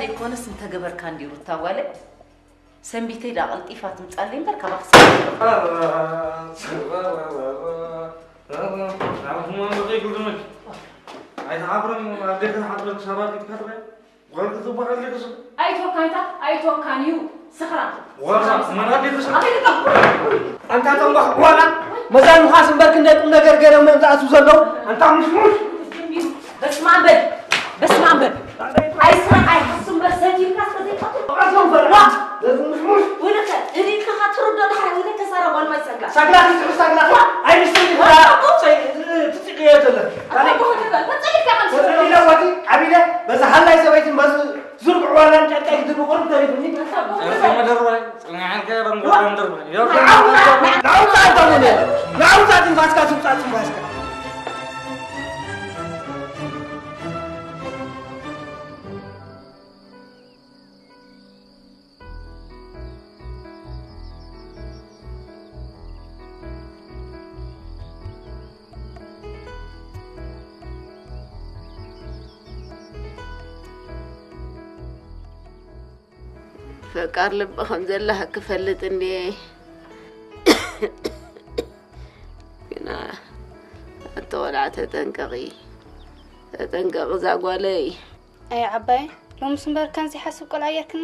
ደይኮነስ እንተገበርካ እንዲ ሩታ ጓለይ፣ ሰንቢተይ ደኣ ቀልጢፋ ትምጻለይ እምበር ካባኺ ኣይትሓፍረን ኣብ ደገ ሓፍረን ክሳባት ይትከፍረ ጓል ክትበሃል ኣለክስ ኣይቶካንታ ኣይቶካን እዩ። ስኽራን ወራ መናዴ ተሰ ኣንታ ጠንቋ ዋላ መዛን ምኻስ እምበር ክንደይ ቁም ነገር ገይሮም እዮም ዝኣትዉ ዘለዉ። ኣንታ ሙሽሙሽ በስመ ኣብ በል በስመ ኣብ በል። ኣይስረቕ ኣይሓሱ እምበር ሰቲልካ እስከ ዘይቀትሉ። ዋ! ሙሽሙሽ ወደከ እዲትካ ትርዶ ድሓር ወደከ ሰራ ጓል ማይ ሰግራ። ሰግራ ትስዕር ሰግራ። ኣይምሽትር ትጽቅዮ ዘለኽ። ኣታ በሆነ በል ተጸሊካ ከም ተጸሊላ ዋቲ ዓቢለ በዛ ሃላይ ሰበይትን በዚ ዙር ብዕዋላን ጨርቀይ ክትብቑር ተሪፉኒ። ጨርቂ መደርባይ፣ ጽንዓልካ ደንጎላ መደርባይ። ንዓውጻ፣ ንዓውጻ ኣንታ ሙነ፣ ንዓውጻ ትንፋስካ ትውጻ ትንፋስካ። ፈቃር ልቢ ከም ዘለህ ክፈልጥ እንድየ። ግና ኣቲ ቆልዓ ተጠንቀቒ፣ ተጠንቀቒ እዛ ጓለይ። ኣይ ዓባይ፣ ሎምስ እምበር ከምዚ ሓስብ ቆልዓ ጌርክኒ።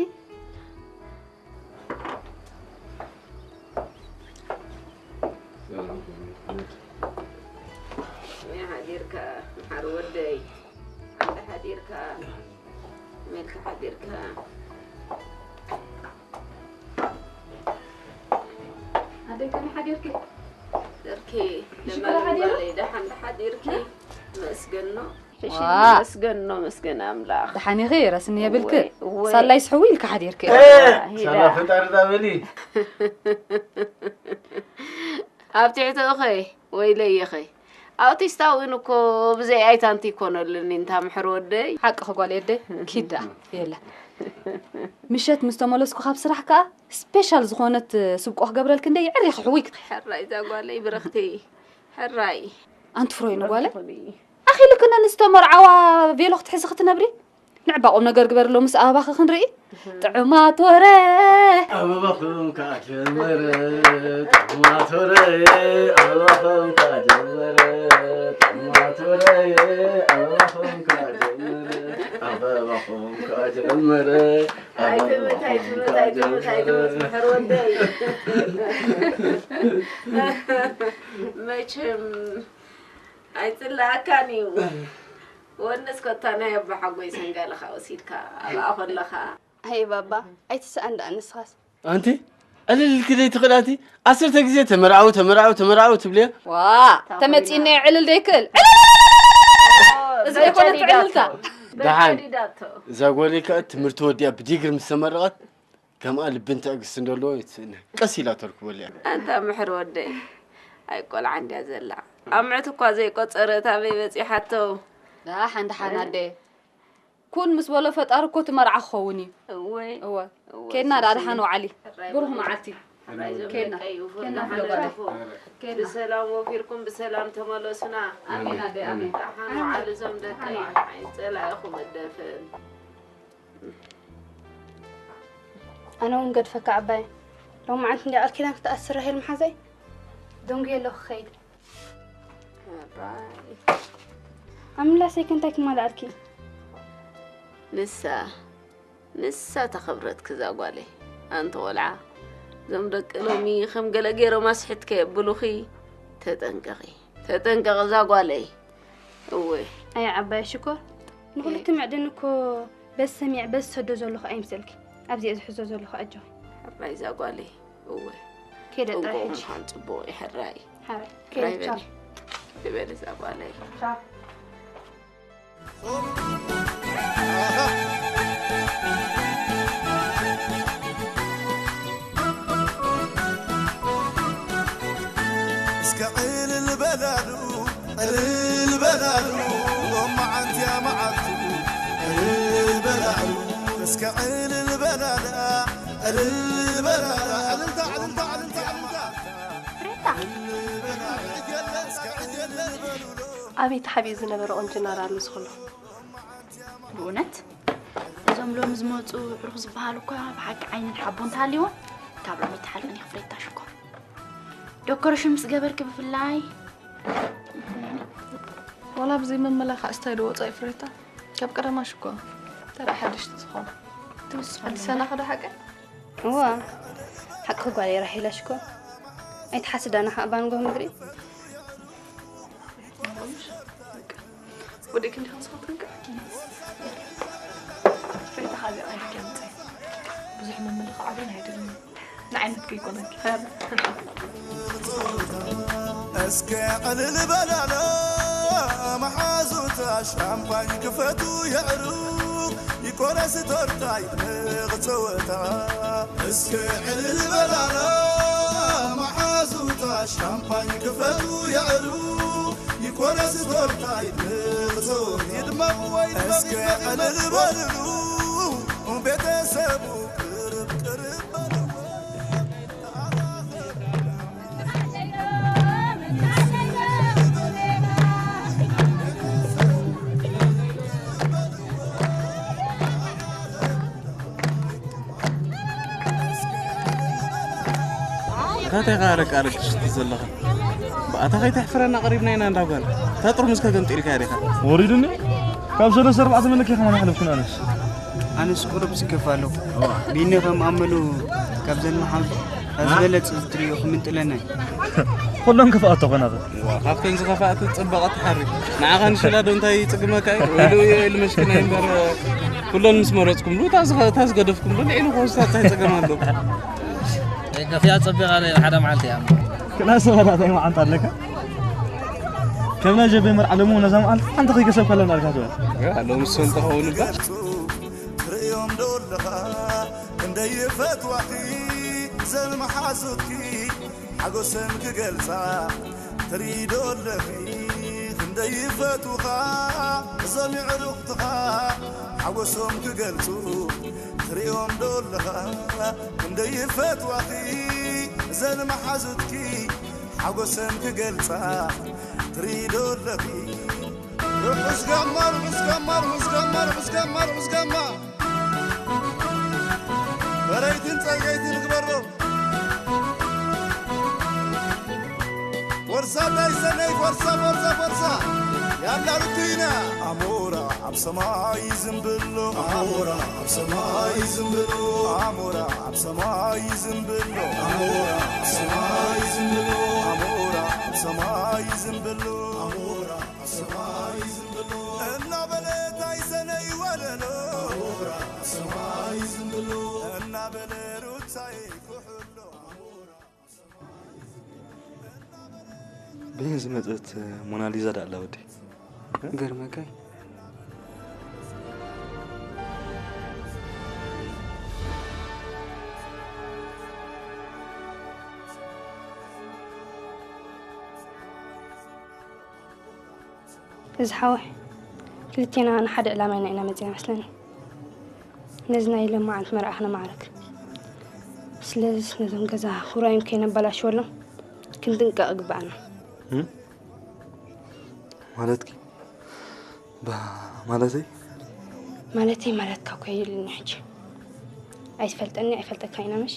ከመይ ሓዲርካ መሓር ወደይ? እንተ ሓዲርካ፣ መልካ ሓዲርካ። ኣደይ ከመይ ሓዲርኪ? ደርኪ ሽኮር ለማኒ ሓዲሩ? ጓለይ፣ ደሓን ሓዲርኪ? መስገኖ። ሕሺ፣ ዋ። መስገኖ፣ መስገን ኣምላኽ። ደሓን ኢኺ? ረስኒ የብልኪ? እወይ፣ እወይ። ሳላይ ስሕዊ ኢልካ ሓዲርኪ። እ፣ ሂዳ። ሳላ ፈጣሪ ዳበሊ። ኣብ ትሕቲ እኸይ? ወይለይ የኸይ። ኣውቲስታ እውን እኮ ብዘይ ኣይታንቲ ይኮነሉኒ፣ እንታ ምሕር ወደይ። ሓቅኺ ጓል የደይ፣ ኪዳ የለ። ምሸት ምስ ተመለስኩ ካብ ስራሕ ከኣ ስፔሻል ዝኾነት ስብቆ ክገብረልኪ እንደ ይዕሪኺ ሕውይ። ሕራይ እዛ ጓለይ ብርኽቲ፣ ሕራይ። ኣንቲ ፍሮይ ንጓለይ? ብርኽቲ። ኣኺልክነን ዝተመርዓዋ ቬሎ ክትሕዚ ክትነብሪ? ንዕባ ቁም ነገር ግበርሎ ምስ ኣበባኺ ክንርኢ። ጥዑማት ወረ። ኣበባኹም ከዓ ጀመረ። ጥዑማት ወረ። ኣበባኹም ከዓ ጀመረ። ጥዑማት ወረ። ኣበባኹም ከዓ ጀመረ። ኣበባኹም ከዓ ጀመረ። ኣይትምት፣ ኣይትምት፣ ኣይትምት፣ ኣይትምት፣ ምሕር ወደይ። መቸም ኣይጽላኣካን እዩ። ወንስ ኮታ ናይ ኣቦሓጎይ ሰንጋልኻ ወሲድካ ኣብኣ ከለኻ። ኣይ ባባ፣ ኣይትስኣን ደኣ ንስኻስ። ኣንቲ ዕልል ኢልኪ ዘይትኽእሊ ኣንቲ፣ ዓሰርተ ግዜ ተመርዓዉ፣ ተመርዓዉ፣ ተመርዓዉ ትብልዮ። ዋ፣ ተመጺእኒ ዕልል ዘይክእል። ዕልል! እዚ ዘይኮነ በጨዲዳቶ። ዕልልታ። ደሓን። በጨዲዳቶ። እዛ ጓለይ ከኣ ትምህርቲ ወዲኣ ብዲግሪ ምስ ተመረቐት፣ ከምኣ ልብን ትዕግስትን ዘለዎ ይትስእነ። ቀስ ኢላ ተርክበሉ እያ። ኣንታ ምሕር ወደይ፣ ኣይ ቆልዓ እንድያ ዘላ። ኣምዕት እኳ ዘይቆጸረት ኣበይ በጺሓቶ? ደሓን ደሓን ኣደ። ኩን ምስ በሎ ፈጣሪ እኮ እቲ መርዓ ክኸውን እዩ። እወ። እወ። እወ፣ ኬድና ደኣ ሱሲ። ደሓን ውዓሊ። ሕራይ ብሩኽ በሉ። መዓልቲ። ሕራይ ዞም ኬድና። ደቀይ ይኹን ኬድና ደሓን ፍለጓ። ትረፉ። ኬድና። ብሰላም ወፊርኩም ብሰላም ተመለሱና። ኣሜን ኣደ፣ ኣሜን። ደሓን ውዓሉ ዞም ደቀይ። ኣይጸላእኹም እደፍን። ኣነ እውን ገድፈካ ዓባይ። ሎማዓንቲ እንድያ ቃል ኪዳን ክትኣስር ራሄል መሓዛይ። ደንጉየ ኣለኹ ክኸይድ። ኣባይ። ኣምላሰይ ከ እንታይ ክማልኣልኪ? ንሳ፣ ንሳ ተኸብረትኪ እዛ ጓለይ። ኣንቲ ቆልዓ፣ እዞም ደቂ ሎሚ ከም ገለ ገይሮም ኣስሕት ከየብሉኺ ተጠንቀቒ። ተጠንቀቒ እዛ ጓለይ። እወ። ኣይ ዓባይ ሽኮር፣ ንኹሉ እቲ ምዕድን እኮ በዚ ሰሚዐ በዚ ሰዶ ዘለኹ ኣይምሰልኪ። ኣብዚኣ ዝሕዞ ዘለኹ ኣጆኺ። ሕራይ እዛ ጓለይ። እወ። ከይደ ጥራይ ጥንቁቕ ሕጂ። ምዃን ጽቡቕ እዩ፣ ሕራይ። ሕራይ። ሕራይ ከይደ ቻው። በሊ። ይበል እዛ ጓለይ። ቻው። እስከ ዕልል በላሉ፣ ዕልል በላሉ፣ ሎማዓንቲ እያ መዓልቱ፣ ዕልል በላሉ፣ እስከ ዕልል በላላ፣ ዕልል በላላ፣ ዕልልታ፣ ዕልልታ፣ ዕልልታ፣ ዕልልታ። ዕልል በላላ፣ እስከ ዕልል በሉሎ። ኣበይ ተሓቢኡ ዝነበረ ቁንጅና ደኣ ኣሎ ዝኸሎ? ብእውነት? እም ሎም ዝመፁ ዕሩኽ ዝበሃሉ እኳ ብሓቂ ዓይንን ሓቦ እንተሃልይዎም ካብ ሎሚ ይተሓልፈን እዩ ክፍለታ ሽኮር። ዶኮሬሽን ምስ ገበርኪ ብፍላይ ዋላ ብዘይ መመላኽዒ ስታይ ዶ ወፃኢ ፍሬታ ካብ ቀደማ ሽኮር ተራ ሓድሽቲ ዝኾነ ትውስኾ ኣዲስ ኣና ኸዶ ሓቀ እዋ ሓቂ ጓል እየ ራሒላ ሽኮር ኣይትሓስዳና ከዓ ባንጎ ምድሪ ወደ ክንዲ ከንስኸትንከ ፍሬታ ኻዚ ዓይነት ከምፀ ብዙሕ መመላኽዒ ግን ኣይደልን ንዓይነት ከይኮነኪ እስከ ዕልል በላሎ መሓዙታ ሻምፓኝ ክፈቱ የዕሩ ይቆረስ ቶርታ ይድምቕ ጸወታ እስከ ዕልል በላሎ መሓዙታ ሻምፓኝ ክፈቱ የዕሩ ይቆረስ ቶርታ ይድምቕ ጸወታ ይድመቕ ወይ እስከ ዕልል በልሉ ቤተሰቡ ቅርብ ቅርብ በልዎ እንታይ ኢኻ ኣረቂ ኣረቂ ትሽቲ ዘለኻ? ብኣታ ከይተሕፍረና ቀሪብና ኢና እንዳ ጓል። እታ ጥርሙዝ ከ ገምጢልካያ ዲኻ? ወሪዱኒ ካብ ሰለስተ ኣርባዕተ መለኪ ከማን ኣሕለፍኩን ኣነስ ኣነስ ቁሩብ ስከፍ ኣለኹ። ቢኒ ከም ኣመሉ ካብ ዘንመሓልፎ ካብ ዝበለጸ ዝትርእዮ ክምንጥለና እዩ። ኩሎም ክፍኣት ተኾናፈ ካብተን ዝኸፍኣት ጽበቐ ትሓሪ። ንዓኻ ንሽላ ዶ እንታይ ይጽግመካ እዩ? ኢሉ ኢሉ መሽኪና እምበር ኩሎን ምስ መረጽኩምሉ እታ ዝኸ- እታ ዝገደፍኩምሉ ልዒሉ ክወስዳ እንታይ ጸገም ኣለዎ? ገፊያ ጸቢቓ ናይ ሓደ መዓልቲ እያ። ክላስ ወራታይ መዓንጣ ኣለካ ከም ናይ ጀቤ መርዓ ሎሚ ነዛ መዓልቲ ሓንቲ ከይከሰብ ከለና ኣልካ ትበል ሎሚ ሰንጠኸውን እባ ትርእዮም ዶ ኣለኻ ክንደይ ይፈትዋኺ ዘን መሓዙትኪ ሓጎሰን ክገልጻ ትርኢ ዶ ኣለኺ ክንደይ ይፈትውኻ እዞም ይዕሩኽትኻ ሓጎሶም ክገልጹ ትርእዮም ዶ ኣለኻ ክንደይ ይፈትዋኺ እዘን መሓዙትኪ ሓጎሰን ክገልጻ ትርኢ ዶ ኣለኺ ርሑስ ጋማ ርሑስ ጋማ ርሑስ ጋማ ርሑስ ጋማ ርሑስ ጋማ በረይትን ጸገይትን ግበሮ ፎርሳ ዳይሰነይ ፎርሳ ፎርሳ ፎርሳ ያላ ርቱይና ኣሞራ ኣብ ሰማይ ዝንብሎ ኣሞራ ኣብ ሰማይ ዝንብሎ ኣሞራ ኣብ ሰማይ ዝንብሎ ኣሞራ ኣብ ሰማይ ዝንብሎ ኣሞራ ኣብ ሰማይ ዝንብሎ ኣሞራ ኣብ ሰማይ ዝንብሎ እናበለ ዳይሰነይ ወለሎ ኣሞራ ኣብ ሰማይ ዝንብሎ እናበለ ሩታይ ኩሕሎ ኣሞራ ብይን ዝመፀት ሞናሊዛ ዳ ኣላ ወዲ ገርመካይ እዚ ሓወይ ክልቴና ንሓደ ዕላማ ኢና ኢና መፂና መስለኒ ነዚ ናይ ሎማዓንቲ መርዓ ክነማዕርግ ስለዚ ነዞም ገዛ ውራዮም ከይነበላሽወሎም ክንጥንቀቕ ይግበኣና ማለትኪ ማለተይ ማለተይ ማለትካ እኮ የድልኒ ሕጂ ኣይትፈልጠኒ ኣይፈልጠካ ኢና ምሽ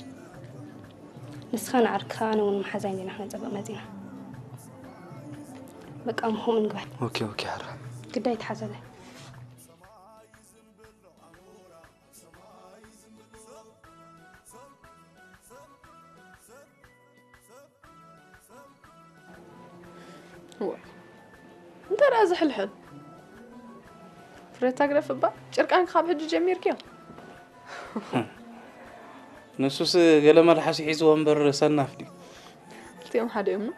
ንስኻ ንዓርክኻ ኣነ እውን መሓዛይ እንዲና ክነፀበቕ መፂና በቃ ምኹም እንግባይ ኦኬ ኦኬ ሓራ ግዳይ ተሓዘለይ እንታይ ደኣ ዝሕልሕል ፍሬታ ግደፍ እባ ጭርቃን ካብ ሕጂ ጀሚርክዮ ንሱስ ገለ መልሓስ ሒዝዎ እምበር ሰናፍ ድዩ ክልቲኦም ሓደ እዮም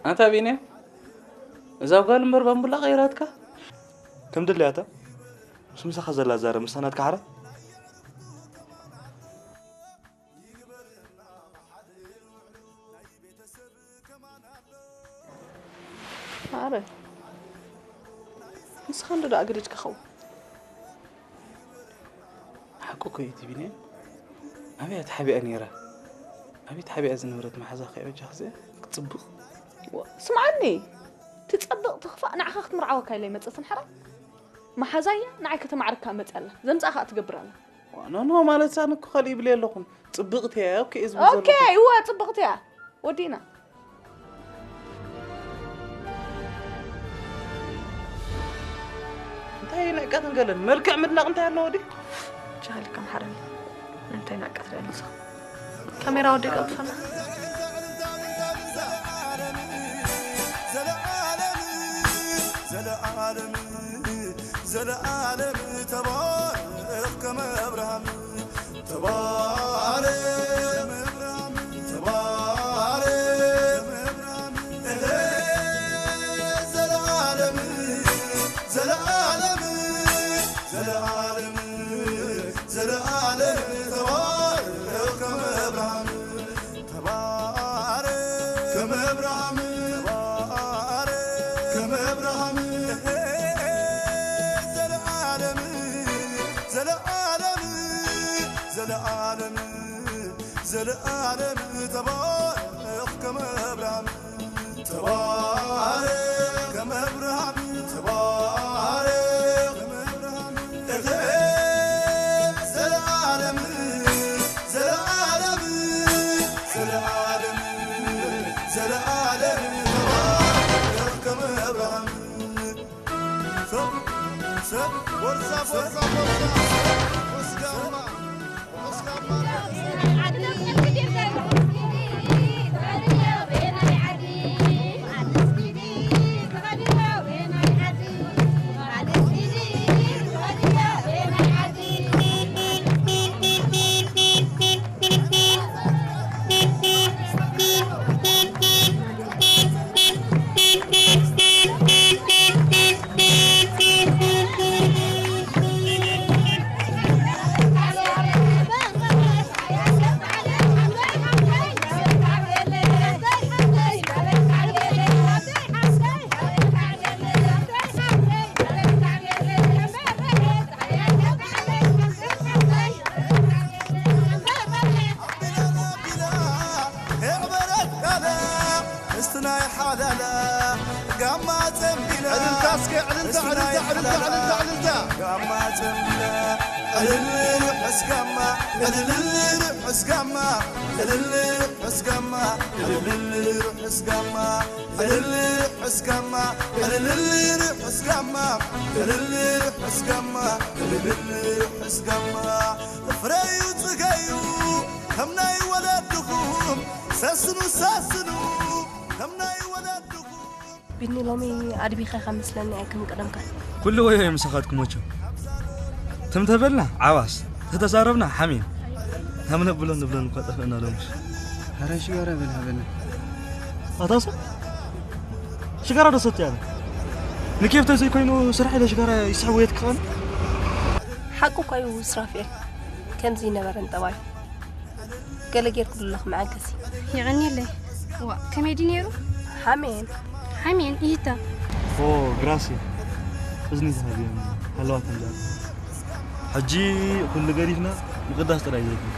ኣንታ ቢንያም እዛ ጓል እምበር ባምቡላ ቀይራትካ ከም ድልያታ ምስ ምሳኻ ዘላ ዛረ ምስታ ናትካ ሓራ ኣረ ንስኻ እንዶ ደኣ ግድድ ክኸውን ሓቁ እኮ እዩ ቢንያም ኣበይ ተሓቢኣ ነይራ ኣበይ ተሓቢኣ ዝነበረት መሓዛ ከይበጃ ክዘ ክትፅብቕ ስምዓኒ ትጸብቕ ትኽፋእ ንዓኻ ክትምርዓወካ ኢለ ይመጸትን ሓራይ መሓዛያ ንዓይ ከተማዕርካ መጽያ ኣላ ዘምጻእኻ ትገብር ኣላ። ኖ ኖ ማለት ሳን እኮ ኸል ይብል የለኹን ጽብቕቲ እያ ኦኬ ዝብል ኦኬ ዘለኹ። እወ ጽብቕቲ እያ ወዲና። እንታይ ንዕቀትን ገለን መልክዕ ምድናቕ እንታይ ኣለዎ ድዩ? ጃህል ከም ሓረም እንታይ ንዕቀት ደልሶ ካሜራ ወዲ ቀልጥፈና። ዘለዓለም ዘለዓለም ተባረኽ ከም ኣብርሃም ተባረኽ ተባረኽ ዘለዓለም ዘለዓለም ዘለዓለም ዘለዓለም ተባረኽ ከም ኣብርሃም ተባረኽ ከም ኣብርሃም ተባረኽ ከም ኣብርሃም ዘለዓለም ዘለዓለም ዘለዓለም ዘለዓለም ተባረኽ ከም ኣብርሃም ተባረኽ ከም ኣብርሃም ተባረኽ ከም ኣብርሃም እህ ዘለዓለም ዘለዓለም ዘለዓለም ዘለዓለም ተባረኽ ከም ኣብርሃም ሰብ ሰብ ወርዛ ወርዛ ወርዛ ወስጋማ ቢኒ ሎሚ ኣድቢኻ ከም መስለኒ ኣይከም ቀደምካ። ኩሉ ወይ ወይ ምሳኻት ክሞቸው ትም ተበልና ዓዋስ ተተዛረብና ሓሚም ታምነ ብሎ ንብለን እኳ ጠፍእና ሎምሽ። ኧረ ሽጋራ በል ሃበና። ኣታሰ ሽጋራ ዶ ሰትያ ንኬፍ ተዘይኮይኑ ስራሕ ኢለ ሽጋራ ይስሕቡ የትክቐን። ሓቁ እኳ እዩ ስራፍኤል ከምዚ ይነበረን ጠባዩ። ገለ ጌርኩ ኣለኹ መዓገሲ። የቐንየለይ። ዋ፣ ከመይ ድዩ ነይሩ? ሓሜን። ሓሜን፣ ኢሂታ። ኦ፣ ግራሲ። እዝኒ ተሃብዮም። ሃለዋት እንዳ። ሕጂ ኩሉ ገዲፍና ምቕዳስ ጥራይ ዘይኮነ።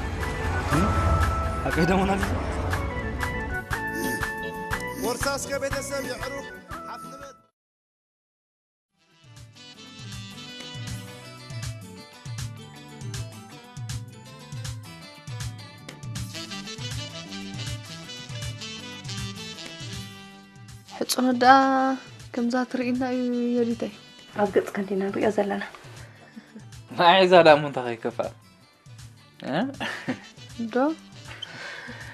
እም? ሓቀይ ደሞና ዲኻ? ወርሳ እስከ ቤተሰብ የዕሩኽ ሓፍ ንበል። ሕጽኖት ደኣ ከምዛ ትርእይና እዩ የዲተይ። ኣብ ገጽ ከንዲና ንሪኦ ዘለና። ንዓይ እዛ ዳሞ እንታይ ከይከፍኣ? እ? ዶ?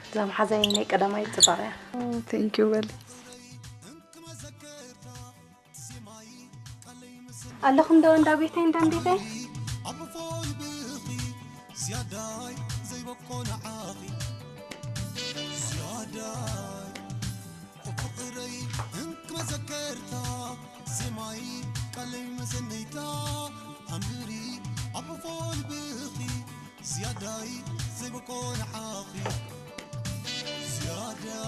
እዛ መሓዛይ ናይ ቀዳማይ ጽባቐ እያ። ኦ፣ ቴንክ ዩ በሊ። ኣለኹም ዶ እንዳ ቤተይ፣ እንዳ ቤተይ? ዝያዳይ ዘይበቆ ንዓኺ ዝያዳይ ፍቕረይ እንክ መዘከርታ ዜማይ ቃለይ መሰነይታ ኣምሪ ኣብ ልቦ ልብኺ ዝያዳይ ዘይበቆ ንዓኺ ዝያዳይ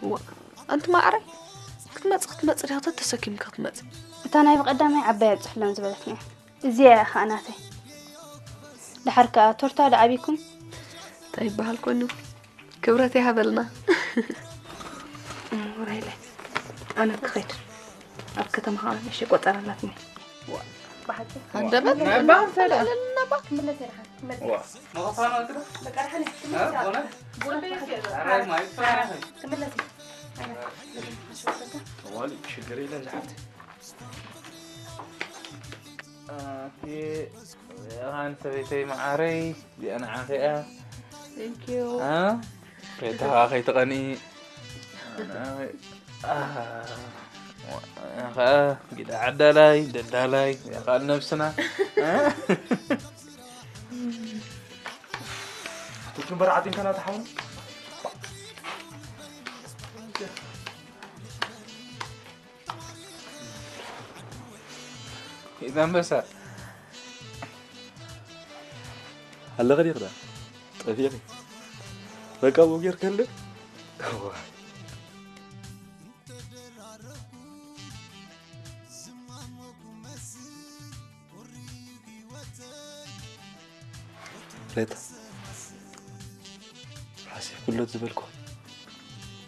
እዋ፣ ኣንቲ ማዕረ ክትመጽእ ክትመጽእ ዲኻ ተተሰኪምካ ክትመጽእ? እታ ናይ ብቐዳማይ ዓባይ ኣብጽሕሎም ዝበለትኒ እያ። እዚኣ እያ ኸኣ ናተይ። ደሓር ከኣ ቶርታ ዶ ዓቢኩም? እንታይ ይበሃል ኮይኑ? ክብረት ይሃበልና። እም፣ ውራይለ፣ ኣነ ክኸይድ። ኣብ ከተማ ኸዓ ንእሽተይ ቆጸራ ኣላትኒ። ብሓቂ? ሃንደበት? ናይ ባንክ ተዳ? ለለና ባንክ። ክምለስ እየ ደሓን፣ ክምለስ። ዋ። መኸፋና ክዳ? በቃ ደሓን እየ፣ ክምለስ እየ። ቡና? ቡና ቡና? ክምለስ እየ። ኣራይ ማይ ክፈራ። ክምለስ እየ። ኣነ፣ ዋሊ፣ ሽግር የለን ዝሓፍቲ። ኦኬ፣ እዚኣ ኸኣ ንሰበይተይ መዓረይ፣ እዚኣ ንዓኺ እያ። Thank you። አ? ሬታ ኸኣ ከይትቐንኢ። አ፣ ኸኣ ጊዳ ዓዳላይ፣ ደላላይ፣ እዚኣ ኸኣ ንነብስና። አ? ትግንበር ዓጢንካ ናታ ሓውን? ኢዛ ኣንበሳ። ኣለኸ ዲኽዳ? ጠፊኺ። በቃ፣ ብኡ ጌርካ ኣለ? እዋ። ሬታ፣ ሓሲብ ክሎት ዝበልኩ።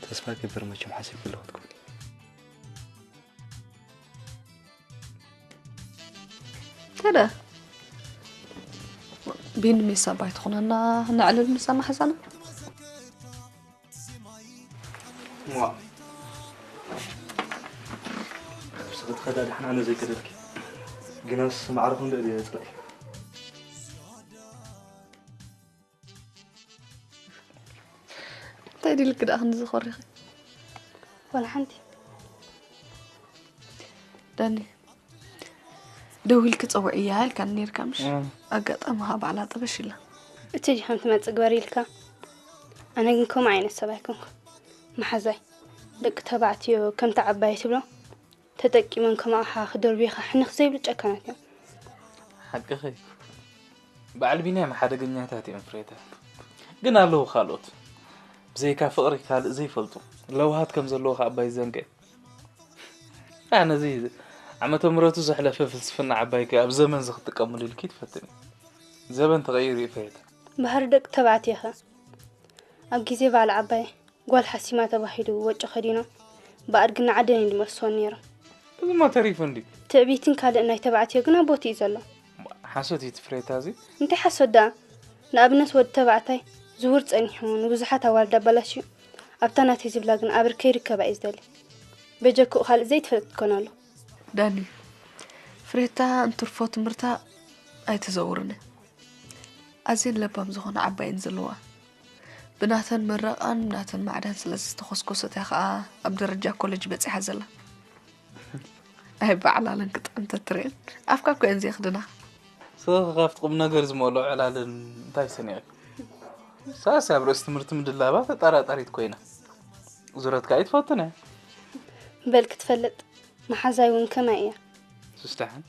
ተስፋ ገብር መቸም ሓሲብ ክሎት ክትኮን። ተደ ቢን ሚሳ ባይ ትኾነና፣ ነዕልል ምሳ ማሕዛና። ዋ። ስኽት ኸዳ ድሓና ነዘይ ከደልኪ። ግናስ ማዕረኹም ደእ ጽላኢ። እንታይ ድልክ ደኣ ክንዲ ዝኾሪኺ? ወላ ሓንቲ። ዳኒ፣ ደዊልኪ ጸውዕያ ኢልካኒ ነይርካ ምሽ? እም። ኣጋጣሚ ኸኣ ባዕላ ጥብሽ ኢላ። እቲ ዲኻም ትመጽእ ግበር ኢልካ? ኣነ ግን ከምኡ ዓይነት ሰብ ኣይኮንኩ። መሓዛይ፣ ደቂ ተባዕትዮ ከምቲ ዓባይ ትብሎ፣ ተጠቂሞም ከማኻ ክደርብዩኻ ሕንኽ ዘይብሉ ጨካናት እዮም። ሓቅኺ። በዓል ቢንያም ሓደገኛታት እዮም ፍሬታ። ግን ኣለዉ ካልኦት። ብዘይካ ፍቕሪ ካልእ ዘይፈልጡ። ለውሃት ከም ዘለዉ ከኣ ኣባይ ዘንገ። ኣነ እዚ ዓመተ ምሕረቱ ዘሕለፈ ፍልስፍና ዓባይ ከ ኣብ ዘመን እዚ ክትጥቀምሉ ኢልኪ ትፈትን እዩ። ዘበን ተቐይሩ እዩ ፍሬታ። ባህሪ ደቂ ተባዕትዮ ኸ? ኣብ ግዜ በዓል ዓባይ ጓል ሓሲማ ተባሂሉ ወጮ ከዲኖም ብኣድግና ዓደን እዩ ዝመልስወን ነይሮም። እዚማ ተሪፉ እንዲ። ትዕቢትን ካልእ ናይ ተባዕትዮ ግን ኣብ ቦትኡ እዩ ዘሎ። ሓሶት እዩ እቲ ፍሬታ እዚ። እንታይ ሓሶት ደኣ? ንኣብነት ወዲ ተባዕታይ ዝውር ጸኒሑ ንብዙሓት ኣዋልድ ኣባላሽዩ ኣብታ ናተይ ዝብላ ግን ኣብር ከይርከባ እዩ ዝደሊ። በጀክኡ ካልእ ዘይትፈልጥ ትኮን ኣሎ። ዳኒ፣ ፍሬታ እንትርፎ ትምህርታ ኣይትዘውርኒ። ኣዝየን ለባም ዝኾነ ዓባየን ዘለዋ። ብናተን ምረቓን ብናተን ማዕዳን ስለ ዝተኾስኮሰት እያ ኸኣ ኣብ ደረጃ ኮለጅ በጺሓ ዘላ። ኣይ በዓላለን ክጥዕም ተትርእየን። ኣፍካ እኮ እየን ዘየኽድና። ስኻ ካብቲ ቁም ነገር ዝመልኦ ዕላልን እንታይ ሰኒቕኪ? ሳስ ኣብ ርእሲ ትምህርቲ ምድላባ ተጠራጣሪት ኮይና። ዙረት ከኣ ኣይትፈቱን እያ። በል ክትፈልጥ፣ መሓዛይ እውን ከማይ እያ። ሱስ ደሓን።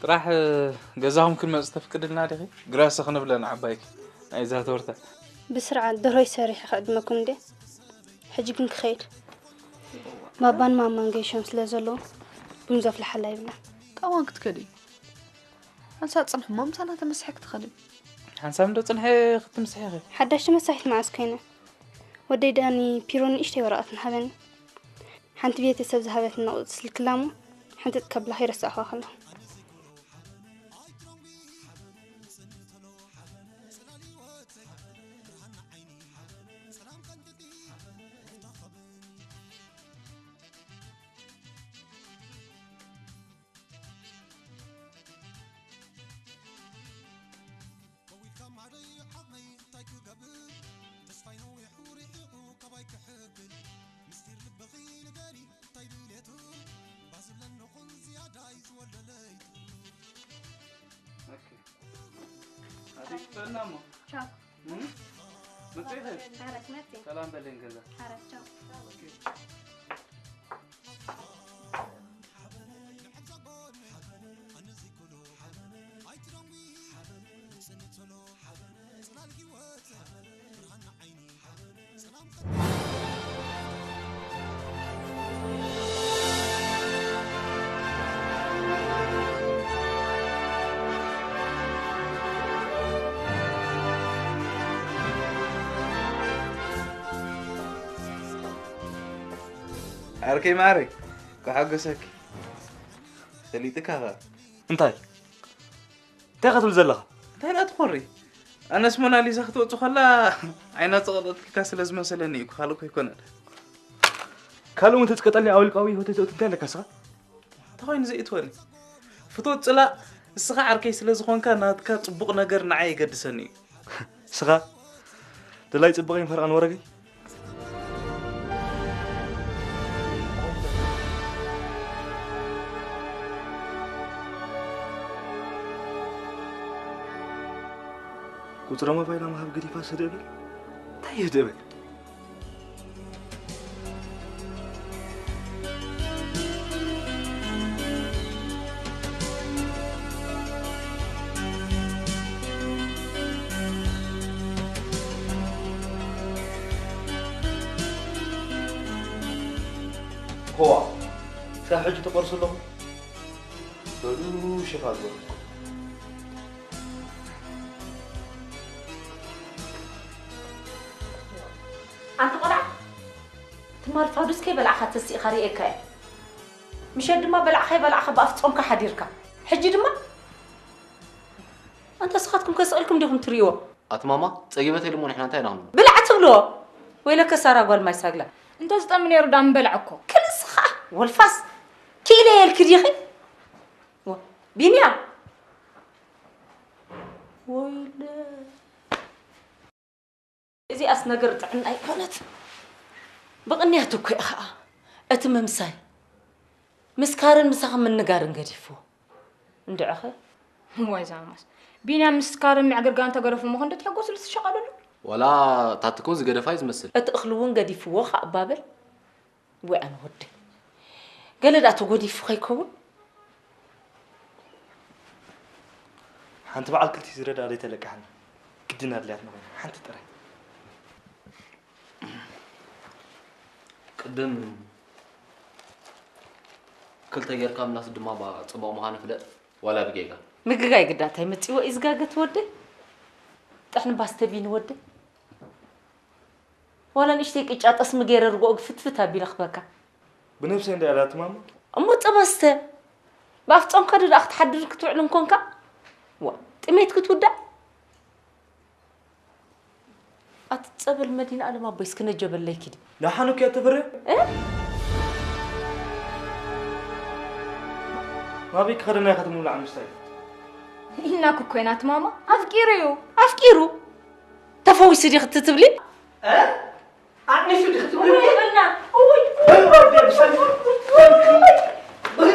ጥራሕ ገዛኹም ክንመጽእ ተፍቅድልና ዲኺ? ግራሰ ክንብለን ዓባይኪ። ናይዛ ቶርታ። ብስርዓት ደርሆይ ሰሪሐ ክዕድመኩም እንዴ? ሕጂ ግን ክኸይድ። ባባን ማማን ገይሾም ስለ ዘለዉ ቡን ዘፍልሓላ ይብላ። ካብ እዋን ክትከዲ? ሓንሳብ ጽንሒ እሞ ምሳና ተመሲሐ ክትኸዲ። ሓንሳብ እንዶ ጽንሐ ክትምስሒ ኢኺ? ሓዳሽ ተመሳሒት መዓስ ኮይነ? ወደይ ዳኒ ፒሮን ንእሽተይ ወረቐት ንሃበኒ። ሓንቲ ቤተሰብ ዝሃበትና ቁጽሪ ስልኪ ኣላ እሞ ሓንቲት ከብላ ከይረሳዕኹዋ ከለኹ። ኦኬ። ኣቲ ክፈና እሞ። ቻው። እም? መጽሔት? ኧረ ክመጽእ። ሰላም በለኝ ገዛ። ኧረ ቻው። ኦኬ። ዓርከይ ማዕረይ፣ ክሓገሰኪ። ሰሊጥካ ኸ? እንታይ? እንታይ ኢኻ ትብል ዘለኻ? እንታይ ደኣ ትኾሪ? ኣነስ ሞናሊዛ ክትወጽእ ከላ ዓይና ጸቕጠትልካ ስለ ዝመሰለኒ እዩ፣ ካልእ እኮ ኣይኮነን። ካልእ እውን ተጽቀጠልኒ ኣውልቃዊ ሆቴል ተእቱ እንታይ ኣለካ ንስኻ? እንታይ ኮይኑ ዘእትወኒ? ፍቶት ጽላእ፣ እስኻ ዓርከይ ስለ ዝኾንካ ናትካ ጽቡቕ ነገር ንዓይ የገድሰኒ እዩ። እስኻ ደላይ ጽቡቕ ፈርቓን ወረገይ። ቁጽረ ሞባይላ ምሃብ ገዲፋ ስደብል። እንታይ ይህደበል? ሆዋ፣ ክሳብ ሕጂ ተቆርሱ ኣለኹ። በሉ ሸፋ ዝበልኩ። ኣንቲ ቆልዓ፣ ትማል ፋዱስ ከይበላዕኻ ተሲእኻ ርእየካ እየ። ምሸት ድማ በላዕ ከይበላዕኻ ብኣፍ ጾምካ ሓዲርካ። ሕጂ ድማ፣ ኣንታ ንስኻትኩም ከ ስቕ ኢልኩም ዲኹም ትርእይዎ? ኣቲ ማማ፣ ጸጊበ ተይሉ እሞ ንሕና እንታይ ኢና ክንብሎ? ብላዕ ትብልዎ? ወይለከ ሳራ ጓል ማይ ሳግላ። እንተ ዝጠሚ ነይሩ ዳ ምበላዕ እኮ። ክንስኻ ወልፋስ፣ ክኢለ የልኪ ዲኺ? ዋ፣ ቢንያም። ወይለ እዚኣስ ነገር ጥዕና ኣይኮነት። ብቕንያት እኮ እያ ኸኣ እቲ ምምሳይ። ምስካርን ምሳኺ ምንጋርን ገዲፍዎ። እንድዕኸ? ዋይ ዛማስ። ቢንያም ምስካርን ምዕግርጋን ተገደፉ እሞ ክንዲ ትሕጎስሉ ትሸቐልሉ? ዋላ ታትኮ ዝገደፋ እዩ ዝመስል። እቲ እኽሊ እውን ገዲፍዎ ኸኣ ባበል። ወይ ኣነ ወደይ። ገለ ደኣ ተጎዲፉ ከይከውን? ሓንቲ በዓል ክልቲኡ ዝረድኣ ዘይተለቃሕና። ግድን ኣድልያትና ኮይና። ሓንቲ ጥራይ። ቅድም ክልተ ጌርካ ምላስ ድማ ባ ጽቡቕ ምዃኑ ፍለጥ፣ ዋላ ብጌጋ። ምግጋይ ግዳ እንታይ መጺዎ እዩ ዝጋገ ትወደይ? ጥሕኒ ባስተቢን ወደይ? ዋላ ንእሽተይ ቅጫ ጠስሚ ገይረ ርግኦ ግፍትፍት ኣቢለ ክበካ። ብነብሰይ እንዳ ኢላ ትማማ። እሞ ጸባ ስተ። ብኣፍ ጾምካ ዶ ደኣ ክትሓድር ክትውዕል እንኮንካ? ዋ፣ ጥሜት ክትውዳእ? ኣቲ ጸበል መዲና ኣለም ኣቦይ እስኪ ነጀበለይ ኪዲ። ንሓኑ ከ ተፈረ? እ? ናበይ ክኸደና ኢኻ ትምብላ ኣንስታይ? ኢልና እኮ ኮይና ትማማ። ኣፍቂሩ እዩ። ኣፍቂሩ? ተፈዊሱ ዲኺ ትብሊ? እ? ኣዕኒሹ ዲኺ ትብሊ? እውይ፣ በልና። እውይ፣ እውይ፣ እውይ።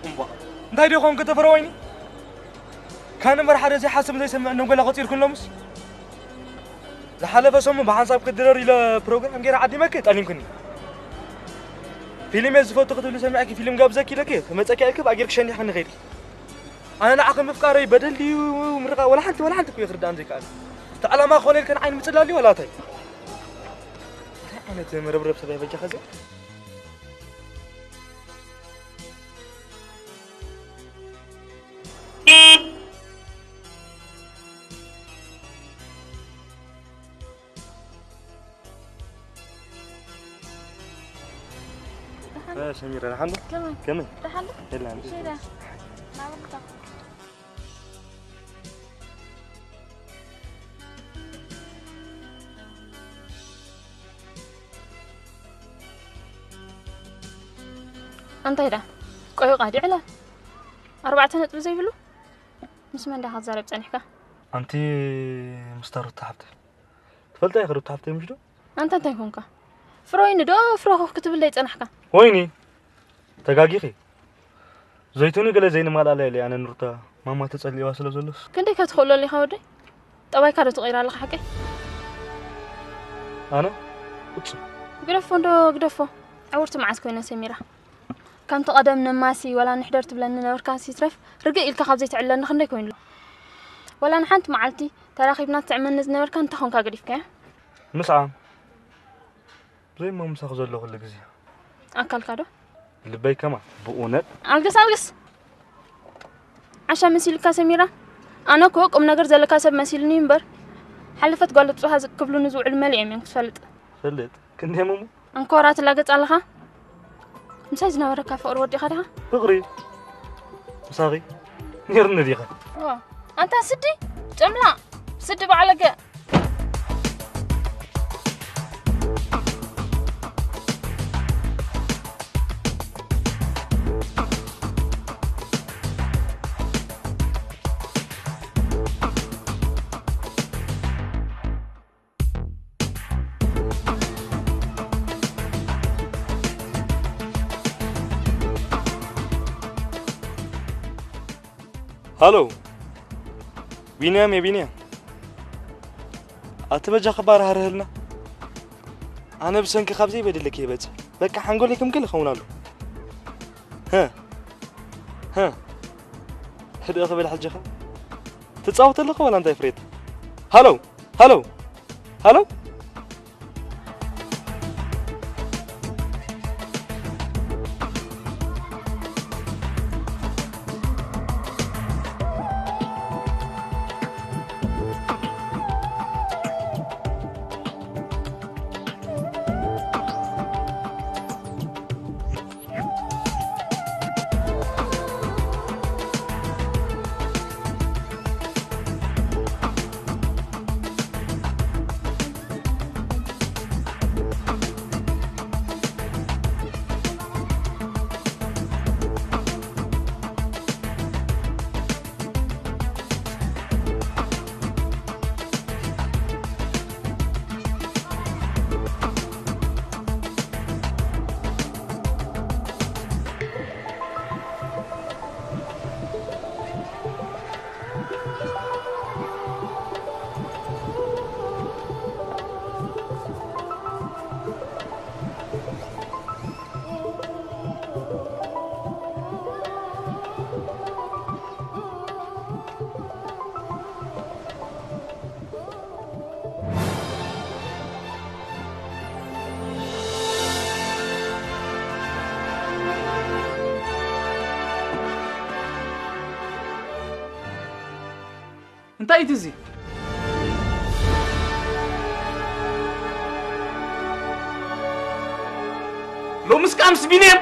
እምቧ፣ እንታይ ደይ ኾንክ ተፈረ ወይኒ? ካን እምበር ሓደ ዘይሓስብ ዘይሰምዕ ነጎላ ቆጺርኩን ሎምስ? ዝሓለፈ ሰሙን ብሓንሳብ ክትድረር ኢለ ፕሮግራም ገይረ ዓዲመኪ ጠሊምክኒ። ፊልም እየ ዝፈቱ ክትብሊ ሰሚዐኪ ፊልም ጋብዘኪ ኢለኪ ተመጸኪ ኢልኪ ብኣጊርኪ ሸኒሕክኒ ከይድኪ። ኣነ ንዓኺ ምፍቃረይ በደል ድዩ ምርቓ ወላ ሓንቲ ወላ ሓንቲ እኮ እዩ ክርድኣኒ ዘይከኣለ። እቲ ዕላማ ክኾነ ኢልከ ንዓይ ንምጽላል ድዩ ወላ እንታይ? እንታይ ዓይነት መረብረብ ሰብ እያ በጃኻ እዚኣ? ደሓን። እ፣ ሰሚራ፣ ደሓን ዶ? ከመይ? ከመይ? ደሓን ዶ? የለን። ሸዳ። ናበልካ። እንታይ ደኣ? ቆይ፣ ቃዲ ዕላል። ኣርባዕተ ነጥቢ ዘይብሉ? ምስ መን ዳኻ ትዛረብ ጸኒሕካ? ኣንቲ ምስታ ሩታ ሓፍተይ። ትፈልጣ ኢኺ ሩታ ሓፍተይ ምሽ ዶ? ኣንታ እንታይ ኮንካ? ፍረ ወይኒ ዶ ፍረ ኮኽ ክትብል ዘይጸናሕካ? ወይኒ? ተጋጊኺ። ዘይትኒ ገለ ዘይንማልኣላ ኢለ ኣነ ንሩታ ማማ ተጸሊእዋ ስለ ዘሎስ። ክንደይ ከ ትኽእሎ ኣሊኻ ወደይ? ጠባይካ ዶ ትቕይር ኣለኻ ሓቀይ? ኣነ? ፍጹም። ግደፎ እንዶ ግደፎ። ዕውርቲ መዓስ ኮይነ ሰሚራ? ከምቲ ቀደም ነማሲ ወላ ንሕደር ትብለኒ ነበርካ ሲትረፍ ርግእ ኢልካ ካብ ዘይትዕለኒ ክንደይ ኮይኑ ኣሎ? ወላ ንሓንቲ መዓልቲ ተራኺብና ትጥዕመኒ ዝነበርካ እንታይ ኾንካ ገዲፍካዮ? ምስዓም። ዘይሞ ምሳኺ ዘሎ ኩሉ ግዜ። ኣካልካ ዶ? ልበይ ከማ ብእውነት። ኣልግስ ኣልግስ። ዓሻ መሲልካ ሰሚራ። ኣነ እኮ ቁም ነገር ዘለካ ሰብ መሲልኒ እምበር፣ ሓለፈት ጓል ጡሃ ክብሉኒ ዝውዕሉ መሊኦም እዮም ክትፈልጥ። ፈልጥ ክንደይ እሞ? ኣንኮራ ትላገጽ ኣለኻ። ምሳይ ዝነበረካ ፍቕሪ ወዲኻ ዲኻ? ፍቕሪ ምሳኺ ነይርኒ ዲኻ? ዋ፣ ኣንታ ስዲ ጨምላ፣ ስዲ ባዕለገ። ሃሎ፣ ቢንያም፣ የቢንያም፣ ኣቲ በጃ ክባር ሃርህልና። ኣነ ብሰንኪ ካብ ዘይበደለኪ ይበጽሕ። በቃ ሓንጎለይ ክምግል ይኸውን ኣሎ። ህ፣ ህ። ህድእ ክብል ሕጂ ኸ? ትጻወት ኣለኻ ዋላ እንታይ ፍሬታ? ሃሎ፣ ሃሎ፣ ሃሎ። እንታይ እዩ እዚ? ሎምስ ከኣ ምስ ቢንያም?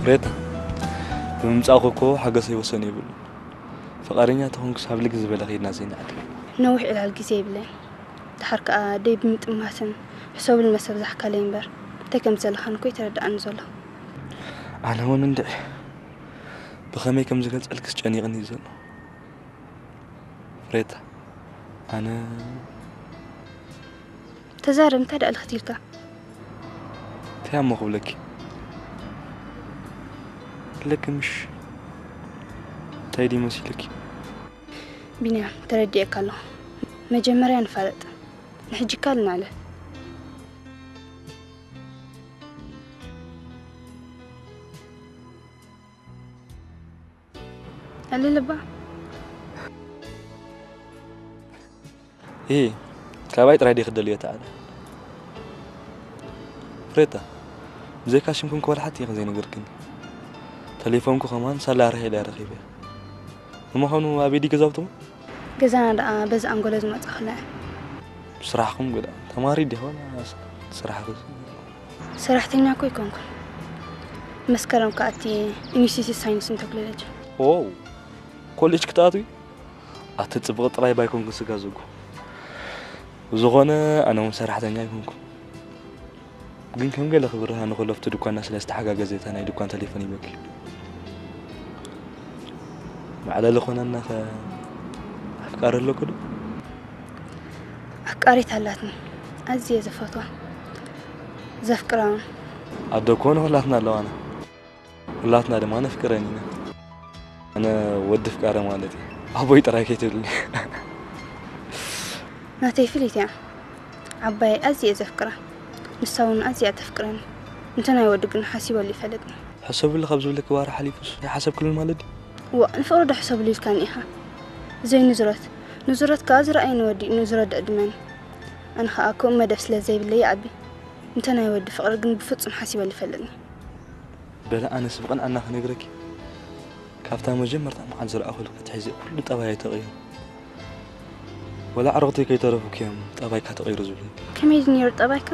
ሬታ፣ ብምምጻእኩ እኮ ሓገሰይ ወሰን የብሉን። ፍቓደኛ ተኾንክስ፣ ኣብ ልግ ዝበለ ከይድና ዘይንኣቱ። ነዊሕ ዕላል ግዜ የብለይን። ደሓር ከኣ ደይ ብምጥማትን ሕሰብሉ መሰብ ዛሕካለይ እምበር፣ እንታይ ከም ዘለኻን እኮ ኣይተረድኣን ዘሎ። ኣነ እውን እንድዒ ብኸመይ ከም ዝገልጸልክስ ጨኒቕኒ እዩ ዘሎ። ፍሬታ፣ ኣነ ተዛረብ፣ እንታይ ደኣ ልኽት ኢልካ? እንታይ እሞ ክብለኪ? ኣለኪ ምሽ? እንታይ ድዩ መሲልኪ? ቢንያም፣ ተረዲኤካ ኣለኹ። መጀመርያ ንፋለጥ። ንሕጂ እካ ንዕለል። ኣልልባ። እ፣ ካባይ ጥራይ ድየ ክደልዮ ተኣለ? ፍሬታ፣ ብዘይካ ሽምኩም ክበልሓት እየ ዘይነገርክኒ። ተሌፎንኩ ከማን ሳላ ርሄ ኢለ ረኺበ። ንምዃኑ ኣበይ ድዩ ገዛውትኹም? ገዛና ደኣ በዚ ኣንጎሎ ዝመጻ ክልዐ። ስራሕኩም ግዳ ተማሪ ዲኹም? ስራሕ ሰራሕተኛ እኮ ኣይኮንኩን። መስከረም ከኣቲ ኢንስቲትዩት ሳይንስን ቴክኖሎጂ። ዋው! ኮሌጅ ክትኣትዊ? ኣቲ ጽብቕ ጥራይ ባይኮንኩን ስጋ ዘጉ። ብዝኾነ ኣነ እውን ሰራሕተኛ ኣይኮንኩን። ግን ከም ገለ ክብርሃ ንኸሎ ኣብቲ ድኳና ስለ ዝተሓጋገዘ እታ ናይ ድኳን ቴሌፎን ይበኪ። መዕለሊ ኾነና ኸ ኣፍቃሪ ኣለኩ ዶ? ኣፍቃሪት ኣላትኒ፣ ኣዝየ ዝፈትዋ፣ ዘፍቅራ እውን። ኣደ እኮ ንኹላትና ኣለዋና። ኩላትና ድማ ነፍቅረን ኢና። ኣነ ወዲ ፍቃረ ማለት እዩ። ኣቦይ ጥራይ ከይትብልኒ። ናተይ ፍልይቲ እያ። ዓባየይ ኣዝየ ዘፍቅራ፣ ንሳ እውን ኣዝያ ተፍቅረኒ። እንተ ናይ ወዲ ግን ሓሲበሉ ይፈልጥኒ። ሕሰብሉ ካብ ዝብለኪ ዋራ ሓሊፉስ ኣይሓሰብክሉን ማለት ድዩ? እዋ፣ ንፍቕሪ ዶ ሕሰብሉ ኢልካኒ ኢኻ? ዘይንዝረት፣ ንዝረት ከኣ ዝረኣየ ንወዲ እዩ ንዝረድእ ድመኒ። ኣነ ኸኣ ከምኡ መደብ ስለ ዘይብለይ ይኣቢ። እንተ ናይ ወዲ ፍቕሪ ግን ብፍጹም ሓሲበሉ ይፈልጥኒ። በለ ኣነስ ብቕንዕና ክነግረኪ ካብታ መጀመርታ መዓልቲ ዝረኣኹልኪ ኣትሒዘ ኩሉ ጠባየይ ተቐይሩ። ወላ ኣዕሩኽተይ ከይተረፉ እዮም ጠባይካ ተቐይሩ ዝብሉ። ከመይ ድዩ ነይሩ ጠባይካ?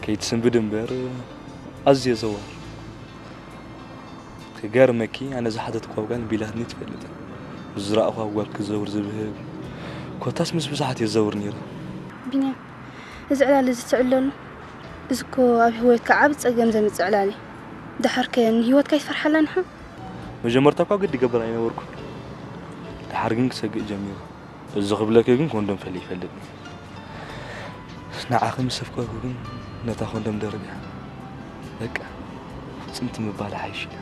ከይትስንብድ እምበር ኣዝየ ዘዋር። ክገርመኪ ኣነ ዝሓተትኳ ጓል ቢላትኒ ትፈልጥ። ምስ ዝረኣኹዋ ጓል ክዘውር ዝብህግ ኮታስ ምስ ብዙሓት እየ ዝዘውር ነይረ። ቢንያም፣ እዚ ዕላል እዚ ትዕለሉ? እዚ እኮ ኣብ ህይወትካ ዓቢ ጸገም ዘምጽእ ዕላል እዩ። ደሓርከ ንህይወትካ ይትፈርሓላ ንሓ? መጀመርታ እኳ ግዲ ይገብር ኣይነበርኩን። ደሓር ግን ክሰግእ ጀሚሩ። እዚ ክብለኪ ግን ኮንዶም ፈሊ ይፈልጥ። ንዓኺ ምስ ኣፍቀርኩ ግን ነታ ኮንዶም ደርብያ በቃ ፍጽምቲ ምባል ሓይሽ ኢላ።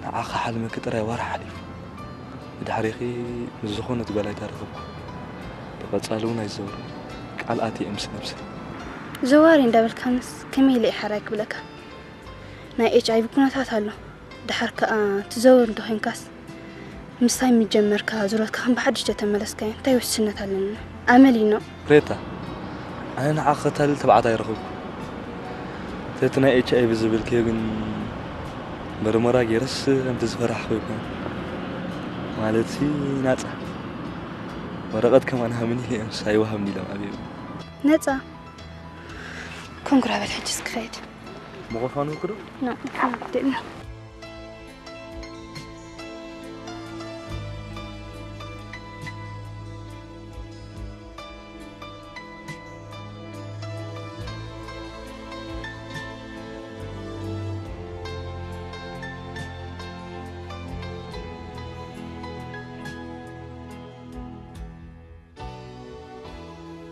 ንዓኺ ሓልመኪ ጥራይ ዋርሕ ሓሊፉ። ብድሕሪኺ ምስ ዝኾነት ጓል ኣይተራኸብኩ። ብቐጻሊ እውን ኣይዘውርን። ቃል ኣትየ ምስ ነብሰይ። ዘዋሪ እንዳበልካንስ ከመይ ኢለ እየ ሓራይ ክብለካ? ናይ ኤች ኣይ ቪ ኩነታት ኣሎ። ደሓር ከኣ ትዘውር እንተኾይንካስ ምስታይ ምጀመርካ ዙረትካ ከም ብሓድሽ ተተመለስካዮ እንታይ ውሕስነት ኣለና? ኣመል እዩ ኖእ። ሬታ፣ ኣነ ንዓኺ ከታልል ተባዕታይ ኣይረኸብኩ። ተቲ ናይ ኤች ኣይ ቪ ዝብልክዮ ግን መርመራ ገይረስ ከምቲ ዝፈራሕኩ ኣይኮነን። ማለትሲ ናጻ ወረቐት ከማን ሃብኒ ኢለ እዮምስ ኣይወሃብኒ ኢሎም ኣብዮም። ነጻ ኮንግራ በል ሕጅስ ክኸይድ። ምኾፋኑ ክዶ? ና፣ ደና።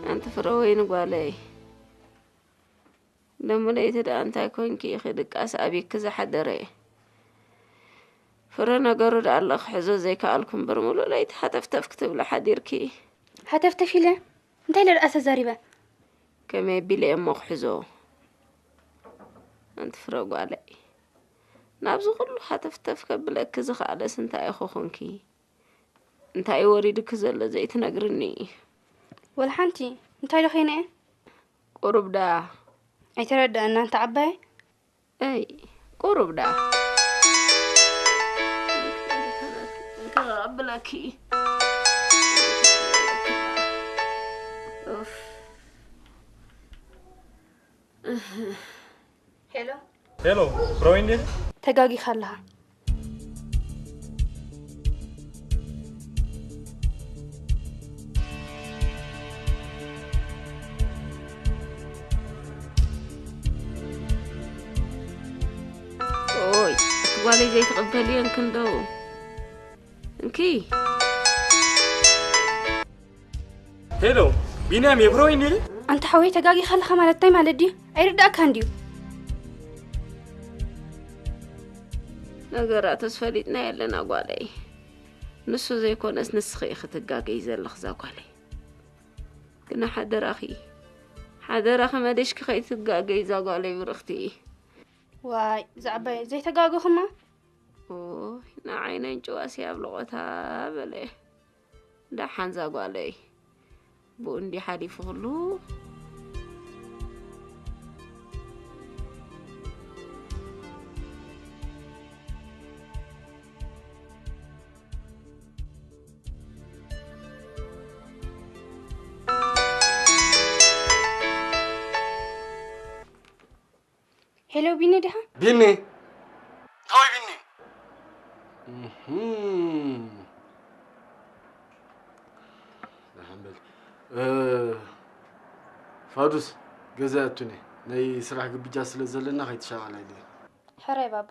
ኣንቲ ፍረወይኒ ጓለይ፣ ሎሚ ለይቲ ደኣ እንታይ ኮንኪ ኢኺ ድቃስ ኣቢኪ ዝሓደረ? ፍረ ነገሩ ደኣ ኣሎ ክሕዞ ዘይከኣልኩ እምበር፣ ሙሉእ ለይቲ ሃተፍተፍ ክትብሊ ሓዲርኪ። ሃተፍተፍ ኢለ? እንታይ ኢለ ደኣ ተዛሪበ? ከመይ ኣቢለ እየ እሞ ክሕዞ? ኣንቲ ፍረ ጓለይ፣ ናብዚ ኩሉ ሃተፍተፍ ከብለኪ ዝኸኣለስ እንታይ ኢኹ ኮንኪ? እንታይ እዩ ወሪዱኪ ዘሎ ዘይትነግርኒ? ወላ ሓንቲ። እንታይ ዶ ኸይነ እየ? ቁሩብ ደኣ። ኣይተረድኣና ኣንታ ዓባይ። እይ፣ ቁሩብ ደኣ። እንካ ኣብለኪ። ኡፍ። ሄሎ። ሄሎ፣ ፍረወይ እንዴ? ተጋጊኻ ኣለኻ። ኦይ፣ እቲ ጓለይ ዘይትቕበልዮ እንክንዶ። እንኪ። ሄሎ፣ ቢንያም እየ፣ ፍረወይ እንዴ? ኣንታ ሓወይ፣ ተጋጊኻ ኣለኻ ማለት እንታይ ማለት ድዩ? ኣይርዳእካን ድዩ? ነገራትስ ፈሊጥና የለና ጓለይ። ንሱ ዘይኮነስ ንስኺ ኢኺ ትጋገይ ዘለኽ እዛ ጓለይ። ግና ሓደራኺ፣ ሓደራኺ መሊሽኪ ከይትጋገይ እዛ ጓለይ ብርኽቲ። ዋይ፣ እዛ ዓባይ ዘይተጋገኹማ። ኦይ፣ ንዓይ ነንጭዋሲ ኣብልቖታ በለ። ደሓን እዛ ጓለይ። ብኡ እንዲ ሓሊፉ ኩሉ። ሄሎ ቢኒ ዲኻ? ቢኒ? እንታወይ ቢኒ? እህም። ደሓን በል። እ፣ ፋዱስ ገዛ ኣቱኒ። ናይ ስራሕ ግብጃ ስለ ዘለና ከይትሻቐል ኣይደልን። ሕራይ ባባ።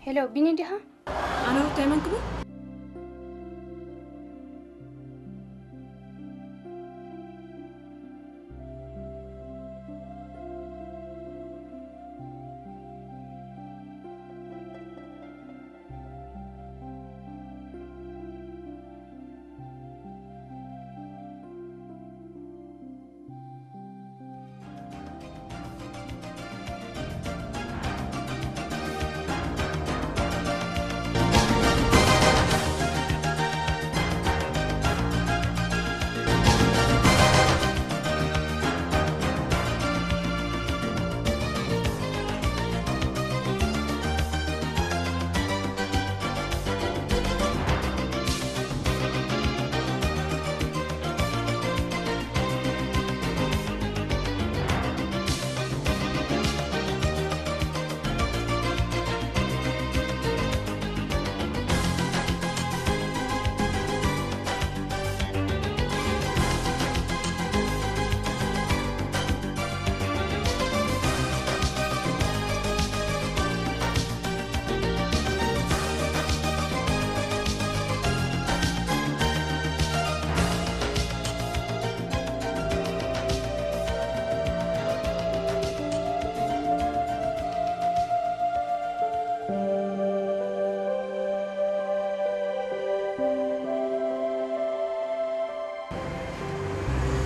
ሄሎ፣ ቢኒ ዲኻ? ኣነ ሩታይ መን ክብል?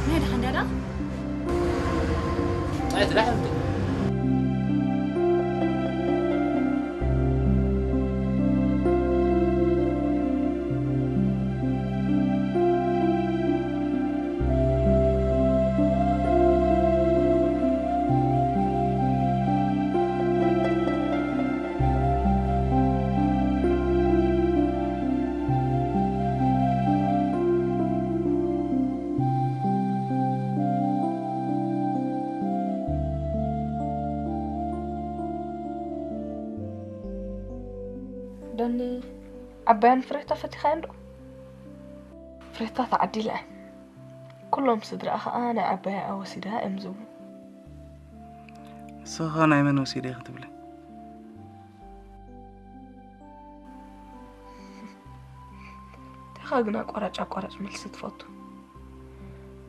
ናይ ደሓን ዳዳ? ኣይ ትዳሕ እንዴ? ዳኒ፣ ዓባያን ፍሬታ ፈቲኻየን ዶ? ፍሬታ ተዓዲላ እያ። ኩሎም ስድራኣ ኸኣ ናይ ዓባያኣ ወሲዳ እዮም ዝብሉ። ንስኻ ናይ መን ወሲደ ክትብለኒ? እንታይ ኢኻ ግን ኣቋራጭ ኣቋራጭ መልሲ ትፈቱ?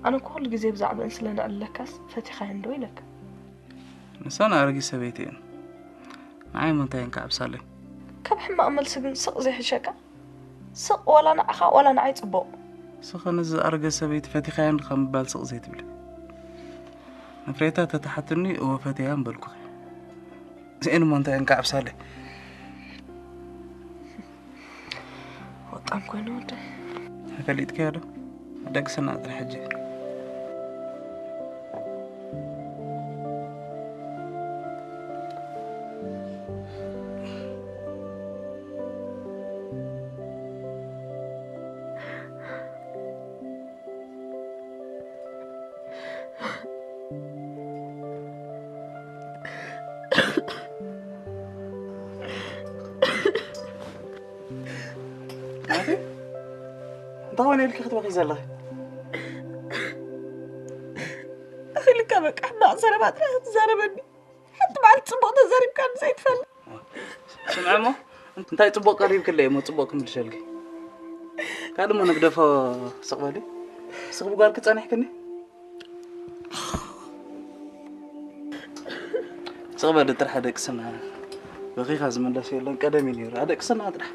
ኣነ እኮ ኩሉ ግዜ ብዛዕባአን ስለ ነዕልለካስ ፈቲኻየን ዶ ኢለካ። ንሳ ንኣረጊት ሰበይቲ እየን። ንዓይ እሞ እንታይ እየን ክዓብሳለይ? ካብ ሕማቕ መልሲ ግን ስቕ ዘይሕሸካ? ስቕ ወላ ንዓኻ ወላ ንዓይ ጽቡቕ። ንስኻ ነዚ ኣረገ ሰበይቲ ፈቲኻያን ዲኻ ምባል ስቕ ዘይትብሊ? ንፍሬታ ተተሓትኒ እወ ፈትያ ምበልኩኺ። እዚኤን እሞ እንታይ እየን ክዓብሳለይ? ወጣም ኮይኑ ወደ ፈሊጥክዮ ዶ? ደቅስና ጥራሕ ሕጂ። ናቲ፣ እንታይ ኾነ ኢልኪ ክትበኺ ዘለኺ? እኺ ኢልካ በቃ ሕማቕ ዘረባ ጥራሕ ክትዛረበኒ። ሓንቲ መዓልቲ ጽቡቕ ተዛሪብካኒ ዘይትፈልጥ። ስምዒ እሞ፣ እንታይ ጽቡቕ ቀሪብክለይ እሞ ጽቡቕ ክምልሰልኪ? ካልእ እሞ ንግደፎ፣ ስቕ በሊ። ስቕ ብጓልኪ ጸኒሕክኒ? ስቕ በሊ ጥራሕ ኣደቅስና። በኺኻ ዝምለስ የለን፣ ቀደም እዩ ነይሩ። ኣደቅስና ጥራሕ።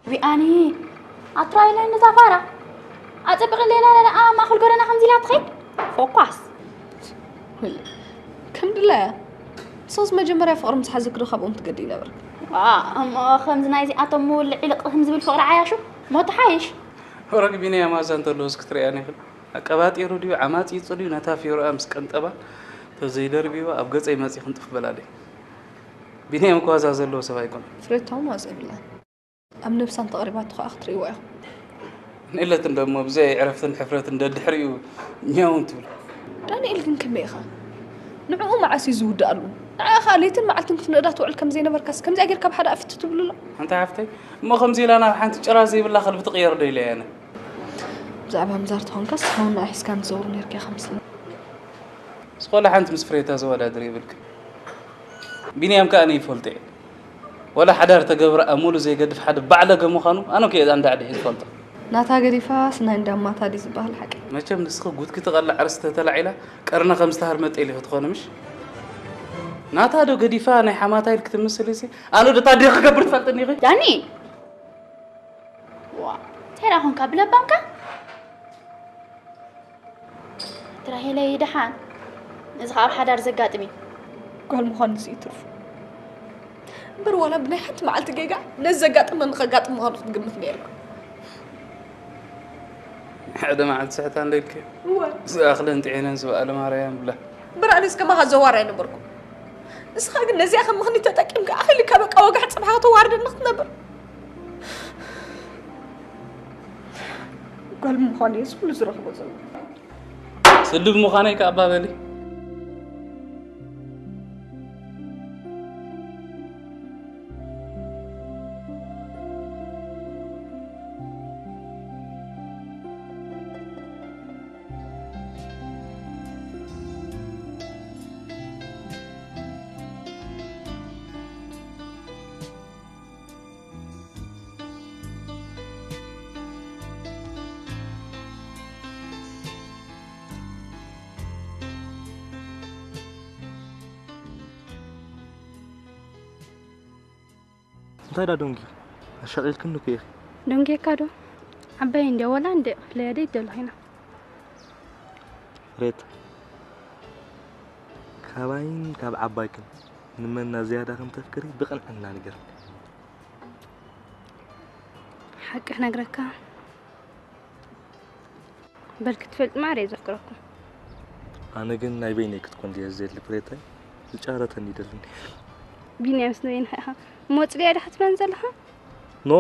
ዊኣኒ፣ ኣትራይለን እዛ ፋራ። ኣጸብቕለይ ኢላ ኣብ ማእከል ጎደና ከምዚ ኢላ ትኸይድ? ፎኳስ። ከም ድላያ ንሶስ መጀመርያ ፍቕሪ ምስ ሓዘኪ ዶ ካብኦም ትገዲ ይነበርክ? እሞ ከምዚ ናይዚኣቶም ምውልዕ ኢሉ ቅህም ዝብል ፍቕሪ ዓያሹ ሞት ሓይሽ። ወረግ ቢንያም ኣዛ እንተሎ እስኪ ትሪኣኒ ይኽእል ኣቀባጢሩ ድዩ ዓማፂፁ ድዩ ነታ ፊዮርኣ ምስ ቀንጠባ ተዘይደርቢዋ ኣብ ገፀይ መፂ ክንጥፍ በላለይ። ቢንያም እኮ ኣዛ ዘለዎ ሰብ ኣይኮነን። ፍሬታው ማዘ ይብላን ኣብ ነብሳ እንተቐሪባቶ ከዓ ክትርእይዋ ኢኹም። ንእለት እንደሞ ብዘይ ዕረፍትን ሕፍረትን ደድሕሪኡ ኛውን ትብል። ዳንኤል ግን ከመይ ኢኻ? ንዕኡ መዓስ እዩ ዝውድኣሉ? ንዓኻ ለይትን መዓልትን ክትንእዳ ትውዕል ከም ዘይነበርካስ ከምዚኣ ጌርካ ብሓደ ኣፊት ትብልሎ? ኣንታ ሓፍተይ እሞ ከምዚ ኢላ ናብ ሓንቲ ጭራ ዘይብላ ከልቢ ትቕየር ዶ ኢለ ኣነ። ብዛዕባ ምዛር ተኾንካስ ሓውና ኣሒዝካ ንዘውሩ ነርካ ኢኻ መስለኒ። ዝኾነ ሓንቲ ምስ ፍሬታ ዘወዳድር የብልክን። ቢንያም ከኣ ኣነ ይፈልጦ እየ። ወላ ሓዳር ተገብረ ኣሙሉ ዘይገድፍ ሓደ ባዕለገ ምዃኑ ኣነ እኮ እየ ኣንዳዕዲሐ ዝፈልጦ። ናታ ገዲፋስ ናይ እንዳማታ ድዩ ዝበሃል ሓቂ? መቸም ንስኺ ጉድኪ ትቐልዕ ኣርእስቲ ተተላዒላ ቀርና ከም ዝተሃርመ ጤል ኢኺ ትኾኒ ምሽ? ናታ ዶ ገዲፋ ናይ ሓማታ ኢልኪ ትምስሊ ሲ ኣነ ዶ ታዲኺ ክገብር ትፈልጥኒ ኢኺ? ዳኒ! ዋ እንታይ ደኣ ኾንካ ብለባምካ? ትራሄለይ ደሓን እዚ ኸዓ ኣብ ሓዳር ዘጋጥም እዩ። ጓል ምዃን ንሱ እዩ ትርፉ። እምበር ዋላ ብናይ ሓንቲ መዓልቲ ጌጋ ነዚ ዘጋጥመኒ ከጋጥም ምዃኑ ክትግምት ነይርካ። ሓደ መዓልቲ ስሕታ እንደ ኢልክዮ እወ ዝኣኽለን ጥዒነን ዝብኣለ ማርያም ብላ። እምበር ኣነስ ከማኻ ዘዋር ኣይነበርኩ። ንስኻ ግን ነዚኣ ከም ምኽንያት ተጠቂምካ ኣኺልካ በቃ ወጋሕ ጽባሕ ከተዋርደኒ ክትነብር። ጓል ምዃን እየ ኩሉ ዝረኽቦ ዘሎ። ስዲ ብምዃነይ ከኣ እባ በሊ። እንታይ ዳ ዶንጊ ኣሻቂልክኒ እኮ ኢኺ። ዶንጌካ ዶ? ዓባይ እንድያ ወላ እንደ ክፍለያ ደይ ደለኺና። ሬት ካባይን ካብ ዓባይክን ንመና ዝያዳ ከም ተፍቅሪ ብቕንዕና ንገርኒ። ሓቂ ክነግረካ በል ክትፈልጥ ማዕረ እየ ዘፍቅረኩም። ኣነ ግን ናይ በይነይ ክትኮን ድየ ዝደሊ ፍሬታይ ዝጫረተኒ ይደልኒ። ቢንያምስ ንበይንኻ ኢኻ እሞ ጽልያ ዲኻ ትብለኒ ዘለኻ? ኖ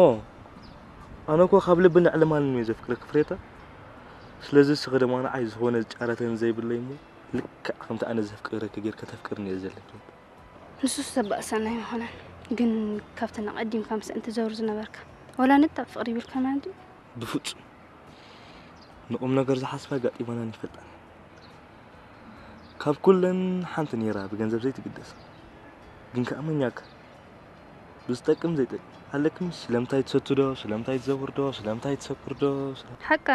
ኣነ እኮ ካብ ልቢ ንዕልማንን እየ ዘፍቅረኪ ፍሬታ። ስለዚ እስኺ ድማ ንዓይ ዝኾነ ዝጫረተኒ ዘይብለይ እሞ ልክዕ ከምቲ ኣነ ዘፍቅረኪ ጌርኪ ተፍቅርኒ እየ ዝደሊ ፍሬታ። ንሱስ ዘባእሰና ኣይምኾነን ግን ካብተን ኣቐዲምካ ምስአን ትዘውር ዝነበርካ ወላ ንጣብ ፍቕሪ ይብልካ ማለት ድዩ? ብፍጹም ንቑምነገር ዝሓስባ ኣጋጢመናን ኣይፈልጣን። ካብ ኩለን ሓንቲ ነይራ ብገንዘብ ዘይትግደስ ግን ከኣ መኛካ ብዝጠቅም ዘይጠቅም ኣለክምሽ ስለምንታይ ትሰቱ ዶ ስለምንታይ ትዘውር ዶ ስለምንታይ ትሰክር ዶ ስለ ሓቃ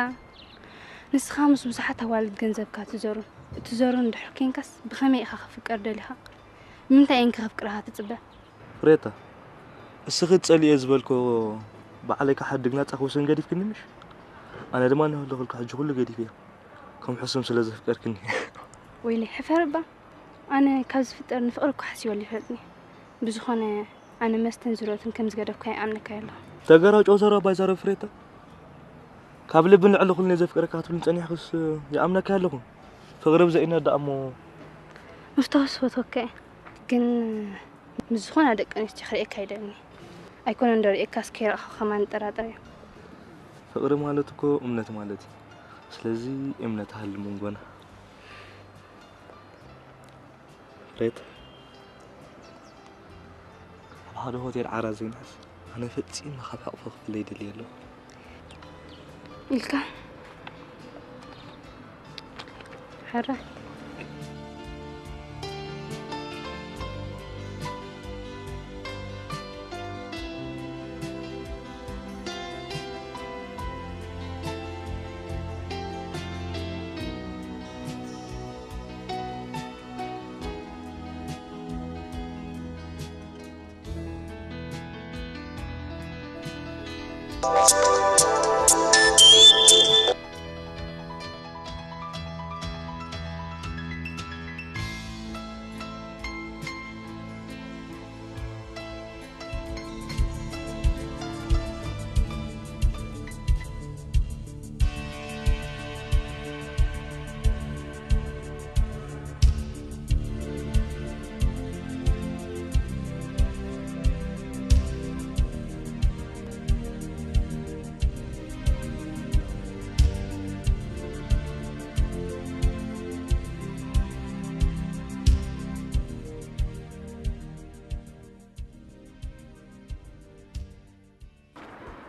ንስኻ ምስ ብዙሓት ኣዋልድ ገንዘብካ ትዘሩን እትዘሩን እንድሕር ኬንካስ ብኸመይ ኢኻ ክፍቀር ደሊኻ? ንምንታይ እየን ከፍቅራኻ ትጽበ? ፍሬታ እስኺ ትጸልእዮ ዝበልክዎ ባዕለይ ክሓድግ ናጻ ክውስን ገዲፍክኒ ምሽ? ኣነ ድማ እናሃለኹልኪ ሕጂ ኩሉ ገዲፈዮ ከም ሕሱም ስለ ዘፍቀርክኒ። ወይለይ ሕፈር እባ ኣነ ካብ ዝፍጠር ንፍቕሪ እኮ ሓሲበሉ ይፈልጥኒ ብዝኾነ ኣነ መስተን ዝሮትን ከም ዝገደፍኩ ኣይኣምነካይ ኣለኹ። ተገራጮ ዘረባ ኣይዛረብ ፍሬታ ካብ ልቢ ንዕሊ ኩሉ ነይ ዘፍቅረካ ክትብልኒ ጸኒሕክስ ይኣምነካይ ኣለኹ ፍቕሪ ብዘይነት ደኣ እሞ ምፍታውስ ፈትወካ እየ ግን ምስ ዝኾና ደቂ ኣንስትዮ ክርእየካ ይደልኒ ኣይኮነን ዶ ርእየካስ ከይረኣኹ ከማን እጠራጠር እየ ፍቕሪ ማለት እኮ እምነት ማለት እዩ ስለዚ እምነት ሃሊ መንጎና ሬት ኣብ ሓደ ሆቴል ዓራት ዘይንሕዝ ኣነ ፈጺመ ካብ ሕቕፎ ክፍለ ይደሊ ኣለኹ ኢልካ ሕራይ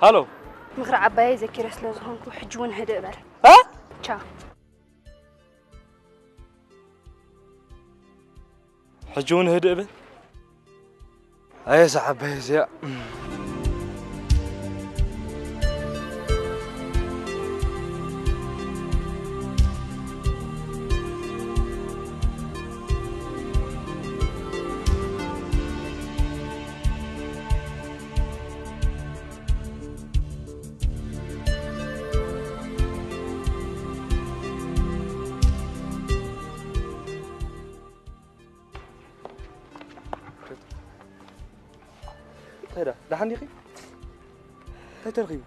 ሃሎ። ምኽሪ ዓባየይ ዘኪረ ስለ ዝኾንኩ ሕጂ እውን ህድእ በል። እ? ቻው። ሕጂ እውን ህድእ በል። ኣየ ሰዓባይ እዚኣ። እንታይ ደኣ? ደሓን ዲኺ? እንታይ ተረኺቡ?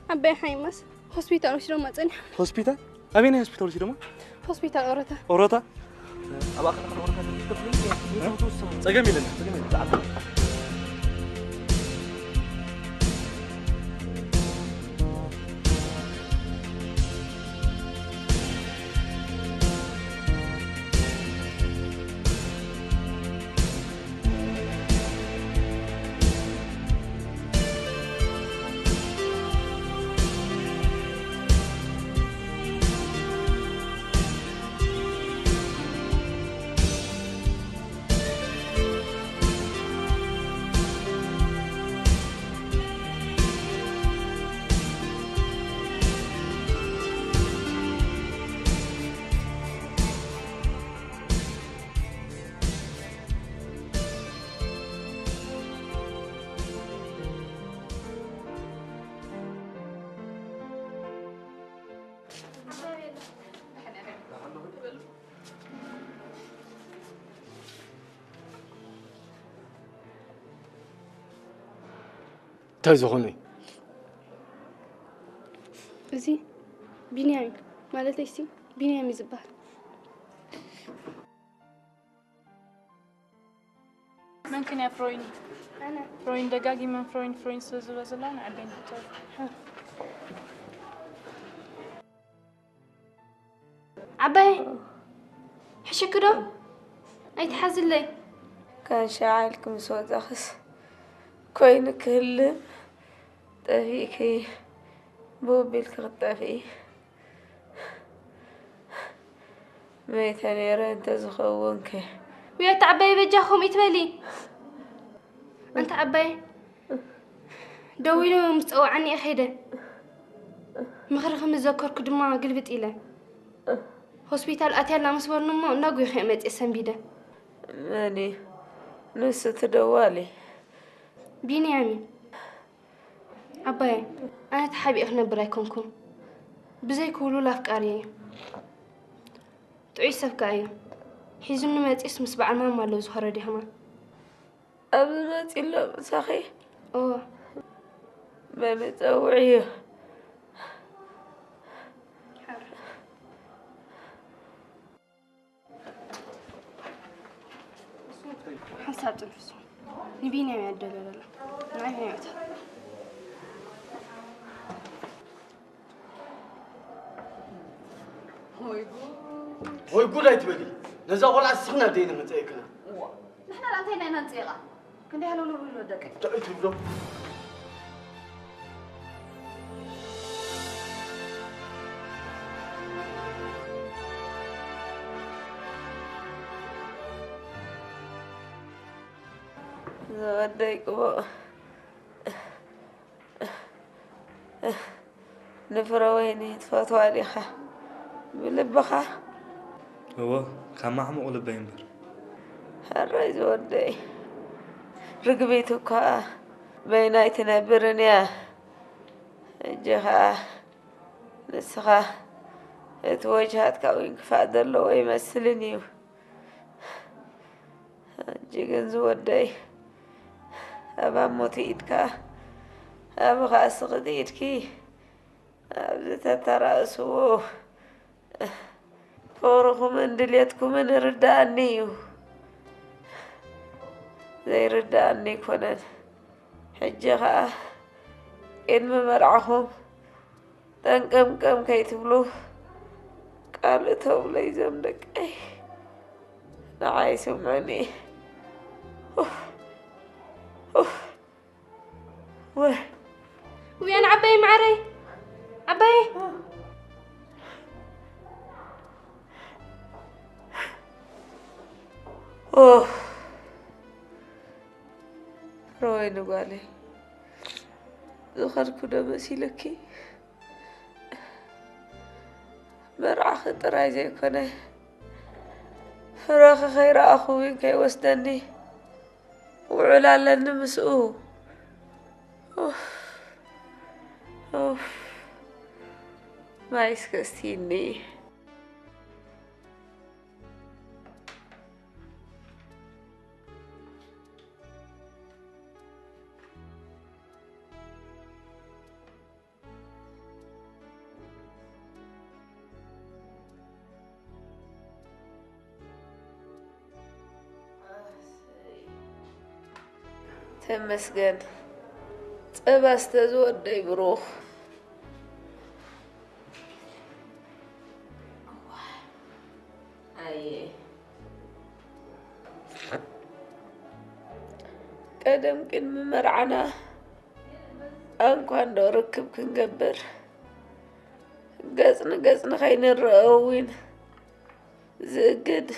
ዓባይ ሓይማስ ሆስፒታል ወሲዶማ ጸኒሖም። ሆስፒታል? ኣበየናይ ሆስፒታል ወሲዶማ? ሆስፒታል ኦሮታ። ኦሮታ? ኣብ ኣኽሊ ኦሮታ ትከፍሊ? ጸገም የለን፣ ጸገም የለን። እንታይ ዝኾነ እዩ? እዚ ቢንያም እዩ። ማለተይ ሲ ቢንያም እዩ ዝበሃል። መን ክን እያ ፍሮይኒ? ፍሮይኒ ደጋጊመን ፍሮይኒ ፍሮይኒ ስለ ዝብሎ ዘለዋ ንዓደይ ንሕቶ። ዓባይ ሕሽኪ ዶ ኣይትሓዝለይ። ካንሻ ዓልኪ ምስ ወጻኽስ ኮይኑ ክህልም ጠፊእኪ ብውቢልኪ ክትጠፍኢ መይተ ነይረ እንተዝኸውን ከ። ውይ ኣቲ ዓባይ በጃኹም ይትበሊ። ኣንቲ ዓባይ ደዊሉ ምስ ጸውዓኒ እየ ኸይደ። ምኽርኺ ምስ ዘከርኩ ድማ ግልብጥ ኢለ። ሆስፒታል ኣትያላ ምስ በሉኒ እሞ እናጉይኹ እየ መጽየ ሰንቢደ። መን እዩ ንሱ እቲ ደዋሊ? ቢንያም እዩ። ዓባየ ኣነ ተሓቢኤ ክነብር ኣይኮንኩን። ብዘይ ክውሉል ኣፍቃሪየ እዩ። ጥዑይ ሰብ ከኣ እዩ። ሒዙኒ መጺኡስ ምስ በዓል ማማ ኣለዉ ዝኾረ ድሕማ። ኣብዚ መጺ ኣሎ ምሳኺ? እወ። በሊ ጸውዕዮ። ሓንሳብ ጥንፍሱ ንቢንያም እያ ትደልዮ ዘላ። ንዓይ ቢንያም እታ። ወይ ጉድ ኣይትበሊ። ነዛ ቆልዓ ስኽና ደይነ መጸየክና። ንሕና ደኣ እንታይ ኢና ኢና ንጽይቓ? ክንደይ ሃለውለው ይብሉ ደቂ። እንታይ ትብሎ? ዝወደይ ቅቡእ ንፍረ ወይኒ ትፈትዋ ዲኻ? ብልብኻ? እወ፣ ካብ ማዕሙቕ ልበይ እምበር። ሕራይ ዝወደይ፣ ርግቢት እኳ በይናይ ትነብርን እያ። ሕጂ ኸኣ ንስኻ እቲ ወጅሃትካ እውን ክፋእ ዘለዎ ይመስልን እዩ። ሕጂ ግን ዝወደይ፣ ኣብ ኣሞቲ ኢድካ፣ ኣብ ኸኣ ስኽቲ ኢድኪ ኣብዚ ተተራእስዎ ፍቕርኹምን ድሌትኩምን ይርድኣኒ እዩ። ዘይርድኣኒ ኣይኮነን። ሕጂ ኸኣ ቅድሚ መርዓኹም ጠንቀምቀም ከይትብሉ ቃል እተውለይ እዞም ደቀይ። ንዓይ ስምዑኒ። ኡፍ፣ ኡፍ። ወይ፣ ውያን ዓባይ ማዕረይ፣ ዓባይ። ኦህ፣ ሮይ ንጓለይ፣ ዝኸድኩ ዶ መሲለኪ? መርዓኺ ጥራይ ዘይኮነ፣ ፍረኺ ከይረኣኹ እውን ከይወስደኒ ውዕል ኣለኒ ምስኡ። ኡፍ፣ ኡፍ፣ ማይ እስከ እስቲኒ። ተመስገን። ጸባ ስተዝወደይ ብሩኽ። ኣየ። ቀደም ቅድሚ መርዓና ኣንኳ እንዶ ርክብ ክንገብር፣ ገጽ ንገጽ ንኸይንረአ እውን ዝእግድ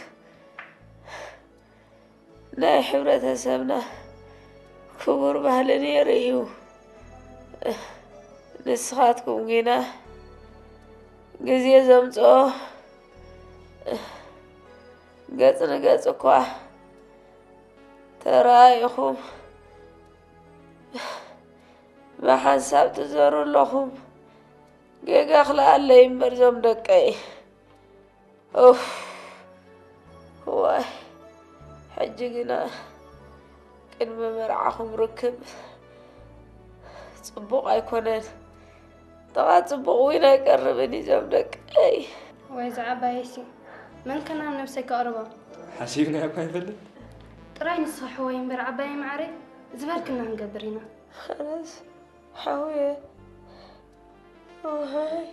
ናይ ሕብረተሰብና ክቡር ባህሊ ነይሩ እዩ። ንስኻትኩም ግና ግዜ ዘምጽኦ ገጽ ንገጽ እኳ ተራኢኹም ብሓንሳብ ትዘሩ ኣለኹም። ጌጋ ክልኣለይ እምበር ዞም ደቀይ። ኡፍ፣ ዋይ፣ ሕጂ ግና ቅድሚ መርዓኹም ርክብ ጽቡቕ ኣይኮነን። ጥቓ ጽቡቕ እውን ኣይቀርብን እዩ ዞም ደቀይ። ወይ ዝዓባየሲ፣ መን ከናም ነብሰይ ከቕርቦ? ሓሲብናዮ እኳ ኣይፈልጥ። ጥራይ ንስኻ ሕወይ እምበር ዓባየይ መዓረይ፣ ዝበልክና ክንገብር ኢና። ኸላስ፣ ሓውየ። ዋይ።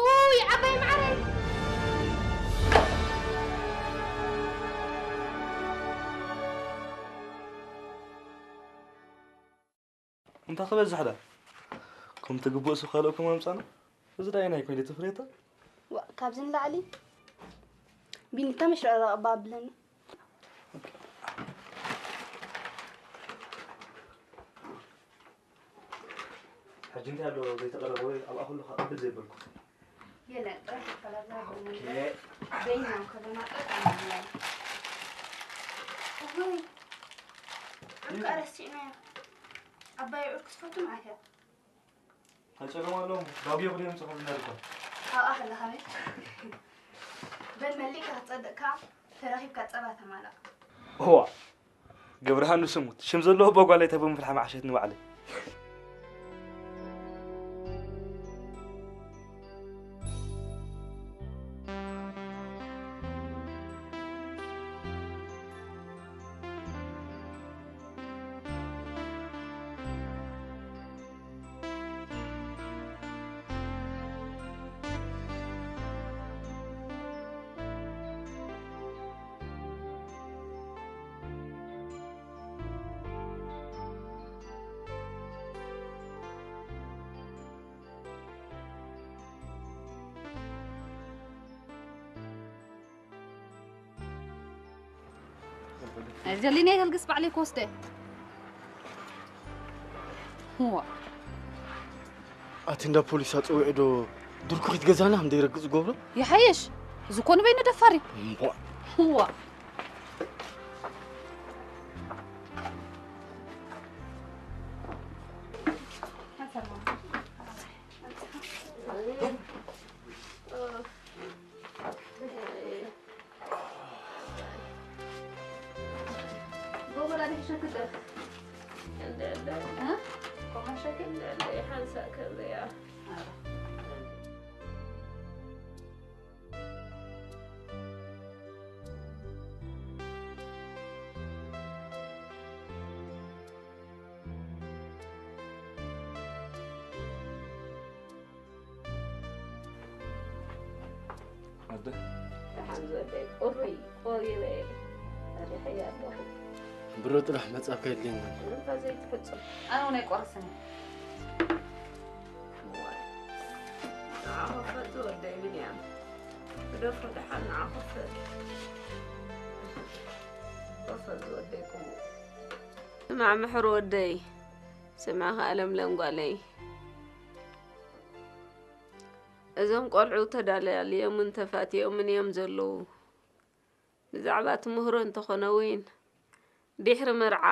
ኡይ፣ ዓባይ መዓረይ። እንታይ ክበዝሕ ዳ? ከም ትግብእሱ ካልኦኩም ኣምጻና። እዚ ዳይ ናይ ኮይነ ትፍሬታ? ዋ፣ ካብዚ ንላዕሊ ቢኒታ መሽረራ ቀባ ኣብለኒ። ሕጂ እንታይ ኣሎ ዘይተቐረበ ወይ ኣብኣ ከለኹ ክቕብል ዘይበልኩ? የለን፣ ጥራሕ ይከላብላ ኦኬ። በይና ከለና ጥራሕ ኣይብላን። እሁይ፣ ዕርቃ ረሲዕናዮ። ዓባይ ዑር ክትፈቱ መዓት እያ። እንታይ ጸገም ኣለዎ? ዳጉ ይኹን እዮም ጽሑፍ እናልኳ። ካብኣ ከለኻ በል። በል መሊእካ ክትጸድቕ ከኣ ተረኺብካ ጸባ ተማላእ። እዋ፣ ገብረሃኑ ስሙት፣ ሽም ዘለዎ ኣቦ ጓለይ ተብኡ ምፍልሓ መዓሸት ንባዕለይ። ዘሊና ይተልግስ ባዕለይ ክወስደ። እዋ። ኣቲ እንዳ ፖሊስ ኣጸዊዑ ዶ ድርኩኺት ገዛና ከም ዘይረግጽ ዝገብሮ? ይሓይሽ። እዚ እኮ ንበይኑ ደፋር እዩ። እምቧ። እዋ። ኣደ። ደሓን ዘበይ ቁሪ ቆሪበ ሪሐያ ኣለኹ። ብሮ ጥራሕ መጻብካ የድልየኒ። ምንታ ዘይትፍጽም። ኣነ እውን ኣይቆረስን እየ። ኣኸፈት ዝወደይ ብንያም፣ ግደፎ ደሓን ንዓ ኮፈል። ኮፈል ዝወደይ ቁሙ። ስማዕ ምሕር ወደይ፣ ስማዕ ከኣ ለምለም ጓለይ። እዞም ቆልዑ ተዳላልዮምን ተፋትዮምን እዮም ዘለዉ። ብዛዕባ ትምህሮ እንተኾነ እውን ድሕሪ መርዓ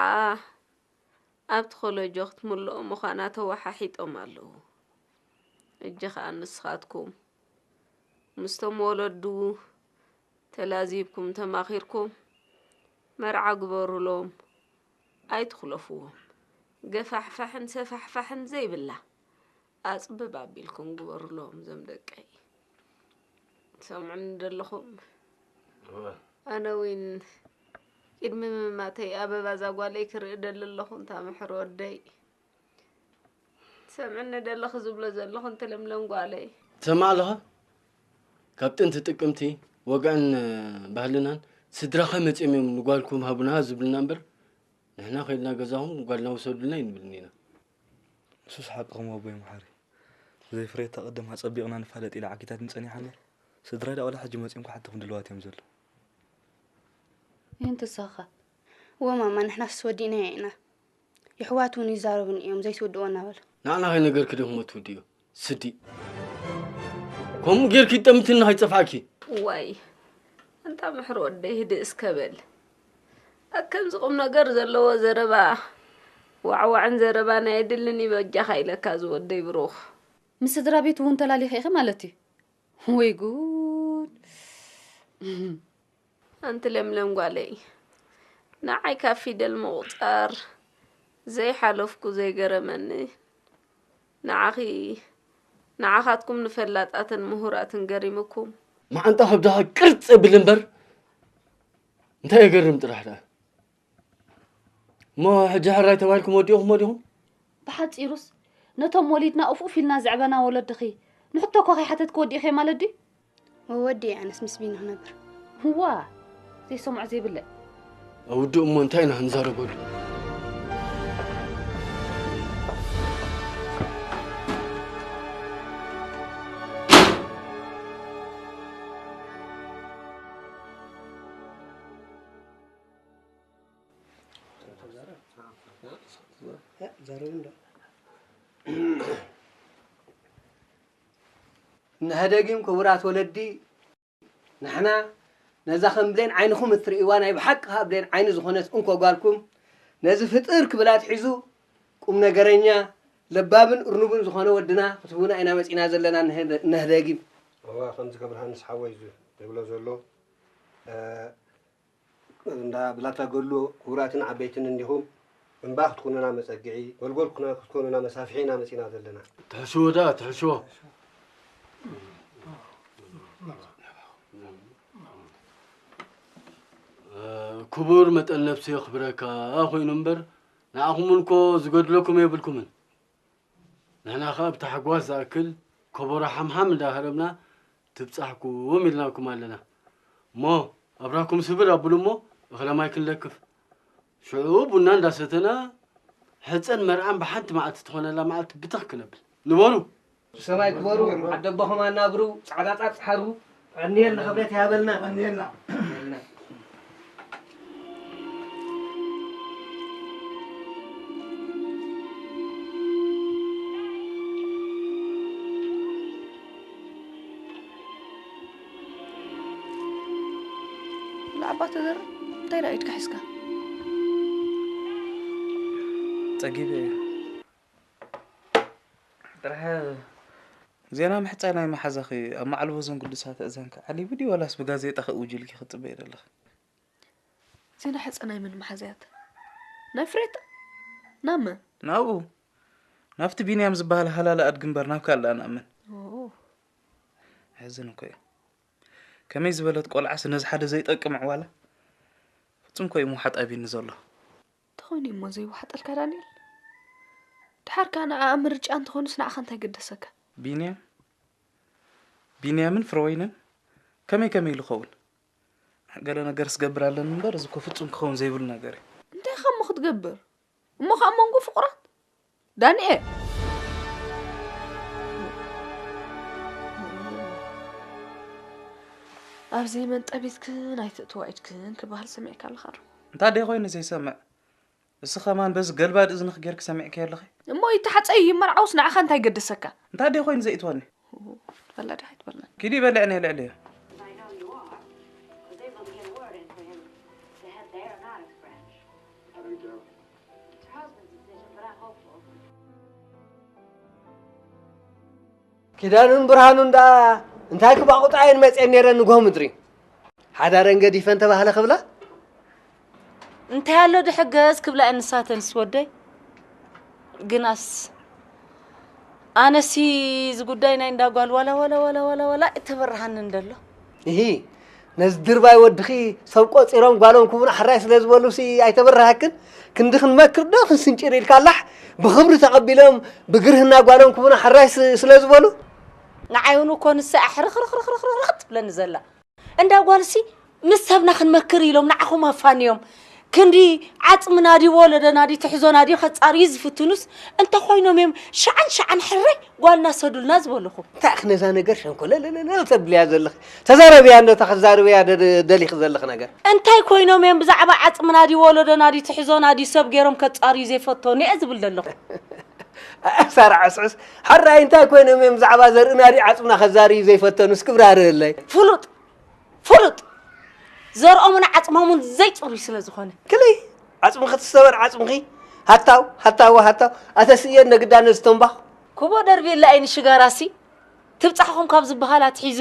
ኣብቲ ኮለጆ ክትምልኦ ምዃና ተወሓሒጦም ኣለዉ። እጂ ኸኣ ንስኻትኩም ምስቶም ወለዱ ተላዚብኩም ተማኺርኩም መርዓ ግበሩሎም፣ ኣይትኹለፍዎም። ገፋሕፋሕን ሰፋሕፋሕን ዘይብላ ኣጽብብ ኣቢልኩም ግበሩሎም እዞም ደቀይ። ትሰምዑኒ ደለኹም? እወ። ኣነ እውን ቅድሚ ምማተይ ኣበባ እዛ ጓለይ ክርኢ ደሊ ኣለኹ፣ እንታ ምሕር ወደይ። ትሰምዕኒ ደለኺ ዝብሎ ዘለኹ፣ እንተ ለምለም ጓለይ። ትሰምዓ ኣለኻ? ካብ ጥንቲ ጥቅምቲ ወግዕን ባህልናን ስድራኸ መጺኦም እዮም ንጓልኩም ሃቡና ዝብልና እምበር፣ ንሕና ከይድና ገዛኹም ጓልና ውሰዱልና ኣይንብልን ኢና። ንሱስ ሓቅኹም ኣቦይ መሓሪ። ዘይፍሬታ ቅድም ኣጸቢቕና ንፋለጥ ኢላ ዓጊታትኒ ጸኒሓ እምበር፣ ስድራይ ደኣ ዋላ ሕጂ መጺኦም ክሓትኹም ድልዋት እዮም ዘለዉ። ይህን ትሳኻ። እወ ማማ፣ ንሕናስ ወዲእናዮ ኢና። የሕዋት እውን ይዛረቡኒ እዮም፣ ዘይትውድዎ እናበሉ። ንዓና ከይነገርኪ ዲኹም እትውድዮ? ስዲ። ከምኡ ጌርኪ ጠምትኒ ከይጸፍዓኪ። ዋይ፣ እንታ ምሕር ወደይ ህድእ እስከ በል። ከምዚ ቁም ነገር ዘለዎ ዘረባ፣ ዋዕዋዕን ዘረባን ኣየድልን እዩ በጃኻ ኢለካ ዝወደይ ብሩኽ። ምስ ስድራ ቤት እውን ተላሊኺ ኢኺ ማለት እዩ? ወይ ጉድ! ኣንቲ ለምለም ጓለይ፣ ንዓይ ካብ ፊደል ምቑጻር ዘይሓለፍኩ ዘይገረመኒ፣ ንዓኺ፣ ንዓኻትኩም ንፈላጣትን ምሁራትን ገሪሙኩም። መዓንጣ ከብድኻ ቅርጽ የብል እምበር፣ እንታይ የገርም ጥራሕ ደኣ። እሞ ሕጂ ሕራይ ተባሂልኩም ወዲእኹም ወዲኹም? ብሓጺሩስ፣ ነቶም ወሊድና ኡፍ ኡፍ ኢልና ዘዕበና ወለድኺ፣ ንሕቶ እኳ ከይሓተትኪ ወዲእኺ ማለት ድዩ? ወወዲ ኣነስ ምስ ቢኒ ክነብር። ህዋ፣ ዘይሰምዖ ዘይብለ። ኣውድእ እሞ እንታይ ኢና ክንዛረበሉ? ዛረቡ እንዶ። ንህደጊም ክቡራት ወለዲ፣ ንሕና ነዛ ከም ብሌን ዓይንኹም እትርእይዋ ናይ ብሓቂ ከኣ ብሌን ዓይኒ ዝኾነት እንኮ ጓልኩም ነዚ ፍጥር ክብል ኣትሒዙ ቁም ነገረኛ፣ ለባምን እርኑብን ዝኾነ ወድና ክትህቡና ኢና መጺና ዘለና። ንህ-፣ ነህደጊም። እዋ፣ ከምዚ ከብርሃንስ ሓወይ ዝ-፣ ዝብሎ ዘሎ፣ እ፣ እንዳ ብላታ ገሉ ክቡራትን ዓበይትን እንዲኹም እምባ ክትኮኑና መጸግዒ፣ ጎልጎል ኩና-፣ ክትኮኑና መሳፍሒ ኢና መጺና ዘለና። ትሕሽዎ ደኣ፣ ትሕሽዎ። እ፣ ክቡር መጠን ነብሲ የኽብረካ ኮይኑ እምበር፣ ንዓኹም እውን እኮ ዝገድለኩም የብልኩምን። ንሕና ኸኣ ብታሕጓስ ዝኣክል ከበሮ ሓምሓም እንዳሃረምና ትብጻሕኩም ኢልናኩም ኣለና። እሞ ኣብራኩም ስብር ኣብሉ እሞ እኽለ ማይ ክንለክፍ። ሽዑ ቡና እንዳሰተና ሕጸን መርዓን ብሓንቲ መዓልቲ ትኾነላ መዓልቲ ብትኽ ክነብል። ንበሩ። ብሰማይ ክበሩ፣ ዓደቦኹም ኣናብሩ፣ ጻዕዳ ጻጽ ሓሩ። ቀንየልና፣ ክብረት ይሃበልና። ቀንየልና። ንዓባ ተዘር፣ እንታይ ደኣ ኢድካ ሒዝካ? ጸጊበ እየ። ጥራሕ ዜና ምሕጻይ ናይ መሓዛኺ ኣብ ማዕልቦ እዞን ግዱሳት ኣእዛንኪ ዓሊቡ ድዩ ዋላስ ብጋዜጣ ክእውጅልኪ ክትጽበዪ ዘለኺ? ዜና ሕጸ ናይ መን መሓዛያት? ናይ ፍሬታ? ናብ መን? ናብኡ። ናብቲ ቢንያም ዝበሃል ሃላላ ኣድጊ እምበር ናብ ካልእ ኣነኣምን። ኦ። የሕዝን እኮ እዩ። ከመይ ዝበለት ቆልዓስ ነዚ ሓደ ዘይጠቅም ዕዋላ ፍጹም እኮ እዩ ምውሓጥ ኣቢኒ ዘሎ። እንተኾይኑ እሞ ዘይወሓጠልካ ዳንኤል? ድሓር ከኣ ንዓኣ ምርጫ እንተኾይኑስ ንዓኻ እንታይ ገደሰካ? ቢንያም? ቢንያምን ፍረወይንን ከመይ ከመይ ኢሉ ኸውን? ገለ ነገርስ ገብር ኣለኒ እምበር፣ እዚ እኮ ፍጹም ክኸውን ዘይብሉ ነገር እዩ። እንታይ ኢኻ እሞ ክትገብር? እሞ ኸኣ መንጎ ፍቑራት? ዳንኤል! ኣብ ዘይመንጠቢትክን ኣይትእትዋ ኢድክን ክበሃል ሰሚዕካ ኣለኻ ዶ? እንታይ ደይ ኮይኑ ዘይሰምዕ? እሱ ኸማን በዚ ገልባድ እዝንኽ ጌርክ ሰሚዕካዮ ኣለኺ? እሞ ይተሓጸ ይመርዓውስ ንዓኻ እንታይ ገደሰካ? እንታይ ደይ ኮይኑ ዘይእትወኒ? ትበላ ዲኻ ኣይትበልዕን? ኪዲ በልዕኒ ልዕሊ እየ። I know you are, 'cause they will get word into him to head there and out of French. It's her husband's decision, but I'm hopeful. ኪዳኑን ብርሃኑን ደኣ እንታይ ክባቑጣ እየን መፅየን ነይረን ንጎህ ምድሪ ሓዳረን ገዲፈን ተባህለ ክብላ እንታይ ኣሎ ድሕገዝ ክብላ እየን ንሳተንስ ወደይ ግናስ ኣነሲ እዚ ጉዳይ ናይ እንዳጓል ዋላ ዋላ ዋላ ዋላ ዋላ እተበርሃኒ እንደሎ ይሂ ነዚ ድርባይ ወድኺ ሰብ ቆፂሮም ጓሎም ክቡን ሓራይ ስለ ዝበሉሲ ኣይተበረሃክን ክንዲ ክንመክር ዶ ክንስንጭር ኢልካ ኣላሕ ብኽብሪ ተቐቢሎም ብግርህና ጓሎም ክቡን ሓራይ ስ- ስለ ዝበሉ ንዓይ እውን እኮ ንሳ ኣሕርኽርኽርኽርኽርኽ ትብለኒ ዘላ እንዳ ጓልሲ ምስ ሰብና ክንመክር ኢሎም ንዓኹም ኣፋንዮም ክንዲ ዓፅምና ድዩ ወለዶና ድዩ ትሕዞና ድዩ ከፃርዩ ዝፍትኑስ እንተኾይኖም እዮም ሸዓን ሸዓን ሕራይ ጓልና ሰዱልና ዝበልኹ እንታይ ኢኺ ነዛ ነገር ሸንኮለለለለ ተብልያ ዘለኺ ተዛረብያ እንዶ እታ ክትዛርብያ ደ- ደሊኺ ዘለኺ ነገር እንታይ ኮይኖም እዮም ብዛዕባ ዓፅምና ድዩ ወለዶና ድዩ ትሕዞና ድዩ ሰብ ገይሮም ከፃርዩ ዘይፈተኑ እየ ዝብል ዘለኹ ሳራ ዕስዕስ ሓራይ እንታይ ኮይኖም እዮም ብዛዕባ ዘርእና ድዩ ዓፅምና ከዛርዩ ዘይፈተኑስ ክብራርህለይ ፍሉጥ ፍሉጥ ዘርኦምን ዓፅሞምን ዘይፅሩይ ስለ ዝኾነ ክልይ ዓፅምኺ ትሰበር ዓፅምኺ ሃታው ሃታው ሃታው ኣተስእየን ነግዳ ነዚ ተንባኽ ክቦ ደርብየላ እየ ንሽጋራሲ ትብፃሕኹም ካብ ዝበሃል ኣትሒዙ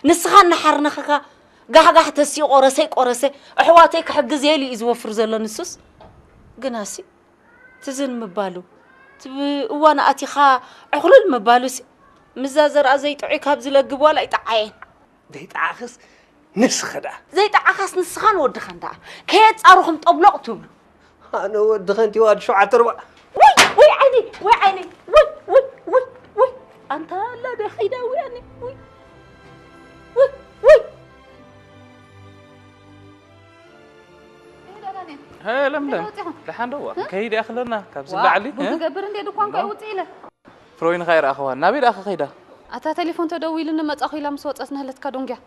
ንስኻ እናሓርነኽኻ ጋሕጋሕ ተሲኡ ቆረሰይ ቆረሰ ኣሕዋተይ ክሕግዝ የሉ እዩ ዝወፍር ዘሎ ንሱስ ግናሲ ትዝን ምባሉ ትብ እዋን ኣቲኻ ዕኹልል ምባሉሲ ምዛ ዘርኣ ዘይጥዑይ ካብ ዝለግብ ዋላ ይጠዓየን ዘይጠዓኽስ ንስኺ ደኣ ዘይጠዓኻስ ንስኻን ወድኻን ደኣ ከየጻሩኹም ጠብሎቕ ትብሉ ኣነ ወዲ ኸንቲ ዋዲ ሸውዓተ ርባ ወይ ወይ ዓይኒ ወይ ዓይኒ ወይ ወይ ወይ ወይ ኣንታ ኣላ ደ ኸይዳ ውያኒ ወይ ወይ ወይ ሀ ለምለም ደሓን ደዋ ከይድ ያኽለና ካብዚ ላዕሊ ቡን ክገብር እንደ ድኳን ከይውፅእ ኢለ ፍሮይን ኸይ ረኣኽዋ ናበይ ደኣ ከኸይዳ ኣታ ቴሌፎን ተደዊሉኒ መጻኹ ኢላ ምስ ወፀት ነህለትካ ዶንግያ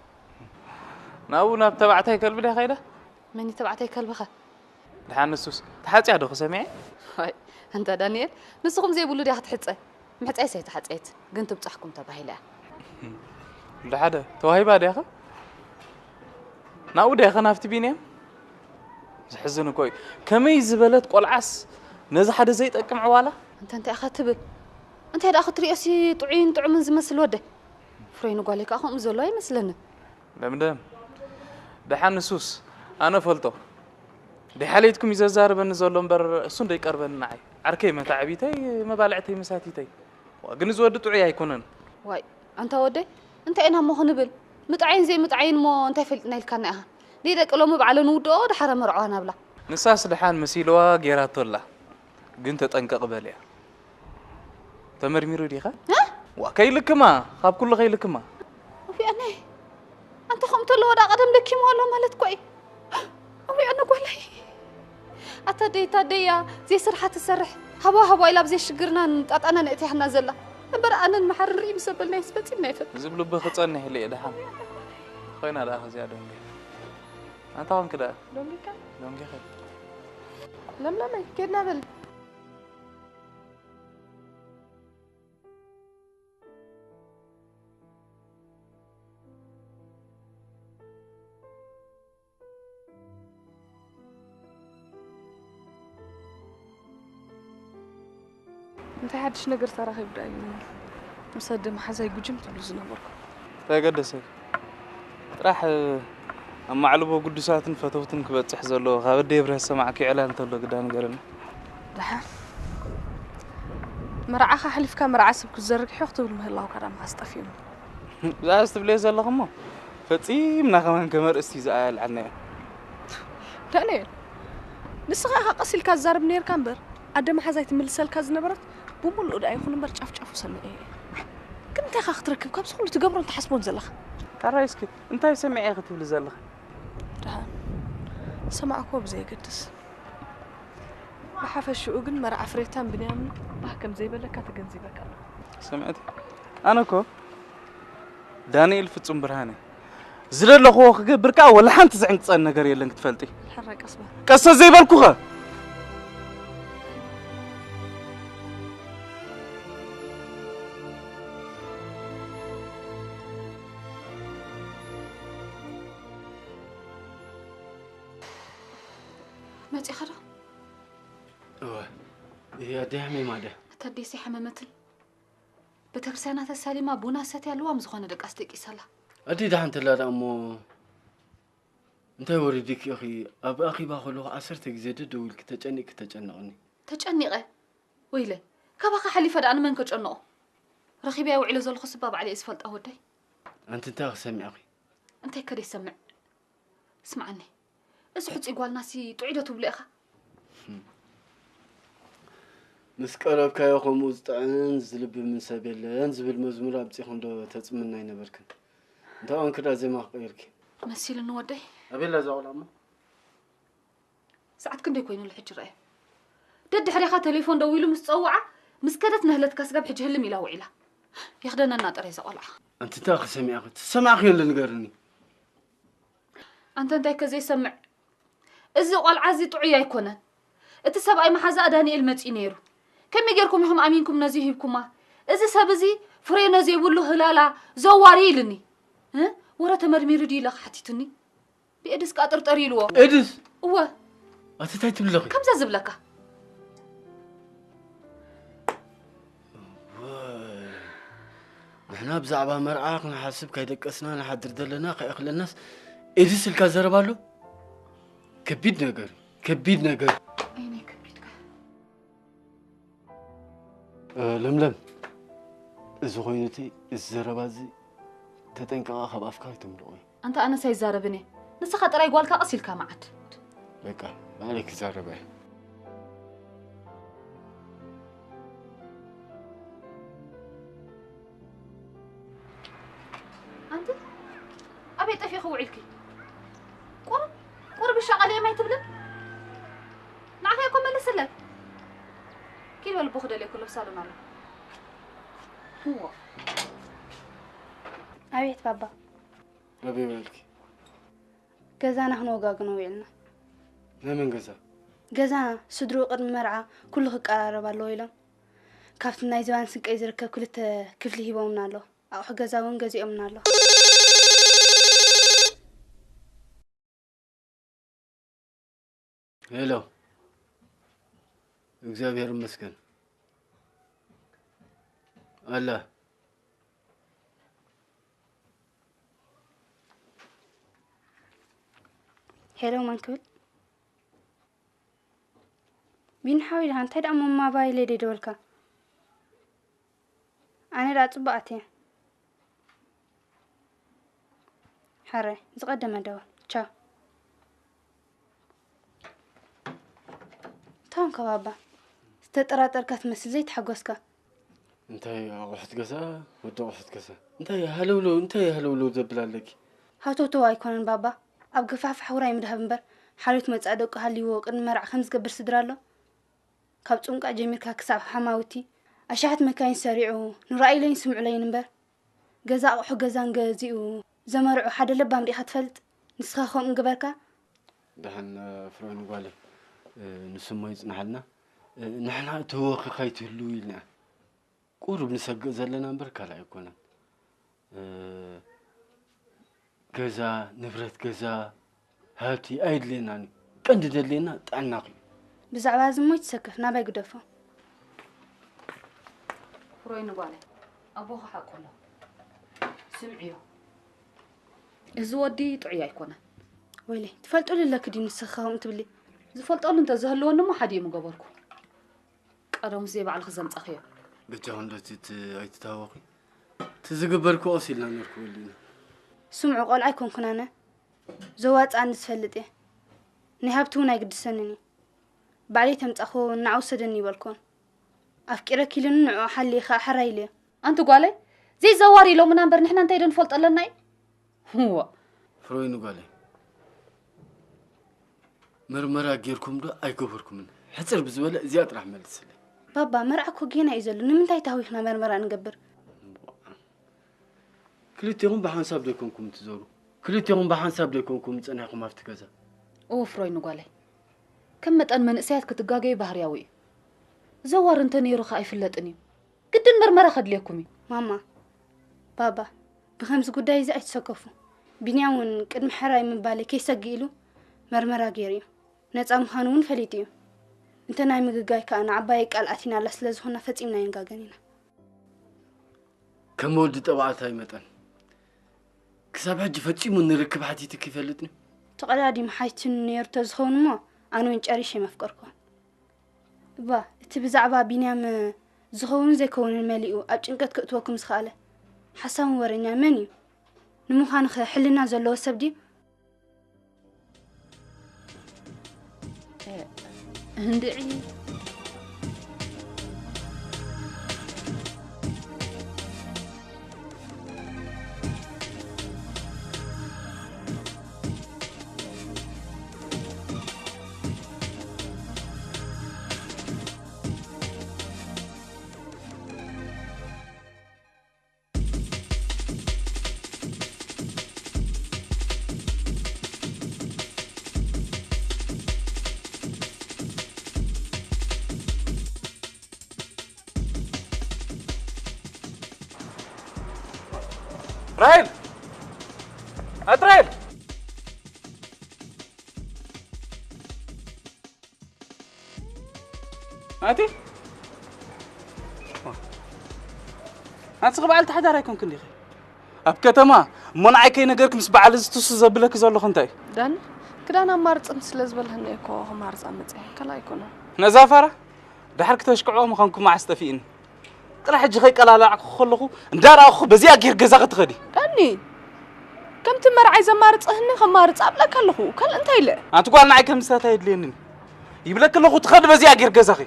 ናብኡ ናብ ተባዕታይ ከልቢ ድያ ኸይዳ መን ተባዕታይ ከልብኸ ደሓን ንሱስ ተሓፅያ ዶ ክሰሚዐ ዋይ ኣንታ ዳንኤል ንስኹም ዘይብሉ ድያ ክትሕፀ ምሕፀይስ ኣይተሓፀየት ግን ትብፃሕኩም ተባሂላ እያ እንዳ ሓደ ተዋሂባ ድያኸ ናብኡ ድያኸ ናብቲ ቢንያም ዘሕዝን እኮ እዩ ከመይ ዝበለት ቆልዓስ ነዚ ሓደ ዘይጠቅም ዕዋላ እንተ እንታይ ኢኻ ትብል እንታይ ደኣ ክትሪኦሲ ጥዑይን ጥዑምን ዝመስል ወደ ፍሬ ንጓለይ ከዓ ከምኡ ዘሎ ኣይመስለንን ለምለም ደሓን ንሱስ ኣነ ፈልጦ ደሓለይትኩም እዩ ዘዛርበኒ ዘሎ እምበር እሱ እንዶ ይቀርበኒ ንዓይ ዓርከይ መታዕቢተይ መባልዕተይ መሳቲተይ ዋ ግን እዚ ወዲ ጥዑይ ኣይኮነን ዋይ ኣንታ ወደይ እንታይ ኢና እሞ ክንብል ምጥዓይን ዘይምጥዓይን እሞ እንታይ ፈሊጥና ኢልካና ኢኻ ደይ ደቂ ሎሚ ባዕለን ውድኦ ድሓረ መርዕዋ ናብላ ንሳስ ደሓን መሲልዋ ጌራቶ ኣላ ግን ተጠንቀቕ በልያ ተመርሚሩ ዲኻ ዋ ከይልክማ ካብ ኩሉ ከይልክማ ውያነይ ኣንተ ከምኡ ተለዎ ዳ ቀደም ደኪሙ ኣሎ ማለት ኮይ ኣውያነ ጓለይ ኣታ ደይ እታ ደያ ዘይስርሓ ትሰርሕ ሃባ ሃባ ኢላ ብዘይ ሽግርናን ጣጣናን እትያህና ዘላ እምበር ኣነን መሓርን ርኢ ምስ ኣበልናዮስ ፈጺምና ይፈል ዝብሉ ብኽጸንሕ ኢለ እየ ደሓን ኮይና ደኣ ከዚኣ ደንጊ ኣንታ ኾንክ ደኣ ደንጊካ ደንጊኸ ለምለመይ ኬድና በል እንታይ ሓድሽ ነገር ተራኺቡ ደኣ እዩ ምስ ኣደ መሓዛይ ጉጅም ትብሉ ዝነበርኩም እንታይ ገደሰ ጥራሕ ኣብ ማዕልቦ ግዱሳትን ፈተውትን ክበፅሕ ዘለዎ ካብ ኣደ የብርሀ ዝሰማዕክዮ ዕላል እንተሎ ግዳ ንገረኒ ደሓን መርዓኻ ኣሕሊፍካ መርዓ ሰብ ክትዘርግ ሒኽ ትብል ምህላውካ ዳምኻስ ጠፊኡኒ ብዛዕባ እዚ ትብልዮ ዘለኺ እሞ ፈፂምና ከማን ከም ኣርእስቲ እዩ ዝኣልዓልናዮ ዳንኤል ንስኻ ኢኻ ቀስ ኢልካ ዝዛረብ ነይርካ እምበር ኣደ መሓዛይ ትምልሰልካ ዝነበረት ብምሉኡ ደኣ ይኹን እምበር ጫፍጫፉ ሰሚዐ እየ ግን እንታይ ኢኻ ክትረክብ ካብዚ ኩሉ ትገብሮን ትሓስቦን ዘለኻ ታራይ እስኪ እንታይ ሰሚዐ ክትብሊ ዘለኺ ደሓን ዝሰማዕክዎ ብዘየገድስ ብሓፈሽኡ ግን መርዓ ፍሬታን ብንያምን ባህ ከም ዘይበለካ ተገንዚበካ ኣለኹ ስምዕቲ ኣነ እኮ ዳንኤል ፍጹም ብርሃነ ዝደለኽዎ ክገብር ከኣ ወላ ሓንቲ ዝዕንቅጸን ነገር የለን ክትፈልጢ። ሕረ ቀስ በል። ቀስ ዘይበልኩኸ? መጺኻ ዶ? እወ። ይሄ ኣደይ ሓሚማ ድያ? እታ ኣዴሲ ሓመመትን። ቤተክርስትያና ተሳሊማ ቡና ሰትያ ኣለዋ፣ ምስ ዝኾነ ደቃስ ደቂሳላ። ኣደይ ደሓን ተላ ደኣ እሞ እንታይ ወሪድኪ ኢኺ? ኣብ ኣኺባ ከለኹ ዓሰርተ ግዜ ደደዊልኪ ተጨኒቕኪ ተጨነቕኒ። ተጨኒቐ? ወይለ፣ ካባኻ ሓሊፈ ደኣ ንመን ከጨንቖ? ረኺበያ ውዒለ ዘለኹ ስባ ባዕለ እየ ዝፈልጣ ወደይ። ኣንቲ እንታይ ክሰሚዕኺ? እንታይ ከ ደይሰምዕ? ስምዓኒ፣ እዚ ሕጹይ ጓልናሲ ጥዑይ ዶ ትብሎ ኢኻ? ምስ ቀረብካዮ ከምኡ ዝጥዕምን ዝልብምን ሰብ የለን ዝብል መዝሙር ኣምጺኹም ዶ ተጽምና ኣይነበርክን? እንታይ ኮንኪ ደኣ ዜማ ክቕይርኪ? መሲሉኒ ወደይ። ኣቤላ እዛ ቆልዓ እሞ? ሰዓት ክንደይ ኮይኑሉ ሕጂ ረኣዮ? ደድሕሬኻ ቴሌፎን ደዊሉ ምስ ጸውዓ፣ ምስ ከደት ነህለትካ ስጋብ ሕጂ ህልም ኢላ ውዒላ። የኽደነና ጥራይ እዛ ቆልዓ። ኣንቲ እንታይ ክሰሚዕኺ? ትሰማዕኽዮ እንዶ ንገርኒ። ኣንተ እንታይ ከ ዘይሰምዕ? እዚ ቆልዓ እዚ ጥዑይ ኣይኮነን። እቲ ሰብኣይ መሓዛኣ ዳንኤል መጺኡ ነይሩ። ከመይ ጌርኩም ኢኹም ኣሚንኩም ነዚ ሂብኩማ? እዚ ሰብ እዚ ፍሬነ ዘይብሉ ህላላ ዘዋሪ ኢልኒ። እ? ወረ ተመርሚሩ ድዩ ኢለ ሓቲቱኒ። ብኤድስ ከኣ ጥርጠር ኢልዎ። ኤድስ? እወ። ኣቲ እንታይ ትብለኺ? ከምዛ ዝብለካ። ወይ። ንሕና ብዛዕባ መርዓ ክንሓስብ ካይደቀስና ንሓድር ዘለና ካይእኽለናስ ኤድስ ኢልካ ዘረባ ኣሎ? ከቢድ ነገር፣ ከቢድ ነገር። ኣይናይ ከቢድካ። እ፣ ለምለም፣ እዚ ኮይኑ እቲ፣ እዚ ዘረባ እዚ ተጠንቀቓ ካብ ኣፍካ ኣይተምልቖ። ኣንታ ኣነስ ኣይዛረብን እየ። ንስኻ ጥራይ ጓልካ ቀስ ኢልካ መዓት። በቃ፣ ባዕለይ ክዛረብ እየ። ኣንቲ ኣበይ ጠፊኺ ውዒልኪ? ቁሩብ፣ ቁሩብ ይሻቐል እየ ማይ ትብልን? ንዓኺ እኮ መልስለይ። ኪድ በል፣ ኣቦኺ ደልየኪ ኣሎ፣ ኣብ ሳሎን ኣሎ። እዎ። ኣቤት ባባ። ኣበይ ውዒልኪ? ገዛና ክንወጋግኖ ውዒልና። ናይ መን ገዛ? ገዛና፣ ስድርኡ ቅድሚ መርዓ ኩሉ ክቀራረብ ኣለዎ ኢሎም፣ ካብቲ ናይ ዝባን ስንቀይ ዝርከብ ክልተ ክፍሊ ሂቦምና ኣለዉ። ኣቑሑ ገዛ እውን ገዚኦምና ኣለዉ። ሄሎ። እግዚኣብሔር ይመስገን። ኣላ። ሄሎ፣ መን ክብል? ቢኒ ሓወይ፣ ደሓን እንታይ ደኣ ሞባይለይ ደይደወልካ? ኣነ ደኣ ጽቡቓት እየ። ሕራይ፣ ዝቐደመ ደወል። ቻው። እንታይ ኾንካ ባባ? ዝተጠራጠርካ ትመስል፣ ዘይተሓጎስካ። እንታይ ኣቑሑት ገዛ፣ ወዲ ኣቑሑት ገዛ። እንታይ ሃለውለው፣ እንታይ ሃለውለው ዘብል ኣለኪ? ሃተውተው ኣይኮነን ባባ። ኣብ ገፋሕፋሕ ውራይ ምድሃብ እምበር፣ ሓልዮት መጻኢ ደቁ ሃልይዎ ቅድሚ መርዓ ከም ዝገብር ስድራ ኣሎ? ካብ ጽንቋ ጀሚርካ ክሳብ ሓማውቲ፣ ኣሽሓት መካይን ሰሪዑ፣ ንረኣዩለይን ስምዑለይን እምበር፣ ገዛ ኣቑሑ ገዛን ገዚኡ ዘመርዑ ሓደ ለባም ርኢኻ ትፈልጥ? ንስኻ ከምኡ ገበርካ? ደሓን፣ ፍሮን ጓለይ፣ እ፣ ንስሞ ይጽናሓልና። እ፣ ንሕና እተወኺ ከይትህልው ኢልና ቁሩብ ንሰግእ ዘለና እምበር ካልእ ኣይኮነን። እ፣ ገዛ፣ ንብረት ገዛ፣ ሃብቲ ኣይድልየናን እዩ። ቀንዲ ደድልየና ጥዕናኺ እዩ። ብዛዕባ እዚ እሞ ይትሰከፍ፣ ናባይ ግደፎ። ፍሮይኒ ጓለይ፣ ኣቦኺ ሓቁ ኣሎ። ስምዕዮ። እዚ ወዲ ጥዑይ ኣይኮነን። ወይለይ፣ ትፈልጡሉ ኣለኪ ድዩ ንስኺ ከምኡ ትብሊ? ዝፈልጠሉ እንተዝህልወኒ እሞ ሓዲኡ ምገበርኩ። ቀደሙስ ዘይባዕልኺ ዘምጻኽዮ። በጃኹም ዶ እቲ፣ እቲ ኣይትታወኺ። እቲ ዝግበር ክኦስ ኢልና ነርክበሉ ኢና። ስምዑ፣ ቆልዓ ኣይኮንኩን ኣነ። ዘዋጽኣኒ ዝፈልጥ እየ። ናይ ሃብቲ እውን ኣይግድሰንን እዩ። ባዕለይ ተምጻኽዎ እናዓውሰደኒ ይበልኩን። ኣፍቂረኪ ኢሉኒ ንዕኡ ሓልየ ከኣ ሕራይ ኢለዮ። ኣንቲ ጓለይ፣ ዘይዘዋር ኢሎምና እምበር ንሕና እንታይ ዶ ንፈልጦ ኣለና እዩ? እዋ። ፍሮይኒ ጓለይ፣ መርመራ ጌርኩም ዶ ኣይገበርኩምን? ሕጽር ብዝበለ እዚኣ ጥራሕ መልስለይ። ባባ፣ መርዓ እኮ ጌና እዩ ዘሎ። ንምንታይ ተሃዊኽና መርመራ ንገብር? ክልቴኹም ብሓንሳብ ዶ ኣይኮንኩም ትዞሩ? ክልቲኹም ብሓንሳብ ዶ ኣይኮንኩም ጸኒሕኩም ኣብቲ ገዛ? እወ ፍሮይኒ ጓለይ፣ ከም መጠን መንእሰያት ክትጋገዩ ባህርያዊ እዩ። ዘዋር እንተ ነይሩ ኸኣ ኣይፍለጥን እዩ። ግድን መርመራ ከድልየኩም እዩ። ማማ፣ ባባ፣ ብኸምዚ ጉዳይ እዚ ኣይትሰከፉ። ቢንያም እውን ቅድሚ ሕራይ ምባለይ ከይሰግእ ኢሉ መርመራ ገይሩ እዩ። ነጻ ምዃኑ እውን ፈሊጡ እዩ። እንተ ናይ ምግጋይ ከኣ ንዓባየይ ቃል ኣቲናላ ስለ ዝኾና ፈጺምና ኣይንጋገን ኢና። ከም ወዲ ተባዕታይ መጠን ክሳብ ሕጂ ፈጺሙ ንርክብ ሓቲትኪ ይፈልጥኒ? ተቐዳዲሙ ሓቲቱኒ ነይሩ ተዝኸውን እሞ ኣነ እውን ጨሪሸ መፍቀርኩ። እባ እቲ ብዛዕባ ቢንያም ዝኸውን ዘይከውንን መሊኡ ኣብ ጭንቀት ክእትወኩም ዝኸኣለ ሓሳውን ወረኛ መን እዩ? ንምዃኑኸ ሕልና ዘለዎ ሰብ ድዩ? እንድዒ። ራሄል! ኣቲ ራሄል! ኣቲ ኣንስኺ በዓልቲ ሓዳር ኣይኮንክን ዲኺ? ኣብ ከተማ እሞ ንዓይ ከይነገርኪ ምስ በዓል እዚ ትሱ ዘብለኪ ዘለኹ እንታይ እዩ? ዳኒ፣ ክዳን ኣማርጽኒ ስለ ዝበልህኒ እኮ ክማርጻ መጽየ፣ ካልእ ኣይኮነን። ነዛ ፋራ ድሓር ክተሽክዕኦ ምዃንኩ መዓስ ጠፊእኒ? ጥራሕ ሕጂ ከይቀላላዕኩ ከለኹ እንዳረኣኹ በዚኣ ጌር ገዛ ክትኸዲ። ዳኒ፣ ከምቲ መርዓይ ዘማርጽህኒ ከማርጽ ኣብለካ ኣለኹ፣ ካልእ እንታይ ኢለ? ኣንቲ ጓል ንዓይ ከም ምሳታ የድልየንን። ይብለኪ ኣለኹ ትኸዲ በዚኣ ጌር ገዛኺ።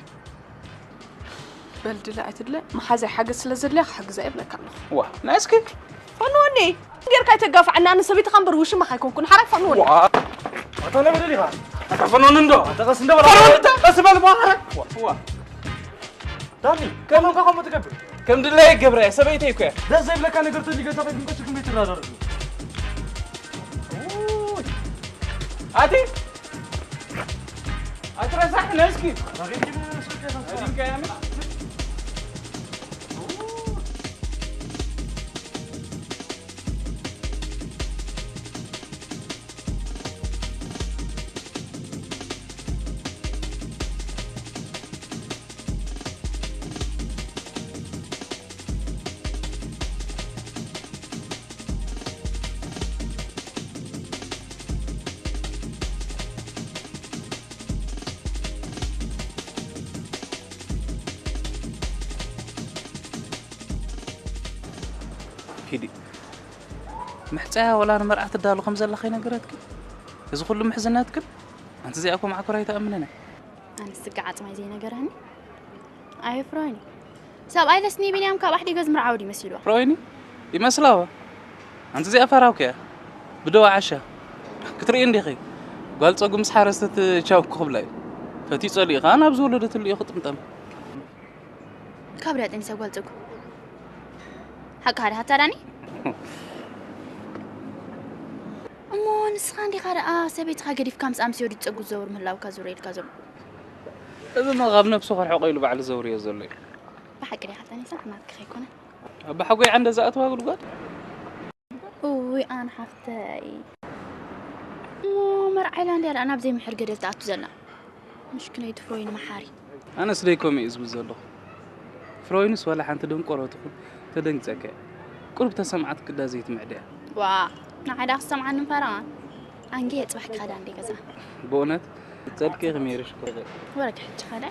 በል ድለ ኣይትድለ፣ መሓዛይ ሓገዝ ስለ ዘድልያ ክሕግዛ ይብለካ ኣለኹ። ዋ፣ ናይ እስኪ። ፈንወኒ፣ ጌርካ ኣይተጋፍዓና፣ ኣነ ሰበይትኻ እምበር ውሽማኻ ኣይኮንኩን፣ ሓራይ ፈንወኒ። ዋ፣ ኣታ ናይ በደል ኢኻ። ኣታ ፈንወኒ እንዶ። ኣታ ቀስ እንዶ በል። ፈንወኒ እንዶ። ቀስ በል፣ ዋ፣ ሓራይ። ዋ፣ ዋ። ዳኒ፣ ከም ከመይ ከምኡ ትገብር? ከም ድለየ ይገብራ እየ፣ ሰበይተይ እኮ እያ። ደስ ዘይብለካ ነገር ተልዩ ገዛ ከይድኩም ቀስ ኢልኩም ቤት ትራዳድኡ። ኡይ። ኣቲ ኣቲ ረሳሕ ነስኪ። ኣዲንካ ያሚ። ኪዲ። ምሕጻያ ወላ ንመርዓ ትዳሎ ከም ዘላ ከይነገረትኪ? እዚ ኩሉ ምሕዝነትክን? ኣንቲ እዚኣ እኮ ማዕኮር ኣይትኣምንን እያ። ኣነስ ስጋ ዓጽማይ ዘይነገረኒ። ኣየ ፍሮይኒ። ሰብኣይ ለስኒ ቢንያም ካብ ኣሕዲገ ዝምርዓው ድዩ መሲልዋ? ፍሮይኒ? ይመስላዋ። ኣንቲ እዚኣ ፈራውኪ እያ። ብደዋ ዓሻ። ክትርኢ እንዲኺ። ጓል ጸጉ ምስ ሓረሰት ቻው ክኽብላ እዩ። ፈትዩ ጸሊኡ ከኣ ናብ ዝወለደትሉ እዩ ክጥምጠም። ካብ ርያ ጠኒሳ ጓል ጸጉ። ሓቅኻ ዲኻ ኣታ ዳኒ? እሞ ንስኻ እንዲኻ ደኣ ሰበይትኻ ገዲፍካ ምስ ኣምስዮ ድዩ ጸጉ ዝዘውር ምህላውካ ዙር ኢልካ ዘሎ? እዚ እሞ ካብ ነብሱ ክርሕቆ ኢሉ ባዕሉ ዘውርዮ ዘሎ እዩ። ብሓቂ ዲኻ ጠኒሳ? ናትኪ ከይኮነ። ኣባሓጎይ ዓንደ ዝኣተዋ ጉድጓድ? እውይ ኣነ ሓፍተይ። እሞ መርዓይ ኢላ እንድያ ደኣ ናብ ዘይምሕር ገደል ትኣቱ ዘላ። ምሽክነይቲ ፍሮይኒ መሓሪ። ኣነስ ደይ ከምኡ እየ ዝብል ዘለኹ። ፍሮይንስ ዋላ ሓንቲ ደንቆሮ ትኹን ተደንግጸካ እያ። ቁሩብ ተሰምዓትኪ ዳ ዘይትምዕድ እያ። ዋ፣ ንዓይ ዳ ክሰምዓኒ ምፈረቓ። ኣንጌ የጽባሕ ክኸዳ እንደ ገዛ። ብእውነት ጸድቂ ኢኺ ሜሪ ሽኮር። ወረቂ ሕጂ ኸዳ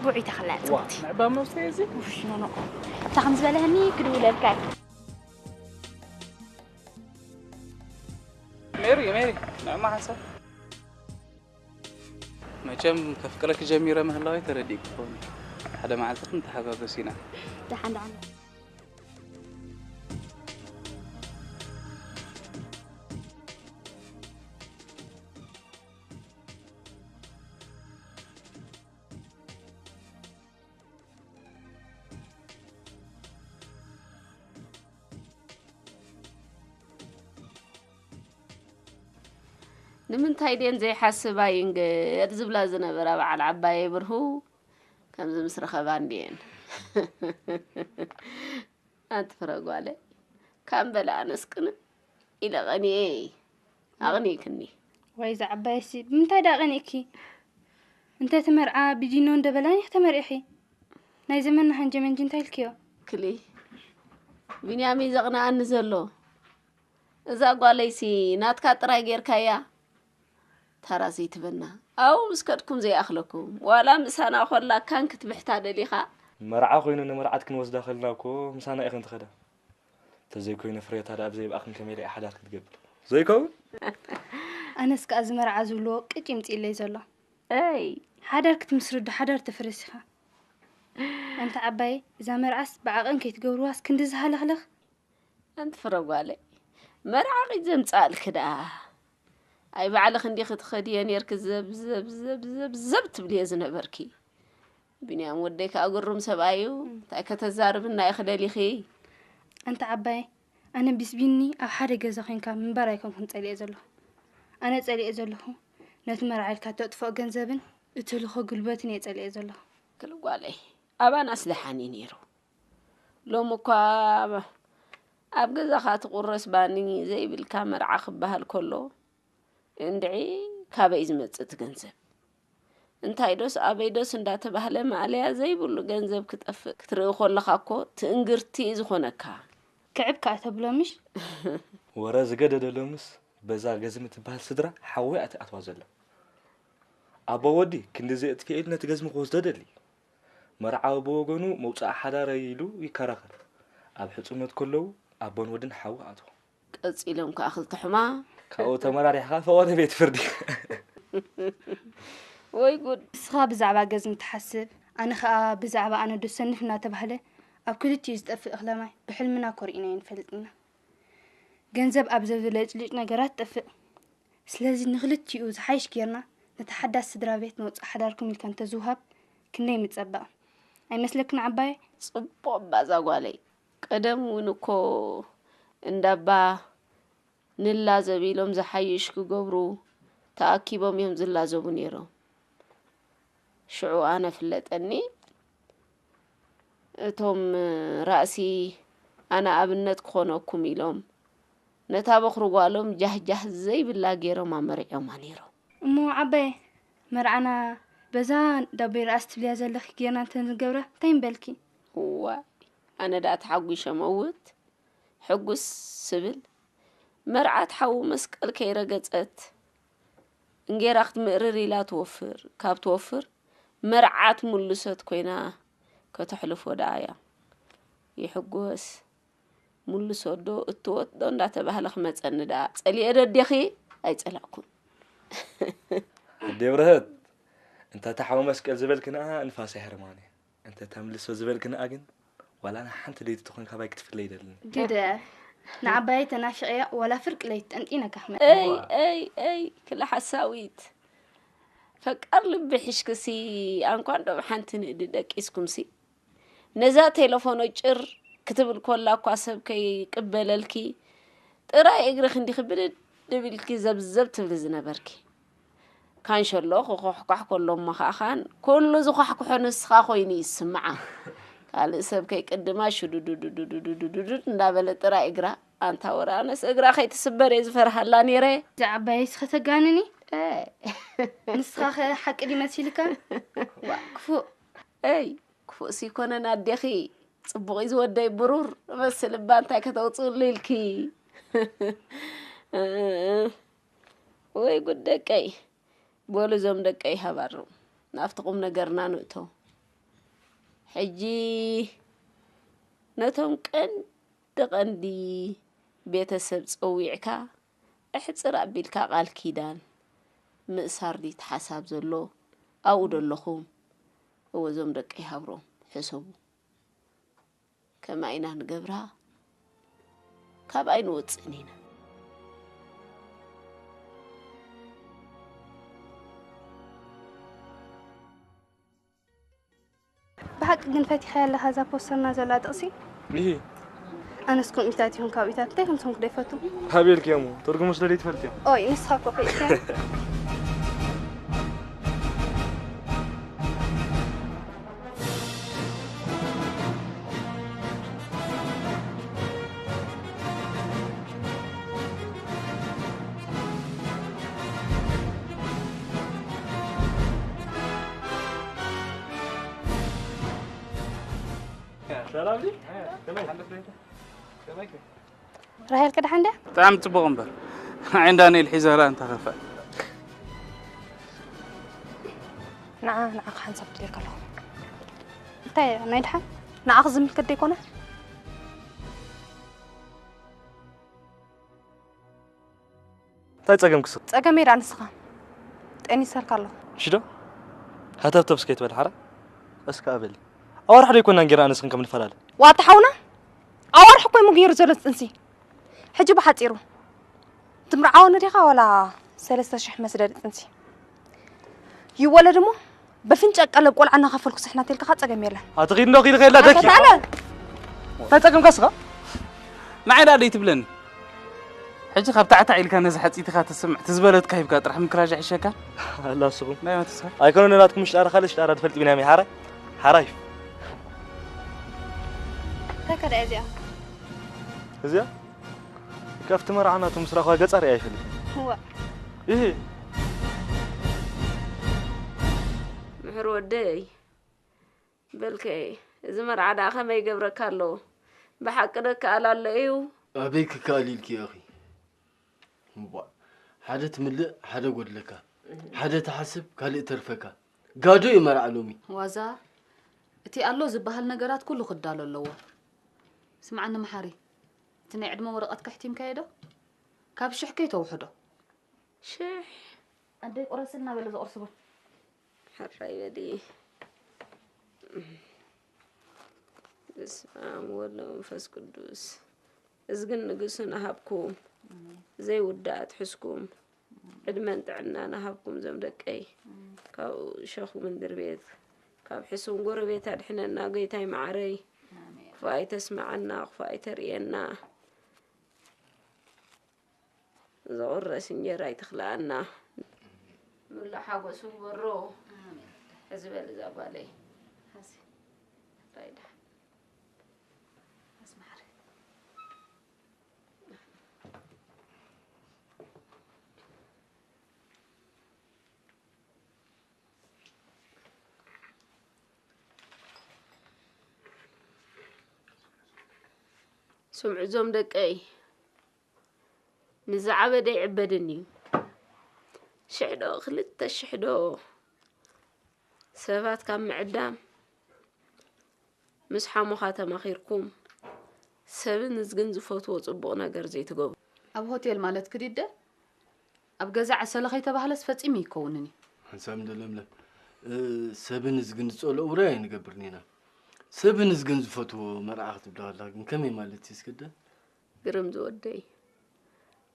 ጉዒታ ኸላ ዋ፣ ጽብቕቲ። ንዕባ መብሰይ እዚ? ውሽ፣ ኖ፣ ኖ። እታ ከም ዝበለህኒ ክድውለልካ እየ። ሜሪ፣ ሜሪ፣ ንዕማ ሓንሳብ። መቸም ከፍቅረኪ ጀሚረ ምህላወይ ተረዲእኪ ክኸውን። ሓደ መዓልቲ ክንተሓጋገስ ኢና። ደሓን፣ ደሓን። ንምንታይ ድየን ዘይሓስባ ይንገር ዝብላ ዝነበራ በዓል ዓባየይ ብርሁ ከምዚ ምስ ረኸባ እንድየን። ኣንቲ ፍረ ጓለይ፣ ካም በለ ኣነስቅን ኢለ ቀንየ ኣቕኒክኒ። ወይ እዛ ዓባየሲ ብምንታይ ደኣ ቀኒእኪ? እንተ እቲ መርዓ ብዲኖ እንደ በላኒ ተመሪኺ። ናይ ዘመንና ሃንጀመንጂ እንታይ ኢልክዮ? ክሊ፣ ቢንያም እዩ ዘቕንኣኒ ዘሎ። እዛ ጓለይሲ ናትካ ጥራይ ጌርካያ። ታራ ዘይትበና። ኣብኡ ምስ ከድኩም ዘይኣኽለኩም። ዋላ ምሳና ኮላ ካን ክትብሕታ ደሊኻ? መርዓ ኮይኑ ንመርዓት ክንወስዳ ከልና እኮ ምሳና ኢኽን ትኸዳ። ተዘይኮይኑ ፍሬታ ደኣ ብዘይ ብኣኽን ከመይ ኢላ ሓዳር ክትገብር? ዘይከውን? ኣነስ ከኣ እዚ መርዓ ዝብልዎ ቅጭ ይምጽእለይ ዘሎ። ኣይ፣ ሓዳር ክትምስርት ዶ ሓዳር ተፍርስ ኢኻ? ኣንቲ ዓባይ፣ እዛ መርዓስ ብዓቐን ከይትገብርዋስ ክንዲ ዝሃለኽለኽ? ኣንቲ ፍረ ጓለይ፣ መርዓቒ ዘምጻእልኪ ደኣ። ኣይ ባዕልኺ እንዲኺ ትኸድዮ ኔርኪ ዘብ ዘብ ዘብ ዘብ ዘብ ትብልዮ ዝነበርኪ። ቢንያም ወደይ ከኣ ግሩም ሰብኣይ እዩ። እንታይ ከተዛርብና ኢኺ ደሊኺ? ኣንቲ ዓባይ፣ ኣነ ምስ ቢኒ ኣብ ሓደ ገዛ ኮይንካ ምንባር ኣይኮንኩን ጸሊኤ ዘለኹ። ኣነ ጸሊኤ ዘለኹ ነቲ መርዓ ኢልካ ተጥፍኦ ገንዘብን እትልኾ ጉልበትን እየ ጸሊኤ ዘለኹ። ክል ጓለይ፣ ኣባናስ ደሓን እዩ ነይሩ። ሎሚ እኳ ኣብ ገዛኻ ትቑረስ ባኒ ዘይብልካ መርዓ ክበሃል ከሎ፣ እንድዒ ካበይ ዝመጽእ እቲ ገንዘብ? እንታይ ዶስ ኣበይ ዶስ እንዳተባህለ ማእለያ ዘይብሉ ገንዘብ ክጠፍእ ክትርኢ ከለኻ እኮ ትእንግርቲ እዩ ዝኾነካ። ክዕብ ከኣ ተብሎ ምሽ? ወረ ዝገደደ ሎምስ በዛ ገዝሚ ትበሃል ስድራ ሓዊ እያ ትኣትዋ ዘላ። ኣቦ ወዲ ክንድዚ እጥፍኤ ኢሉ ነቲ ገዝሚ ክወስዶ ደሊ። መርዓዊ ብወገኑ መውጻኢ ሓዳረይ ኢሉ ይከራኸር። ኣብ ሕጹነት ከለዉ ኣቦን ወድን ሓዊ ኣትዎ። ቀጺሎም ከኣ ክልተ ሕማ ካብኡ ተመራሪሕኻ ፈቐደ ቤት ፍርዲ። ወይ ጉድ። ንስኻ ብዛዕባ ገዝሚ ትሓስብ፣ ኣነ ኸኣ ብዛዕባ ኣነ ዶ ሰንፍ እናተባህለ ኣብ ክልቲኡ ዝጠፍእ እኽለ ማይ ብሕልምና እኮ ርኢናዮ ንፈልጥ ኢና። ገንዘብ ኣብ ዘብለጭልጭ ነገራት ትጠፍእ። ስለዚ ንኽልቲኡ ዝሓይሽ ጌርና ነታ ሓዳስ ስድራ ቤት መውጽኢ ሓዳርኩም ኢልካ እንተዝውሃብ ክንደይ ምጸበቐ። ኣይመስለክን ዓባየ? ጽቡቕ እባ እዛ ጓለይ። ቀደም እውን እኮ እንዳባ ንላዘብ ኢሎም ዝሓይሽ ክገብሩ ተኣኪቦም እዮም ዝላዘቡ ነይሮም። ሽዑ ኣነ ፍለጠኒ፣ እቶም ራእሲ ኣነ ኣብነት ክኾነኩም ኢሎም ነታ በኹሪ ጓሎም ጃህጃህ ዘይብላ ገይሮም ኣመሪዖማ ነይሮም። እሞ ዓባየ፣ መርዓና በዛ ዳቦይ ርኣስ ትብልያ ዘለኺ ጌርና እንተንገብራ እንታይ ምበልኪ? እዋይ፣ ኣነ ደኣ ተሓጒሸ መውት። ሕጉስ ስብል መርዓት ሓዊ መስቀል ከይረገጸት እንጌራ ክትምእርር ኢላ ትወፍር። ካብ ትወፍር መርዓት ሙሉሰት ኮይና ከተሕልፎ ደኣ እያ። ይሕጎስ ሙሉሶ ዶ እትወት ዶ እንዳተባህለ ክመጸኒ ደኣ ጸሊኤ ዶ ኣዴኺ? ኣይጸላእኩን። ኣዴ ብርህት፣ እንተ ተሓዊ መስቀል ዝበልክንኣ ንፋስ ኣይሕርማን እየ። እንተ ተምልሶ ዝበልክንኣ ግን ዋላ ንሓንቲ ለይቲ ትኾን ካባይ ክትፍለ ይደልን። ግደ ንዓባየይ ተናፊቐያ ዋላ ፍርቂ ለይቲ ጠንጢነ ካሕመ። ኣይ ኣይ ኣይ ክላ ሓሳዊት፣ ፈቃር ልቢ ሒሽክሲ ኣንኳን ዶ ሓንቲ ንእዲ ደቂስኩምሲ? ነዛ ቴሌፎኖ ጭር ክትብል ኮላ እኳ ሰብ ከይቅበለልኪ ጥራይ እግርኺ እንዲኺ ብድድ ቢልኪ ዘብዘብ ትብሊ ዝነበርኪ። ካንሸሎ ክኳሕኳሕ ከሎ እሞ ኸኣ ኻን ኩሉ ዝኳሕኩሖ ንስኻ ኮይኑ ይስምዓ። ካልእ ሰብ ከይቅድማ ሽዱዱዱዱዱዱዱዱድ እንዳበለ ጥራይ እግራ፣ ኣንታ ወረ ኣነስ እግራ ከይትስበር እየ ዝፈርሃላ ነይረ። እዛ ዓባየስ ከተጋንኒ? ኤ። ንስኻ ኸ ሓቂ ድዩ መሲልካ? ዋ፣ ክፉእ። ኤይ፣ ክፉእስ ይኮነን ኣዴኺ። ጽቡቕ እዩ ዝወደይ ብሩር እመስል እባ እንታይ ከተውጽእሉ ኢልኪ? ወይ ጉድ ደቀይ። በሉ እዞም ደቀይ ሃባሩ ናብቲ ቁም ነገርና ንእቶ። ሕጂ ነቶም ቀንዲ ቀንዲ ቤተሰብ ጸዊዕካ እሕጽር ኣቢልካ ቃል ኪዳን ምእሳር ድዩ እቲ ሓሳብ ዘሎ? ኣብኡ ዶ ኣለኹም? እወ እዞም ደቀይ ሃብሮም ሕሰቡ። ከማይ ኢና ንገብራ፣ ካብ ኣይንወጽእን ኢና። ብሓቂ ግን ፈቲኻያ ኣለኻ እዛ ፖስተርና ዘላ ጥቕሲ? እሂ። ኣነስ ከምኢታት ይኹን ካብኢታት እንታይ ከምሰንኩ ዶ ይፈቱ? ሃቤልክ እሞ ትርጉሙስ ደለይ ትፈልጥ እዮም። ኦይ ንስኻ እኮ ከይትከ ራሄል ከድሓን ድያ? ብጣዕሚ ጽቡቕ እምበር ንዓይ ዳንኤል ሒዘላ እንተኸፍእ ንዓ ንዓኻ ሓንሳብ ትደልካ ኣለኹ። እንታይ ናይ ድሓን? ንዓኽ ዝምልከት ደይኮነ? እንታይ ጸገምክስ? ጸገመይ ደኣ ንስኻ ጠኒሰልካ ኣለኹ። ሽዶ ሃተብተብ እስከ ይትበል ሓራ እስከ ኣበሊ ኣዋርሕ ዶ ይኮና ጌራ ኣነስክን ከም ንፈላለ ዋታ ሓውና ኣዋርሕ እኮ እዩ ገይሩ ዘሎ ጥንሲ። ሕጂ ብሓፂሩ ትምርዓወኒ ዲኻ ዋላ ሰለስተ ሽሕ መስደድ ጥንሲ ይወለድ እሞ በፍንጫ ቀለብ ቆልዓ እናኸፈልኩ ስሕና ተልካ ጸገም የለን። ኣቲ ኪድ እንዶ ኪድ ከየላ ደኪ ኣለ እንታይ ጸገምካ ስኻ ንዓይ ደኣ ደይትብለኒ ሕጂ ካብ ታዕታዕ ኢልካ ነዚ ሓፂትኻ ተስምዕ ትዝበለትካ ሂብካ ጥራሕ ምክራዥ ይሕሸካ ኣላስኹም ናይ መትስኻ ኣይኮነ ናትኩም ሽጣራ ካልእ ሽጣራ ትፈልጥ ቢና ሓራይ ሓራይ እንታይ ከዳ እዚኣ እዚኣ ካብቲ መርዓ ናቱ ምስ ረኸባ ገጻ ሪኣ ይፈልጥ እዋ ይሄ ምሕር ወደይ በልከ እዚ መርዓ ደኣ ከመይ ይገብረካ ኣሎ ብሓቂ ዶ ይከኣል ኣሎ እዩ ኣበይ ክከኣል ኢልኪ ኢኺ እዋ ሓደ ትምልእ ሓደ ጎድለካ ሓደ ትሓስብ ካልእ ተርፈካ ጋዶ እዩ መርዓ ሎሚ ዋዛ እቲ ኣሎ ዝበሃል ነገራት ኩሉ ክዳሎ ኣለዎ። ስምዓኒ መሓሪ፣ እቲ ናይ ዕድመ ወረቐት ከሕቲምካዮ ዶ? ካብ ሽሕ ከይተውሕዶ። ሽሕ ኣደይ ቁረስ እናበለ ዘቑርስ ቡን። ሕራይ በሊ በስመ ኣብ ወወልድ ወመንፈስ ቅዱስ እዝግን ንግስን ኣሃብኩም ዘይውዳእ ኣትሕዝኩም ዕድመን ጥዕናን ኣሃብኩም ዞም ደቀይ ካብ ሸኽሚ ምድር ቤት ካብ ሕሱም ጎረቤት ኣድሕነና ጎይታይ መዓረይ ክፉእ ኣይተስምዓና ክፉእ ኣይተርእየና ዘቑረስ እንጀራ ኣይትኽልኣና ምሉእ ሓጎስ ግበሮ ሕዚ በል እዛ ጓለይ ስምዑ እዞም ደቀይ ንዝዓበደ ይዕበድን እዩ ሽሕዶ ክልተ ሽሕዶ ሰባት ካብ ምዕዳም ምስ ሓሙኻ ተማኺርኩም ሰብን እዝግን ዝፈትዎ ጽቡቕ ነገር ዘይትገብሩ። ኣብ ሆቴል ማለት ክዲደ ኣብ ገዛ ዕሰለ ከይተባህለስ ፈጺሙ ይከውንን እዩ። ሓንሳብ እንደ ለምለም ሰብን እዝግን ዝጸልኦ ውራይ ኣይንገብርን ኢና። ሰብን እዝግን ዝፈትዎ መርዓ ክትብላ ከላ ግን ከመይ ማለት እዩ እስክደ? ግርም ዝወደይ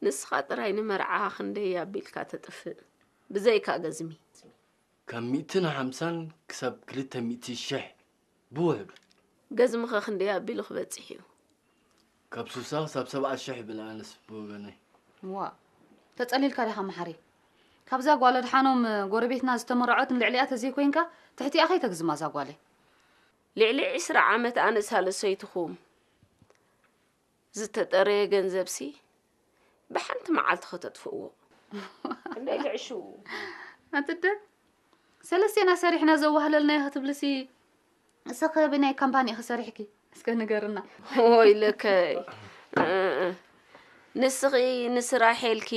ንስኻ ጥራይ ንመርዓኻ ክንደይ ኣቢልካ ተጥፍእ ብዘይካ ገዝሚ። ካብ ሚእትን ሓምሳን ክሳብ ክልተ ሚእቲ ሽሕ ብውሕዱ። ገዝምኸ ክንደይ ኣቢሉ ክበጽሕ እዩ? ካብ ሱሳ ክሳብ ሰብዓ ሽሕ ይብል ኣነስ ብወገነይ። ዋእ ተጸሊልካ ዲኻ መሓሪ? ካብዛ ጓል ኣድሓኖም ጎረቤትና ዝተመረዖት ንልዕሊኣ ተዘይኮይንካ ትሕቲኣ ከይተግዝማ እዛ ጓለይ። ልዕሊ ዕስራ ዓመት ኣነ ሳልሰይትኹም ዝተጠረየ ገንዘብሲ ብሓንቲ መዓልቲ ከተጥፍእዎ። ክንደይ ትዕሽዉ? ኣትደ ሰለስቴና ሰሪሕና ዘዋህለልናዮ ክትብልሲ እስኺ ብናይ ካምፓኒ ኢኺ ሰሪሕኪ እስከ ንገርና። ወይለከይ ንስኺ ንስራሐልኪ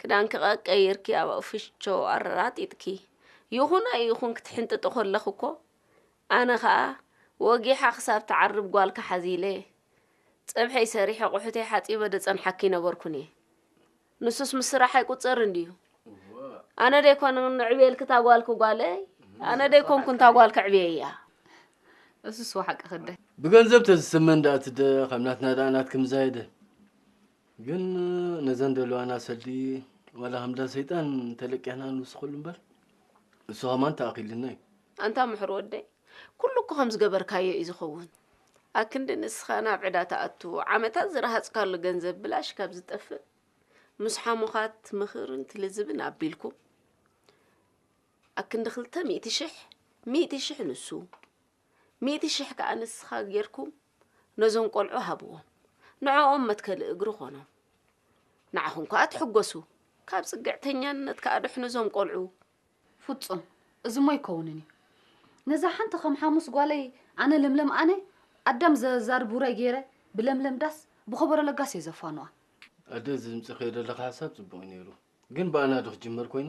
ክዳንኪ ቀቀይርኪ ኣብ ኣፍሾ ኣረራጢጥኪ ይኹን ኣይኹን ክትሕንጥጢ ከለኺ እኮ ኣነ ኸኣ ወጊሓ ክሳብ ትዓርብ ጓልኪ ሓዚለ ጸብሐይ ሰሪሐ ኣቑሑተይ ሓጺበ ደጸንሓኪ ነበርኩኒ። ንሱስ ምስ ስራሕ ኣይቁጸርን ድዩ? ኣነ ደይኮን ንዕብየልኪ እታ ጓልኪ ጓለይ? ኣነ ደይኮንኩ እንታ ጓል ከዕብየያ? እሱስ ወሓቂ ክደ። ብገንዘብ ተዝስመን ደኣ ትደ ከም ናትና ደኣ ናትኪ ምዛየደ። ግን ነዘን ደልዋና ሰልዲ ዋላ ከምዳ ሰይጣን ተለቂሕና ንውስኸሉ እምበር እሱ ኸማን ተኣኺልና እዩ። ኣንታ ምሕር ወደይ ኩሉ እኮ ከም ዝገበርካዮ እዩ ዝኸውን። ኣክንዲ ንስኻ ናብ ዕዳ ትኣቱ፣ ዓመታት ዝረሃጽካሉ ገንዘብ ብላሽ ካብ ዝጠፍእ፣ ምስ ሓሙኻት ምኽርን ትልዝብን ኣቢልኩም፣ ኣክንዲ ክልተ ሚእቲ ሽሕ፣ ሚእቲ ሽሕ ንሱ፣ ሚእቲ ሽሕ ከኣ ንስኻ ጌርኩም ነዞም ቆልዑ ሃብዎም። ንዕኦም መትከሊ እግሪ ኾኖም። ንዓኹም ከኣ ትሕጎሱ። ካብ ጽግዕተኛነት ከኣ ድሕኑ እዞም ቆልዑ። ፍጹም፣ እዚ እሞ ኣይከውንን እዩ። ነዛ ሓንቲ ከም ሓሙስ ጓለይ ኣነ ለምለም ኣነ ኣዳም ዘዛርብ ውራይ ገይረ ብለምለም ዳስ ብኸበሮ ለጋስ እየ ዘፋንዋ። ኣደ፣ እዚ ዝምጽእክዮ ዘለኻ ሓሳብ ጽቡቕ እዩ ነይሩ፣ ግን ብኣና ዶ ክጅመር ኮይኑ?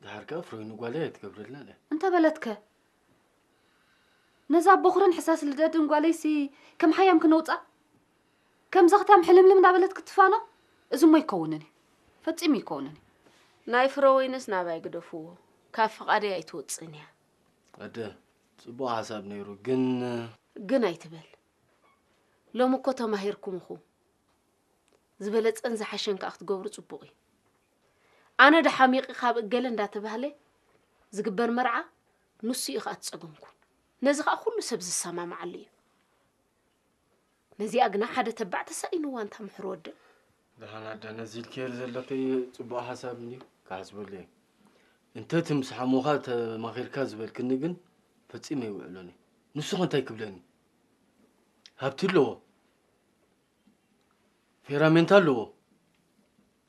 ድሓር ከኣ ፍሮይኑ ጓለይ ኣይትገብረልና እያ። እንተ በለትከ? ነዛ ቦኽርን ሕሳስ ልደድን ጓለይሲ ከም ሓያም ክነውጻ? ከም ዘኽታም ሕልምልም እንዳበለት ክትፋኖ? እዚ እሞ ኣይከውንን እዩ። ፈጺሙ ኣይከውንን እዩ። ናይ ፍረወይንስ ናባይ ግደፍዎ። ካብ ፍቓደይ ኣይትወጽእን እያ። ኣደ፣ ጽቡቕ ሓሳብ ነይሩ፣ ግን ግን ኣይትበል። ሎሚ እኮ ተማሂርኩም ኢኹም። ዝበለጸን ዝሓሸን ከኣ ክትገብሩ ጽቡቕ እዩ። ኣነ ዶ ሓሚቐ ካብ እገለ እንዳተባህለ ዝግበር መርዓ ንሱ እዩ ከኣ እቲ ጸገምኩም። ነዚ ከኣ ኩሉ ሰብ ዝሰማማዓሉ እዩ። ነዚኣ ግና ሓደ ተባዕ ተሳኢንዋ እንታ ምሕር ወደ። ደሓን ኣደ፣ ነዚ ኢልክዮ ዘለኺ ጽቡቕ ሓሳብ እንድዩ፣ ክሓስበሉ እየ። እንተ እቲ ምስ ሓሞኻ ተማኺርካ ዝበልክኒ ግን ፈጺመ ኣይውዕሎን እየ። ንሱ ኸ እንታይ ክብለኒ? ሃብቲ ኣለዎ፣ ፌራሜንታ ኣለዎ፣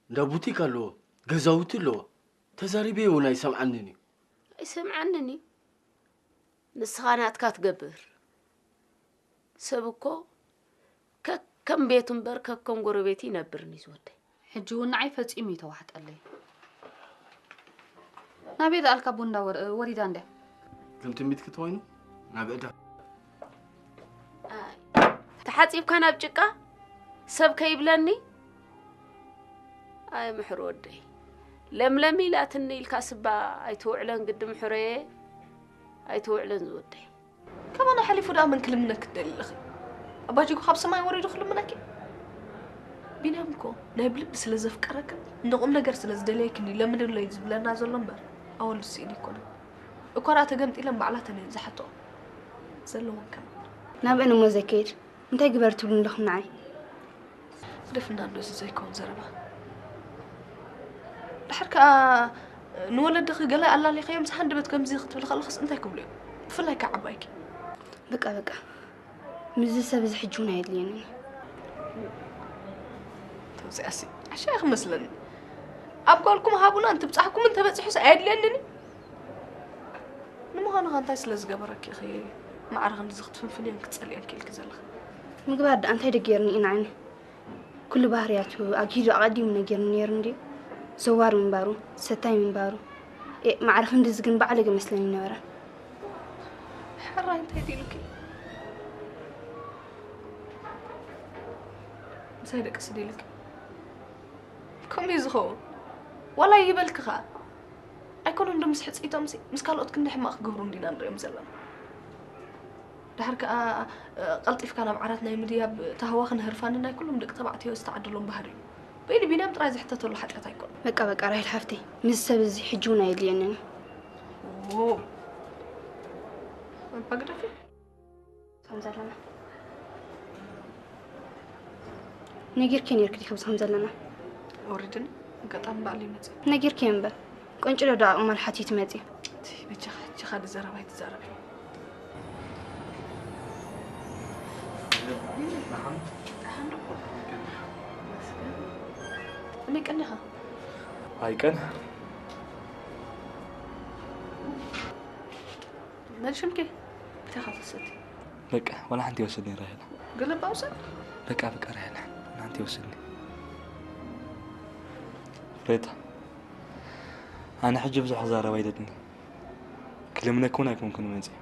እንዳ ቡቲክ ኣለዎ፣ ገዛውቲ ኣለዎ። ተዛሪበዮ እውን ኣይሰምዓንን እዩ። ኣይሰምዓንን እዩ። ንስኻ ናትካ ትገብር። ሰብ እኮ ከከም ቤቱ እምበር ከከም ጎረቤቱ ይነብርን እዩ ዝወደይ። ሕጂ እውን ንዓይ ፈጺሙ እዩ ተዋሕጠለይ። ናበይ ደኣልካ ቡንዳ ወር-፣ ወሪዳ እንድያ? ከም ትምቢት ክትኮይኑ ናብ ዕዳ። ኣይ፣ ተሓጺብካ ናብ ጭቃ ሰብ ከይብለኒ? ኣይ ምሕር ወደይ፣ ለምለም ኢላትኒ ኢልካ ስባ ኣይትውዕለን ግዲ ምሕረየ፣ ኣይትውዕለን ዝወደይ። ከማና ሓሊፉ ደኣ መን ክልምነኪ ትደሊ ኣለኺ? ኣባጅጎ ካብ ሰማይ ወሪዱ ክልምነኪ? ቢንያም እኮ ናይ ብልቢ ስለ ዘፍቀረክን ንቁም ነገር ስለ ዝደለየክን እዩ ለምንለይ ዝብለና ዘሎ እምበር ኣወል ስኢሉ ኣይኮነን። እኳ ደኣ ተገምጢለን ባዕላተን እየን ዝሓትኦ ዘለወን ከማን። ናብአን እሞ ዘይከይድ እንታይ ግበር ትብሉኒ ኣለኹም ንዓይ? ግደፍና እንዶ እዚ ዘይከውን ዘረባ። ድሓር ከኣ ንወለድኺ ገለ ኣላሊኸዮም ዝሃንደበት ከምዚ ክትብሊ ከለኽስ እንታይ ክብሉ እዮም? ብፍላይ ከኣ ዓባይኪ። በቃ በቃ። ምስዚ ሰብ እዚ ሕጂ እውን ኣየድልየንን እዩ። ተውፅኣሲ ዓሻ ኢኺ መስለኒ። ኣብ ጓልኩም ሃቡና እንትብፃሕኩም እንተበፂሑስ ኣየድልየንን እዩ። ንምዃኑ ኸ እንታይ ስለ ዝገበረኪ ኢኺ ማዕረ ክንድዚ ክትፍንፍንዮን ክትፀልእዮን ክኢልኪ ዘለኺ? ምግባር ደኣ እንታይ ደገርኒ እዩ ንዓኒ? ኩሉ ባህርያቱ ኣግሂዱ ኣቐዲሙ ነጊርኒ ነይሩ እንድዩ። ዘዋር ምንባሩ፣ ሰታይ ምንባሩ። ኤ፣ ማዕረ ክንድዚ ግን ባዕለገ መስለኒ ነበረ። ሕራይ እንታይ ድኢሉኪ? ምሳይ ደቅሲ ድኢሉኪ? ከምኡ እዩ ዝኸውን። ዋላ ይበልኪ ኸኣ። ኣይኮነን ዶ ምስ ሕጽይቶምሲ ምስ ካልኦት ክንዲ ሕማቕ ክገብሩ እንዲና ንሪኦም ዘለና። ድሓር ከኣ፣ እ፣ ቀልጢፍካ ናብ ዓራት ናይ ምድያብ ታህዋኽን ህርፋንን ናይ ኩሎም ደቂ ተባዕትዮ ዝተዓደሎም ባህሪ እዩ። በይኑ ቢንያም ጥራይ ዝሕተተሉ ሓጢኣት ኣይኮነን። በቃ፣ በቃ፣ ራሄል ሓፍተይ፣ ምስዚ ሰብ እዚ ሕጂ እውን ኣየድልየንን እዩ። ኦ፣ እባ ግደፊ። ከም ዘለና። ነጊርኪ ነይርኪ ዲኺ ብዚ ከም ዘለና? ወሪድኒ፣ ኣጋጣሚ ባዕለይ መፅእ። ነጊርኪ እምበር፣ ቁንጭ ዶ ደኣ ቁማል ሓትዩ ትመፂ? እቲ በጃኻ፣ ሕጂ ካልእ ዘረባ ኣይትዛረቢ። ከመይ ቀኒኻ? ኣይቀን። መን ሽምኪ? እንታይ ኢኻ ትሰቲ? በቃ፣ ዋላ ሓንቲ ይወስድኒ ራሄላ። ገለባ ውሰድ። በቃ፣ በቃ ራሄላ፣ ዋላ ሓንቲ ይወስድኒ። ሬታ፣ ኣነ ሕጂ ብዙሕ ክዛረብ ኣይደልን። ክልምነኪ እውን ኣይኮንኩን መፂእ።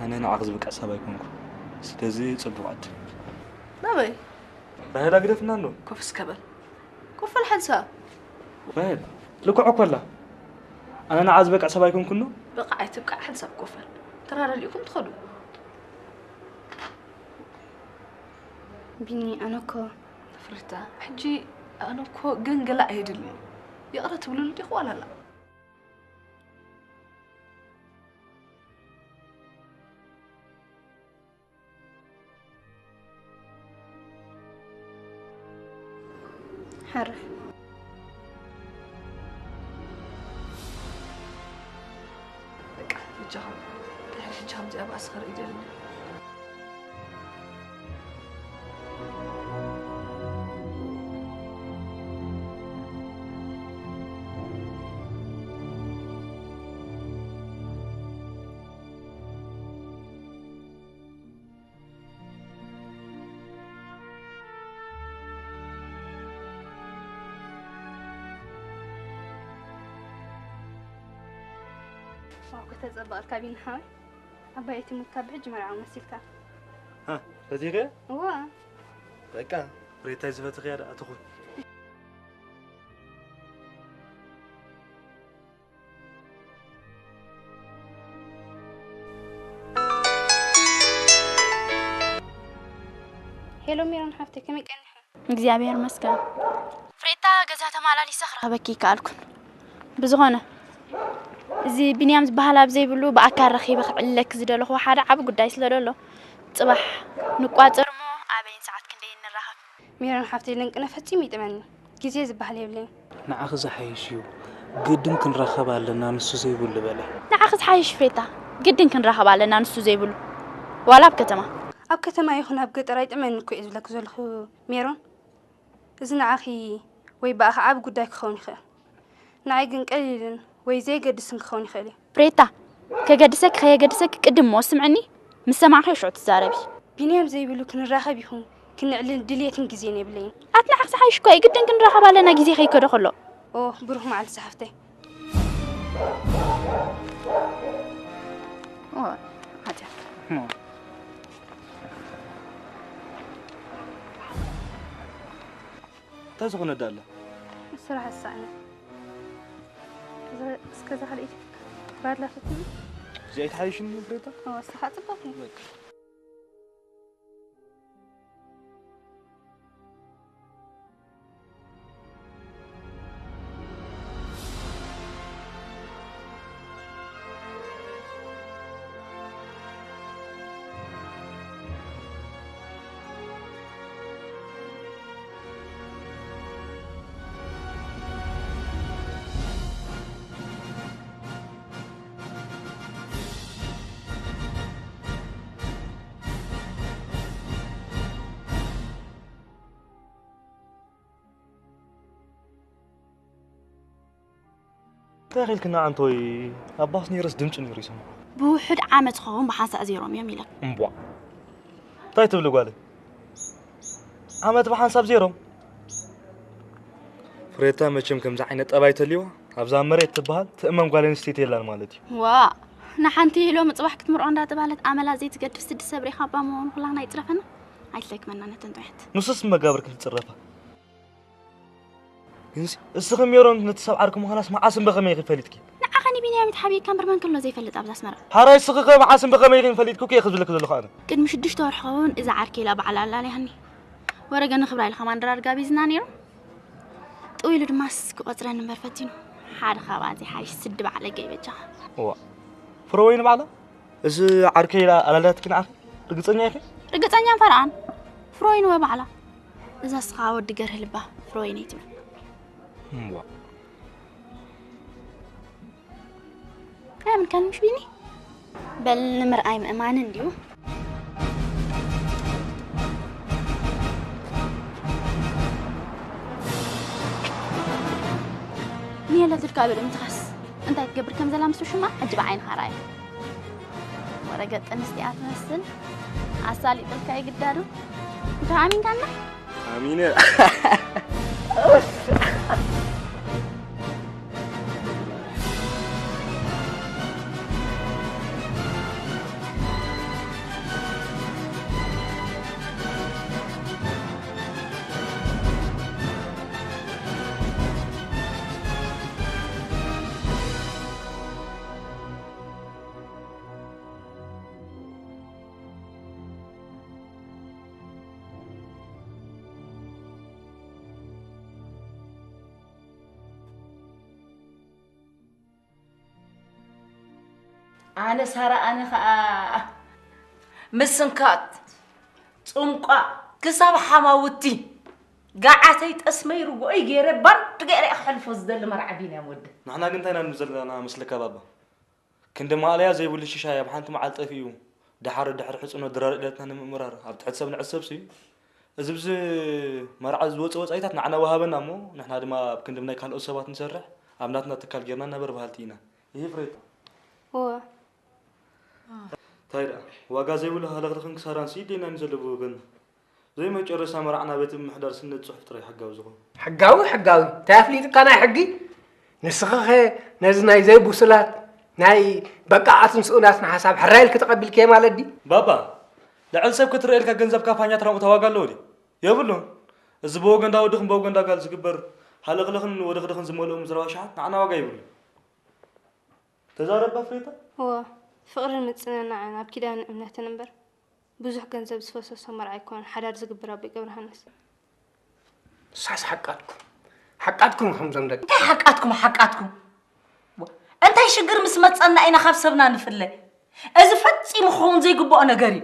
ኣነ ንዓኺ ዝበቅዕ ሰብ ኣይኮንኩን። ስለዚ ፅቡቕ ዕድል። ናበይ? ራሄላ ግደፍና ኣሎ። ኮፍ እስከ በል። ኮፍ በል ሓንሳብ። ራሄል፣ ልክዕ እኮ ኣላ። ኣነ ንዓ ዝበቅዕ ሰብ ኣይኮንኩን ዶ? በቃ ኣይትብቃዕ፣ ሓንሳብ ኮፍ በል። ተራዳዲእኩም ትኸዱ። ቢኒ፣ ኣነ እኮ ፍርታ፣ ሕጂ ኣነ እኮ ግን ገለ ኣየድልን። ይቕረ ትብልሉ ዲኹ ዋላ ላ? ሕረ። በቃ በጃኻ ድሕሪ ሕጂ ከምዚኣ ባእሲ ክርኢ ደለኒ። ዋው ከተጸበቕልካ ቢኒ ሓወይ። ኣባይ እቲ ሙትካ ብሕጂ መርዓዊ መሲልካ። ሃ፣ ፈቲኸ? እዋ በቃ ፍሬታይ ዝፈትኽያ ደኣ ትኹን። ሄሎ ሜሮን ሓፍተይ ከመይ ቀኒኺ? እግዚኣብሔር ይመስገን። ፍሬታ ገዛ ተማላሊሰ ክረኽበኪ ይከኣልኩን። ብዝኾነ እዚ ቢንያም ዝበሃል ኣብ ዘይብሉ ብኣካል ረኺበ ክዕልለኪ ዝደለኹዎ ሓደ ዓቢ ጉዳይ ስለ ደሎ ጽባሕ ንቋጸር እሞ ኣበይን ሰዓት ክንደይን ንራኸብ። ሜሮን ሓፍተይ ልንቅነ ፈጺሙ ይጥመኒ። ግዜ ዝበሃል የብለይን። ንዓኺ ዝሓይሽ እዩ። ግድን ክንራኸብ ኣለና ንሱ ዘይብሉ በለ። ንዓኺ ዝሓይሽ ፍሬታ፣ ግድን ክንራኸብ ኣለና ንሱ ዘይብሉ። ዋላ ኣብ ከተማ። ኣብ ከተማ ይኹን ኣብ ገጠር ኣይጥመኒ እኮ እየ ዝብለኪ ዘለኹ ሜሮን። እዚ ንዓኺ ወይ ብኣኺ ዓቢ ጉዳይ ክኸውን ይኽእል። ንዓይ ግን ቀሊልን ወይ ዘየገድስን ክኸውን ይኽእል እዩ። ፍሬታ፣ ከገድሰኪ ከየገድሰኪ ቅድም እሞ ስምዕኒ፣ ምስ ሰማዕክዮ ሽዑ ትዛረቢ። ቢንያም ዘይብሉ ክንራኸብ ይኹን ክንዕልል ድልየትን ግዜን የብለይን። ኣቲ ንዓኺ ዝሓይሽ እኮ እዩ፣ ግድን ክንራኸብ ኣለና ግዜ ከይከዶ ከሎ። ኦ ብሩኽ መዓልቲ ዝሓፍተይ። ኦ ሓጢኣት። እንታይ ዝኾነ ዳ ኣላ? ስራሕ ዝሰኣነ። እስከ እዛ ካልኣይቲ ባድላ ፈትኒ። እዚኣ ኣይትሓይሽን ፍሬታ? እዋ ስኻ ጽቡቕ እዩ። እንታይ ኺልክና ኣንቶይ? ኣብ ባስ ነይረስ ድምፂ ነይሩ ይሰምዖ። ብውሑድ ዓመት ኸውን ብሓንሳእ ዜሮም እዮም ኢለክ። እምቧ እንታይ ትብሊ ጓለይ? ዓመት ብሓንሳብ ዜሮም? ፍሬታ መቸም ከምዚ ዓይነት ጠባይ ተልይዋ ኣብዛ መሬት ትበሃል ትእመን ጓል ኣንስተይቲ የላን ማለት እዩ። ዋ ንሓንቲ ሎሚ ጽባሕ ክትምርዖ እንዳተባህለት ኣመላ ዘይትገድፍ ስዲ ሰብሬ ካባ ምዃኑ ኩላህና ይጽረፈና። ኣይትለክመና ነተን ጥዑያት። ንሱስ መጋብር ክንጽረፋ። ግንሲ እስኺ ሜሮን ነቲ ሰብ ዓርኪ ምዃናስ መዓስን በኸመይ ኢኺ ፈሊጥኪ? ንዓኸኒ ቢንያም ተሓቢእካ እምበር መን ክሎ ዘይፈልጥ ኣብዛ ኣስመራ። ሓራይ እስኺ ከ መዓስን በኸመይ ኢኺ ፈሊጥኩኪ እየ ክብለኪ ዘለኹ ኣነ። ቅድሚ ሽዱሽተ ወርሒ ኸውን እዛ ዓርከይ ኢላ ባዕላ ኣላልያኒ። ወረ ገኒ ክብራ ኢልካ ማን ድራር ጋቢዝና ነይሩ። ጥው ኢሉ ድማስ ክቆጽረኒ እምበር ፈቲኑ። ሓደ ካብኣ ዘይሓይሽ ስዲ ባዕለገ ይበጃኻ። እዋ ፍረወይኒ ባዕላ እዚ ዓርከይ ኢላ ኣላልያትኪ ንዓኺ ርግጸኛ ኢኺ? ርግጸኛን ፈርኣን ፍሮይን ወ ባዕላ እዛ ስኻ ወዲ ገርህ ልባ ፍሮይን ኣይትብል። እምቧ ኣያምንካን ምሽ ቢኒ? በል ንምርኣይ ምእማን እንድዩ። ንየለትልካ በል እምትኻስ እንታይ ትገብር ከም ዘላ ምስ ሽማ ሕጂ ብዓይንኻ ርኣያ። ወረገጥ ኣንስቲኣ ትመስል ኣሳሊጥልካ ይግዳዱ። እንተ ኣሚንካና ኣሚነ ኣነ ሳራ ኣነ ኸኣ ምስንካት ጽምቋ ክሳብ ሓማውቲ ገዓተይ ጠስመይ ርግኦይ ገይረ ባንድ ገይረ እየ ክሕልፎ ዝደሊ መርዓ ቢንያም ወዲ። ንሕና ግን እንታይ ኢና ንብል ዘለና መስለካ ባባ? ክንዲ ማእለያ ዘይብሉ ሽሻይ ኣብ ሓንቲ መዓልቲ ጠፊኡ፣ ደሓር ድሕሪ ሕጽኖት ድራር ዕለትና ንምእምራር ኣብ ትሕቲ ሰብ ንዕሰብ ስዩ። እዚ ብዚ መርዓ ዝወጸ ወጻኢታት ንዓና ወሃበና እሞ፣ ንሕና ድማ ኣብ ክንዲ ናይ ካልኦት ሰባት ንሰርሕ፣ ኣብ ናትና ትካል ጌርና ንነብር በሃልቲ ኢና። ይህ ፍሬታ። እወ። እንታይ ደኣ፣ ዋጋ ዘይብሉ ሃለኽለኽን ክሳራን ስዩ ደይና ዘሎ ብወገንና። ዘይመጨረሳ መርዓና ቤት ምምሕዳር ስነ ጽሑፍ ጥራይ ሕጋዊ ዝኾን። ሕጋዊ፣ ሕጋዊ። እንታይ ኣፍሊጥካ ናይ ሕጊ? ንስኺኸ ነዚ ናይ ዘይብሱላት፣ ናይ በቃዓትን ስኡናትን ሓሳብ ሕራይ ኢልኪ ተቐቢልክዮ ማለት ድዩ? ባባ፣ ልዕሊ ሰብ ክትረኤልካ ገንዘብካ ፋኛ ትራምኡ ዋጋ ኣለዎ ድዩ? የብሉን። እዚ ብወገን እንዳ ወድኽን ብወገን እንዳ ጋል ዝግበር ሃለኽለኽን ወደኽደኽን ዝመልኦም ዝረባ ሸሓት ንዓና ዋጋ የብሉን። ተዛረባ ፍሬታ። እወ፣ ፍቕርን ምጽንናዕን ኣብ ኪዳን እምነትን እምበር፣ ብዙሕ ገንዘብ ዝፈሰሶ መርዓ ኣይኮነን ሓዳር ዝግበር ኣቦይ ገብረሃንስ። ንሳስ ሓቃትኩም፣ ሓቃትኩም ኢኹም እዞም ደቂ። እንታይ ሓቃትኩም፣ ሓቃትኩም? እንታይ ሽግር ምስ መጸና ኢና ካብ ሰብና ንፍለ? እዚ ፈጺሙ ክኸውን ዘይግብኦ ነገር እዩ።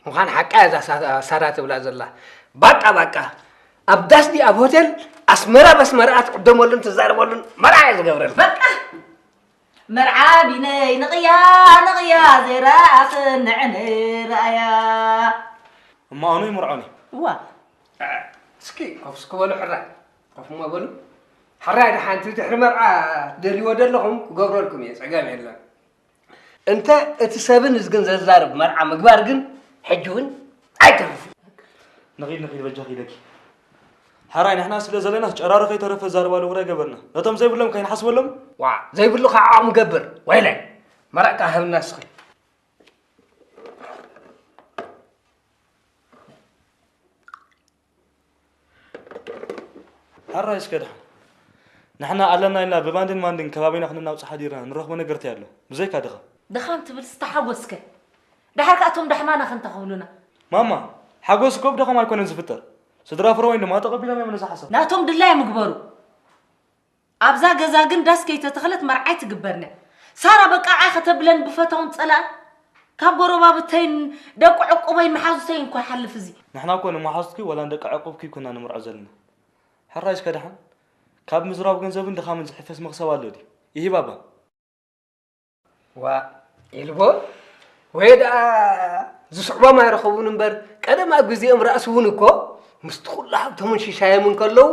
ምዃን ሓቃ እያ እዛ ሳ-፣ ሳራ ትብላ ዘላ። ባቃ፣ ባቃ። ኣብ ዳስ ድዩ ኣብ ሆቴል ኣስመራ በስመራ ትዕደመሉን ትዛረበሉን መርዓ እየ ዝገብረልካ። በቃ። መርዓ ቢነይ ንቕያ፣ ንቕያ ዘይረኣኽን ንዕኒ ረኣያ። እሞ ኣነ ይምርዖኒ። እዋ። እስኪ ኮፍ እስኪ በሉ ሕራይ። ኮፍ እሞ በሉ። ሕራይ ደሓን እቲ ድሕሪ መርዓ ትደልይዎ ዘለኹም ክገብረልኩም እየ፣ ጸገም የለን። እንተ እቲ ሰብን እዝግን ዘዛርብ መርዓ ምግባር ግን ሕጂ እውን ኣይተርፍን። ንኺድ፣ ንኺድ፣ በጃኺ ኢለኪ። ሕራይ ንሕና ስለ ዘለና ጨራሪ ከይተረፈ ዛረባ ለውራ ይገበርና። ነቶም ዘይብሎም ከይንሓስበሎም። ዋእ፣ ዘይብሉ ከዓ ዓቕሙ ገብር። ወይለይ፣ መረቕካ ሃብና እስኺ። ሕራይ እስከ ድሓን። ንሕና ኣለና ኢልና ብባንድን ማንድን ከባቢና ክንናውጽ ሓዲርና ንረኽቦ ነገር እንታይ ኣሎ? ብዘይካ ድኻም። ድኻም ትብል ዝተሓጎስከ? ድሓር ከኣ እቶም ዳሕማና ክንታ ክብሉና? ማማ፣ ሓጎስ እኮ ብድኻም ኣይኮነን ዝፍጠር። ስድራ ፍረወይን ድማ ተቐቢሎም እዮም ነዚ ሓሳብ። ናቶም ድላዮም ይግበሩ። ኣብዛ ገዛ ግን ዳስ ከይተተኽለት መርዓ ኣይትግበርነ። ሳራ በቃ ዓይ ከተብለን ብፈታውን ጸላእን ካብ ጎረባብተይን ደቂ ዕቁበይን መሓዙተይን እኮ ይሓልፍ እዚ። ንሕና እኮ ንመሓዙትኪ ወላ ንደቂ ዕቁብኪ ኩና ንምርዖ ዘለና። ሕራይ እስከ ደሓን፣ ካብ ምዝራብ ገንዘብን ድኻምን ዝሕፈስ መኽሰብ ኣሎ ድዩ? ይሂብ ኣባ። ዋእ፣ ኢልቦ ወይ ደኣ ዝስዕቦም ኣይረኸቡን እምበር፣ ቀደም ኣብ ግዜኦም ራእሲ እውን እኮ ምስቲ ኩሉ ሃብቶምን ሽሻዮምን ከለዉ፣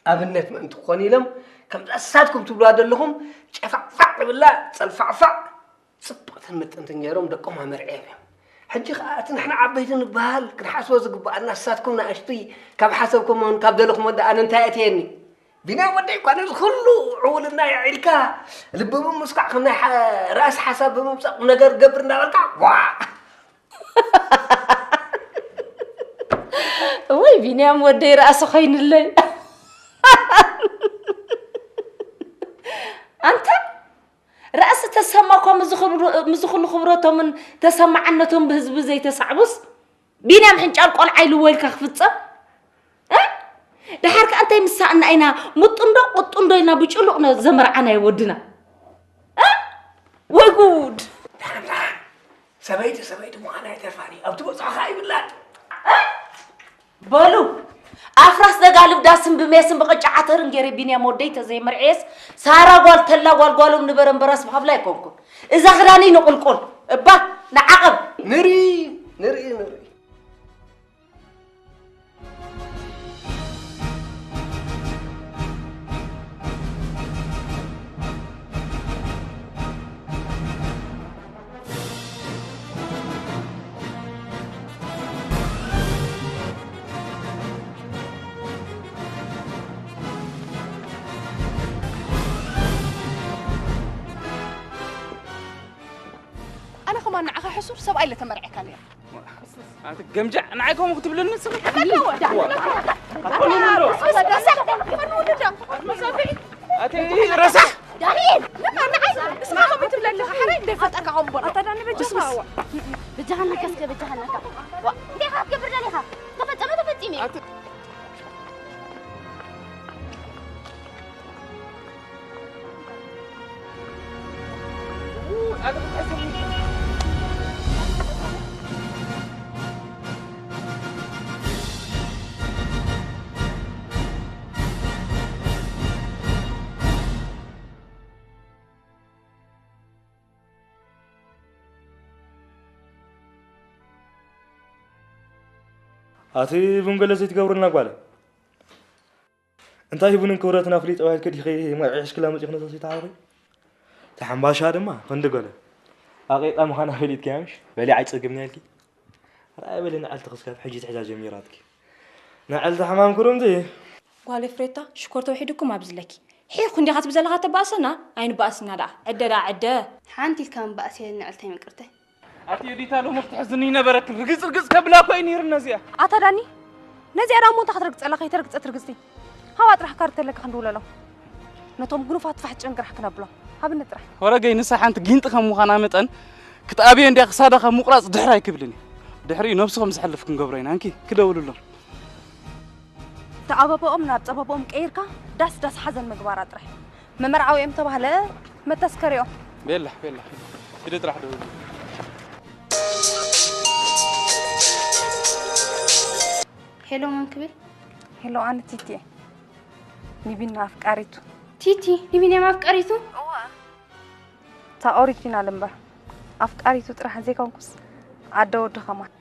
ኣብነት ምእንቲ ክኾኑ ኢሎም፣ ከምዛ ንሳትኩም ትብልዋ ዘለኹም፣ ጨፋዕፋዕ ይብላ፣ ጸልፋዕፋዕ፣ ጽብቕትን ምጥንትን ገይሮም ደቆም ኣመርዕዮም እዮም። ሕጂ ኸኣ እቲ ንሕና ዓበይቲ ንበሃል፣ ክንሓስቦ ዝግብኣና ንሳትኩም ንኣሽቱይ ካብ ሓሰብኩሞን ካብ ደለኹሞን ደኣ ኣነ እንታይ ኣእትየኒ? ቢንያም ወደይ እኳ ነዚ ኩሉ ዕውልና የዒልካ፣ ልቢ ብምስኳዕ ከም ናይ ሓ-፣ ራእሲ ሓሳብ ብምምጻእ ቁም ነገር ገብር እናበልካ፣ ጓዕ! እውይ፣ ቢንያም ወደይ ራእሲ ኮይንለይ። ኣንታ፣ ራእሲ ተሰማ እኳ ምስዚ ክብሩ-፣ ምስዚ ኩሉ ክብረቶምን ተሰማዕነቶም ብህዝቢ ዘይተሳዕቡስ፣ ቢንያም ሕንጫል ቆልዓ ኢልዎ ኢልካ ክፍጸም? እ? ደሓር ከኣ እንታይ ምሳእና ኢና፣ ሙጥንዶ ቁጥንዶ ኢልና ብጭሉቕ ነ-፣ ዘመርዓናዮ ወድና? እ? ወይ ጉድ! ደሓን፣ ደሓን። ሰበይቲ፣ ሰበይቲ ምዃና ኣይተርፋን እዩ። ኣብ ትበጽሖ ከኣ ይብላጥ። እ? በሉ፣ ኣፍራስ ደጋልብ ዳስን ብሜስን ብቕጫ ዓተርን ገይረ ቢንያም ወደይ ተዘይመርዕየስ፣ ሳራ ጓል ተላ ጓል ጓሎም ንበረንበራስ ብሃብላ ኣይኮንኩን። እዛ ክዳነይ ንቑልቁል። እባ፣ ንዓቐብ። ንርኢ፣ ንርኢ፣ ንርኢ። ኣነ ከማን ንዓኻ ሕሱር ሰብኣይ ለተመርዐካ ነይረ። ኣቲ ገምጃዕ ንዓይ ከምኡ ክትብልኒ ንስኺ? ኣቲ ረሳሕ! ዳንኤል! ንዓይ እስኻ ከምኡ ትብለኒ ኢኻ፣ ሓራይ እንዳይፈልጠካ ከምኡ በሎ። ኣታ ዳኒ በጃኻ። ብስምስ። በጃኻ ነካ እስከ፣ በጃኻ ነካ። ዋ፣ እንታይ ኢኻ ክትገብር ደሊኻ? ተፈጸመ ተፈጺሙ እዩ። ኣቲ ኣቲ ቡን ገለ ዘይትገብሩልና ጓለ። እንታይ ቡንን ክብረትን ኣፍሊጠ ባይልኪ ዲኺ መርዒ ሕሽክላ መፂኹ ነተሲታ ሓወይ? ተሓምባሻ ድማ ክንዲ ገለ። ኣቂቃ ምዃና ፈሊጥኪ ያምሽ? በሊ ኣይፀግብን ያልኪ? ራይ በሊ ንዓልቲ ክስካብ ሕጂ ትሕዛ ጀሚራትኪ። ንዓልቲ ሕማም ክሩምቲ። ጓል ፍሬታ ሽኮር ተውሒድኩም ኣብዝለኪ። ሒርኩ እንዲኻ ትብዘለኻ ተባእሰና? ኣይንባእስና ደኣ። ዕደ ደኣ ዕደ። ሓንቲ ኢልካ ምባእስ የለን ንዕልተይ ምቅርተይ። ኣቲ ዮዲታ ሎሚ ክትሕዝኒ ይነበረክን ርግጽ ርግጽ ከብላ እኮ እዩ ነይሩ ነዚኣ። ኣታ ዳኒ፣ ነዚኣ ደኣ እሞ እንታይ ክትረግጸላ ከይተረግጸት ርግጽቲ? ሃዋ ጥራሕ ካርድ ተለካ ክንድውለሎም። ነቶም ግኑፋት ፋሕ ጨንግራሕ ክነብሎም። ሃብኒ ጥራሕ። ወረገይ ንሳ ሓንቲ ጊንጢ ከም ምዃና መጠን ክትኣብዮ እንድያ ክሳዳ ካብ ምቑራጽ ድሕር ኣይክብልን እዩ። ድሕሪኡ ነብሱ ከም ዝሕልፍ ክንገብሮ ኢና። እንኪ ክደውልሎም። ተኣበበኦም ናብ ጸበበኦም ቀይርካ ዳስ ዳስ ሓዘን ምግባራ ጥራሕ። መመርዓዊኦም ተባህለ መተስከሪኦም። ቤላ ቤላ ሂደ ጥራሕ ደውል። ሄሎ፣ መን ክብል? ሄሎ፣ ኣነ ቲቲ እየ። ኒቢና ኣፍቃሪቱ። ቲቲ፣ ኒቢና ኣፍቃሪቱ? እዋ። እታ ኦሪጂናል እምበር፣ ኣፍቃሪቱ ጥራሕ ዘይኮንኩስ ኣደ ወዲ ኸማን።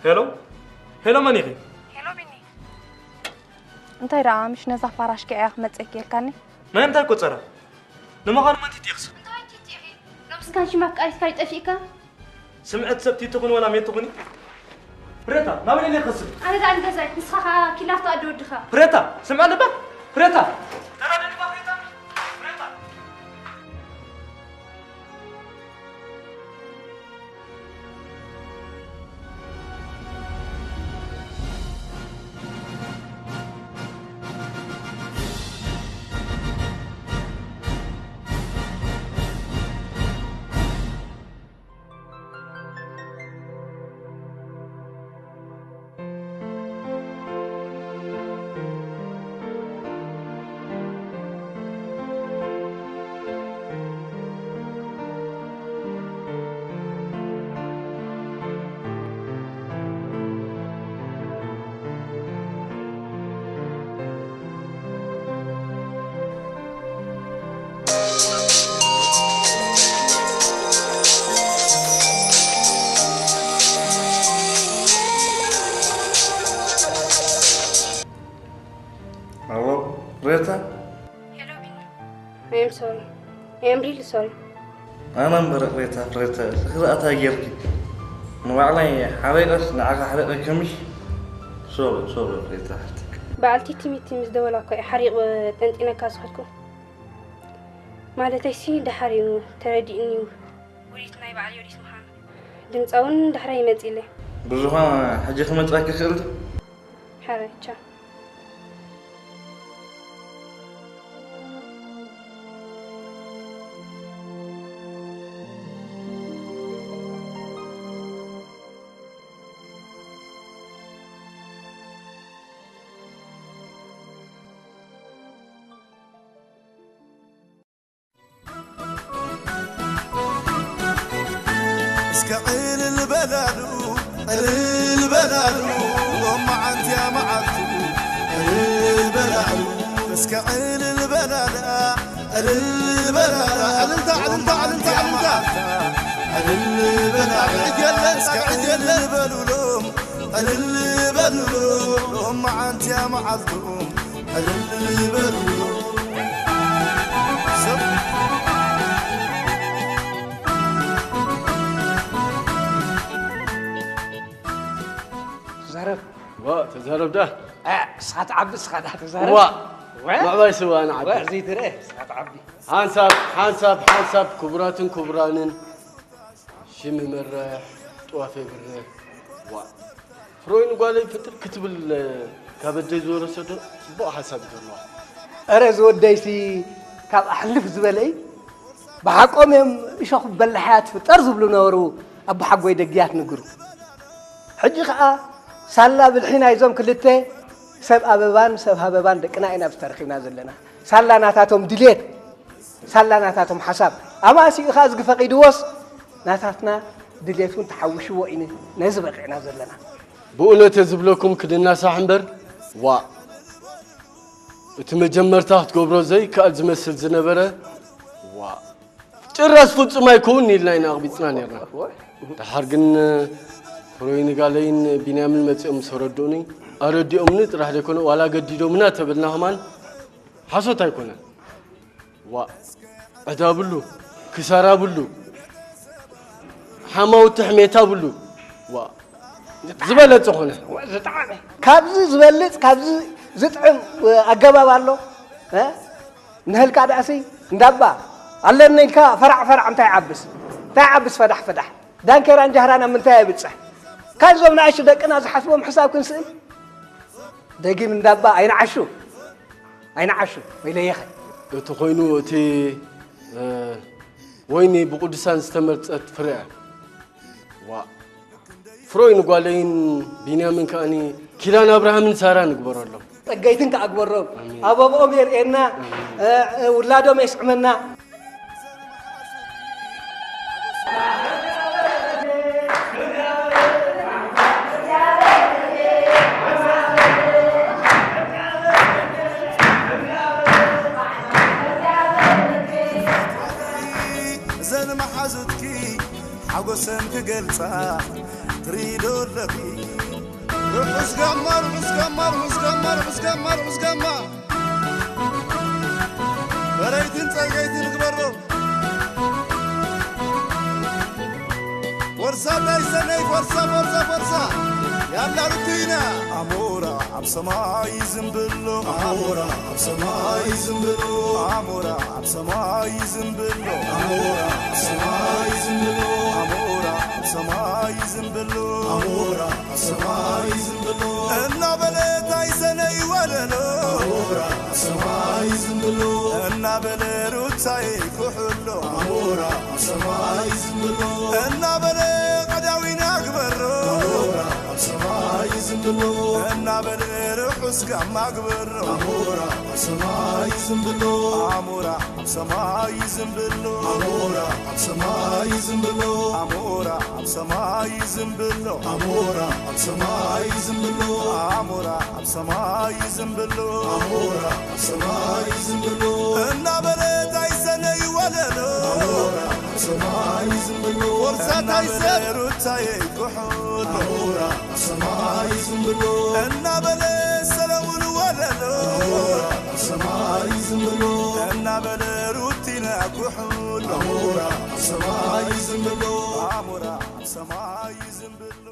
ሄሎ፣ ሄሎ፣ መን ኢኺ? ሄሎ፣ ቢኒ። እንታይ ደኣ፣ ምሽ ነዛ ፋራሽካ እያ ክመጸኪ ኢልካኒ? ናይ እንታይ ቆጸራ? ንምዃኑ መን ቲቲ ኢኽስ? እንታይ ቲቲ ኢኺ? ሎምስ ካን ሽም ኣፍቃሪትካ ድዩ ጠፊእካ? ስምዕቲ ሰብ ቲቲ ኩኒ ወላ ሜቲ ኩኒ? ፍሬታ፣ ናበይ ኢለ ክኸስብ? ኣነ ደኣ ንገዛይ፣ ንስኻ ኸኣ ኪላፍቶ ኣደ ወድኻ። ፍሬታ፣ ስምዒ ኣለባ? ፍሬታ! ተራደኒ ባ ፍሬታ? ፍሬታ! Hello, Rita? Hello, Bini. I am sorry. I am really sorry. ኣነ እምበር ሬታ ፍሬታ ክዝኣታ ጌርኪ ንባዕለይ ሓሪቐስ ንዓኻ ሓሪቐ ከምሽ ሶሪ ሶሪ ሬታ ሓፍተይ። በዓልቲ ቲሚቲ ምስ ደወላ እኮ እየ ሓሪቕ ጠንጢነካ ዝኸድኩ። ማለተይሲ ደሓር እዩ ተረዲእኒ እዩ ውዲት ናይ በዓል ዮዲት ምዃኑ። ድምፃ እውን ዳሕራይ ይመፅእ ኢለ። ብዝኾነ ሕጂ ክመፅኣኪ ይኽእል ዶ? ሓረቻ። እስከ ዕልል በላሉ፣ ዕልል በላሉ፣ ሎም መዓንቲያ መዓልቱ፣ ዕልል በላሉ፣ እስከ ዕልል በላላ፣ ዕልል በላላ፣ ዕልልታ፣ ዕልልታ፣ ዕልልታ፣ ዕልልታ፣ ዕልል በላላ፣ ዕጀለ፣ እስከ ዕጀለ በሉ ሎም፣ ዕልል በሉ ሎም መዓንቲያ መዓልቱ። ተዛረብ። ዋ ተዛረብ ዳ። እ፣ እስኻ ትዓቢ፣ እስኻ ዳ ተዛረብ። ዋ። ዋ። ምዕባይ ስዋ ንዓቢ። ዋ፣ ዘይትርአ፣ እስኻ ትዓቢ። ሓንሳብ፣ ሓንሳብ፣ ሓንሳብ ክቡራትን ክቡራንን ሽም ይመርሕ፣ ጥዋፍ የብርህ። ዋ። ፍሮይን ጓለይ ፍጥር ክትብል ካብ ኣደይ ዝወረሰቶ ጽቡቕ ሓሳብ እዩ ዘለዋ። እረ ዝወደይሲ ካብ ኣሕልፍ ዝበለ እዩ። ብሓቆም እዮም እሾኽ በላሓያ ትፍጠር ዝብሉ ነበሩ ኣቦሓጎይ ደግያት ንግሩ። ሕጂ ኸኣ ሳላ ብልሒ ናይዞም ክልተ ሰብ ኣበባን ሰብ ሃበባን ደቅና ኢና ኣብዚ ተረኺብና ዘለና። ሳላ ናታቶም ድሌት ሳላ ናታቶም ሓሳብ ኣማሲኡ ኸኣ እዝጊ ፈቒድዎስ ናታትና ድሌት እውን ተሓዊስዎ ኢና ነዚ በቒዕና ዘለና። ብእውነተ ዝብለኩም ክድናሳሕ እምበር ዋእ እቲ መጀመርታ ክትገብሮ ዘይከኣል ዝመስል ዝነበረ ዋእ ጭራስ ፍጹም ኣይከውንን ኢልና ኢና ኣቕቢጽና ኔርና። ደሓር ግን ፍሮይ ንጋለይን ቢንያምን መጺኦም ምስ ኣረድኡኒ፣ ኣረዲኦምኒ ጥራሕ ዘይኮነ ዋላ ገዲዶምና ተበልና ከማን ሓሶት ኣይኮነን። ዋ፣ ዕዳ ብሉ፣ ክሳራ ብሉ፣ ሓማውቲ ሕሜታ ብሉ። ዋ፣ ዝበለጸ ኾነ። ዝጠዓመ። ካብዚ ዝበልጽ፣ ካብዚ ዝጥዕም ኣገባብ ኣሎ? እ? ንህልካ ዳእሲ እንዳባ ኣለኒ ኢልካ ፈራዕ ፈራዕ እንታይ ዓብስ? እንታይ ዓብስ ፈዳሕ ፈዳሕ? ዳንኬራን ጃህራን ኣብ ምንታይ የብጽሕ? ካብዞም ንኣሽቱ ደቅና ዝሓስቦም ሕሳብ ክንስእል? ደጊም እንዳባ ኣይንዓሹ። ኣይንዓሹ። ወይለየኸ። እቲ ኮይኑ እቲ፣ እ፣ ወይኒ ብቅዱሳን ዝተመርጸት ፍረ እያ። ዋ። ፍሮይ ንጓለይን ቢንያምን ከኣኒ ኪዳን ኣብርሃምን ሳራ ንግበረሎም። ጸገይትን ከኣ ግበሮም። ኣሜን። ኣበብኦም የርእየና። ኣሜን። እ፣ እ፣ ውላዶም የስዕመና። እዘን መሓዙትኪ ሓጎሰን ክገልጻ ትሪዶ ኣለኺ። ርሑስ ጋማ፣ ርሑስ ጋማ፣ ርሑስ ጋማ፣ ርሑስ ጋማ፣ ርሑስ ጋማ። በረይትን ጸገይትን ግበሮ። ፎርሳ ታይ ሰነይ፣ ፎርሳ፣ ፎርሳ፣ ፎርሳ። ያላ ርቱይና። ኣሞራ ኣብ ሰማይ ዝምብሎ። ኣሞራ ኣብ ሰማይ ዝምብሎ። ኣሞራ ኣብ ሰማይ ዝምብሎ። ኣሞራ ኣብ ሰማይ ዝምብሎ። ኣሞራ ኣብ ሰማይ ዝምብሎ። ኣሞራ ኣብ ሰማይ ዝምብሎ። እናበለ ታይ ሰነይ ወለሎ። ኣሞራ ኣብ ሰማይ ዝምብሎ። እናበለ ሩታዬ ኩሕሎ። ኣሞራ ኣብ ሰማይ ዝምብሎ። እናበለ ቀዳዊና ግበሮ። ኣሞራ ኣብ ሰማይ ዝምብሎ። እናበለ ርሑስ ጋማ ግበሮ። ኣሞራ ኣብ ሰማይ ዝምብሎ። ኣሞራ ኣብ ሰማይ ዝምብሎ። ኣሞራ ኣብ ሰማይ ዝምብሎ። ኣሞራ ኣብ ሰማይ ዝምብሎ። ኣሞራ ኣብ ሰማይ ዝምብሎ። ኣሞራ ኣብ ሰማይ ዝምብሎ። ኣሞራ ኣብ ሰማይ ዝምብሎ። እናበለ ታይ ሰነይ ወለሎ። ኣሞራ ኣብ ሰማይ ዝምብሎ። ፎርሳ ታይ ሰ- እናበለ ሩታዬ ኩሕሎ። ኣሞራ ኣብ ሰማይ ዝምብሎ። እናበለ ሰለሙን ወለሎ። ኣሞራ ኣብ ሰማይ ዝምብሎ። እናበለ ሩቲና ኩሕሎ። ኣሞራ ኣብ ሰማይ ዝምብሎ። ኣሞራ ኣብ ሰማይ ዝምብሎ።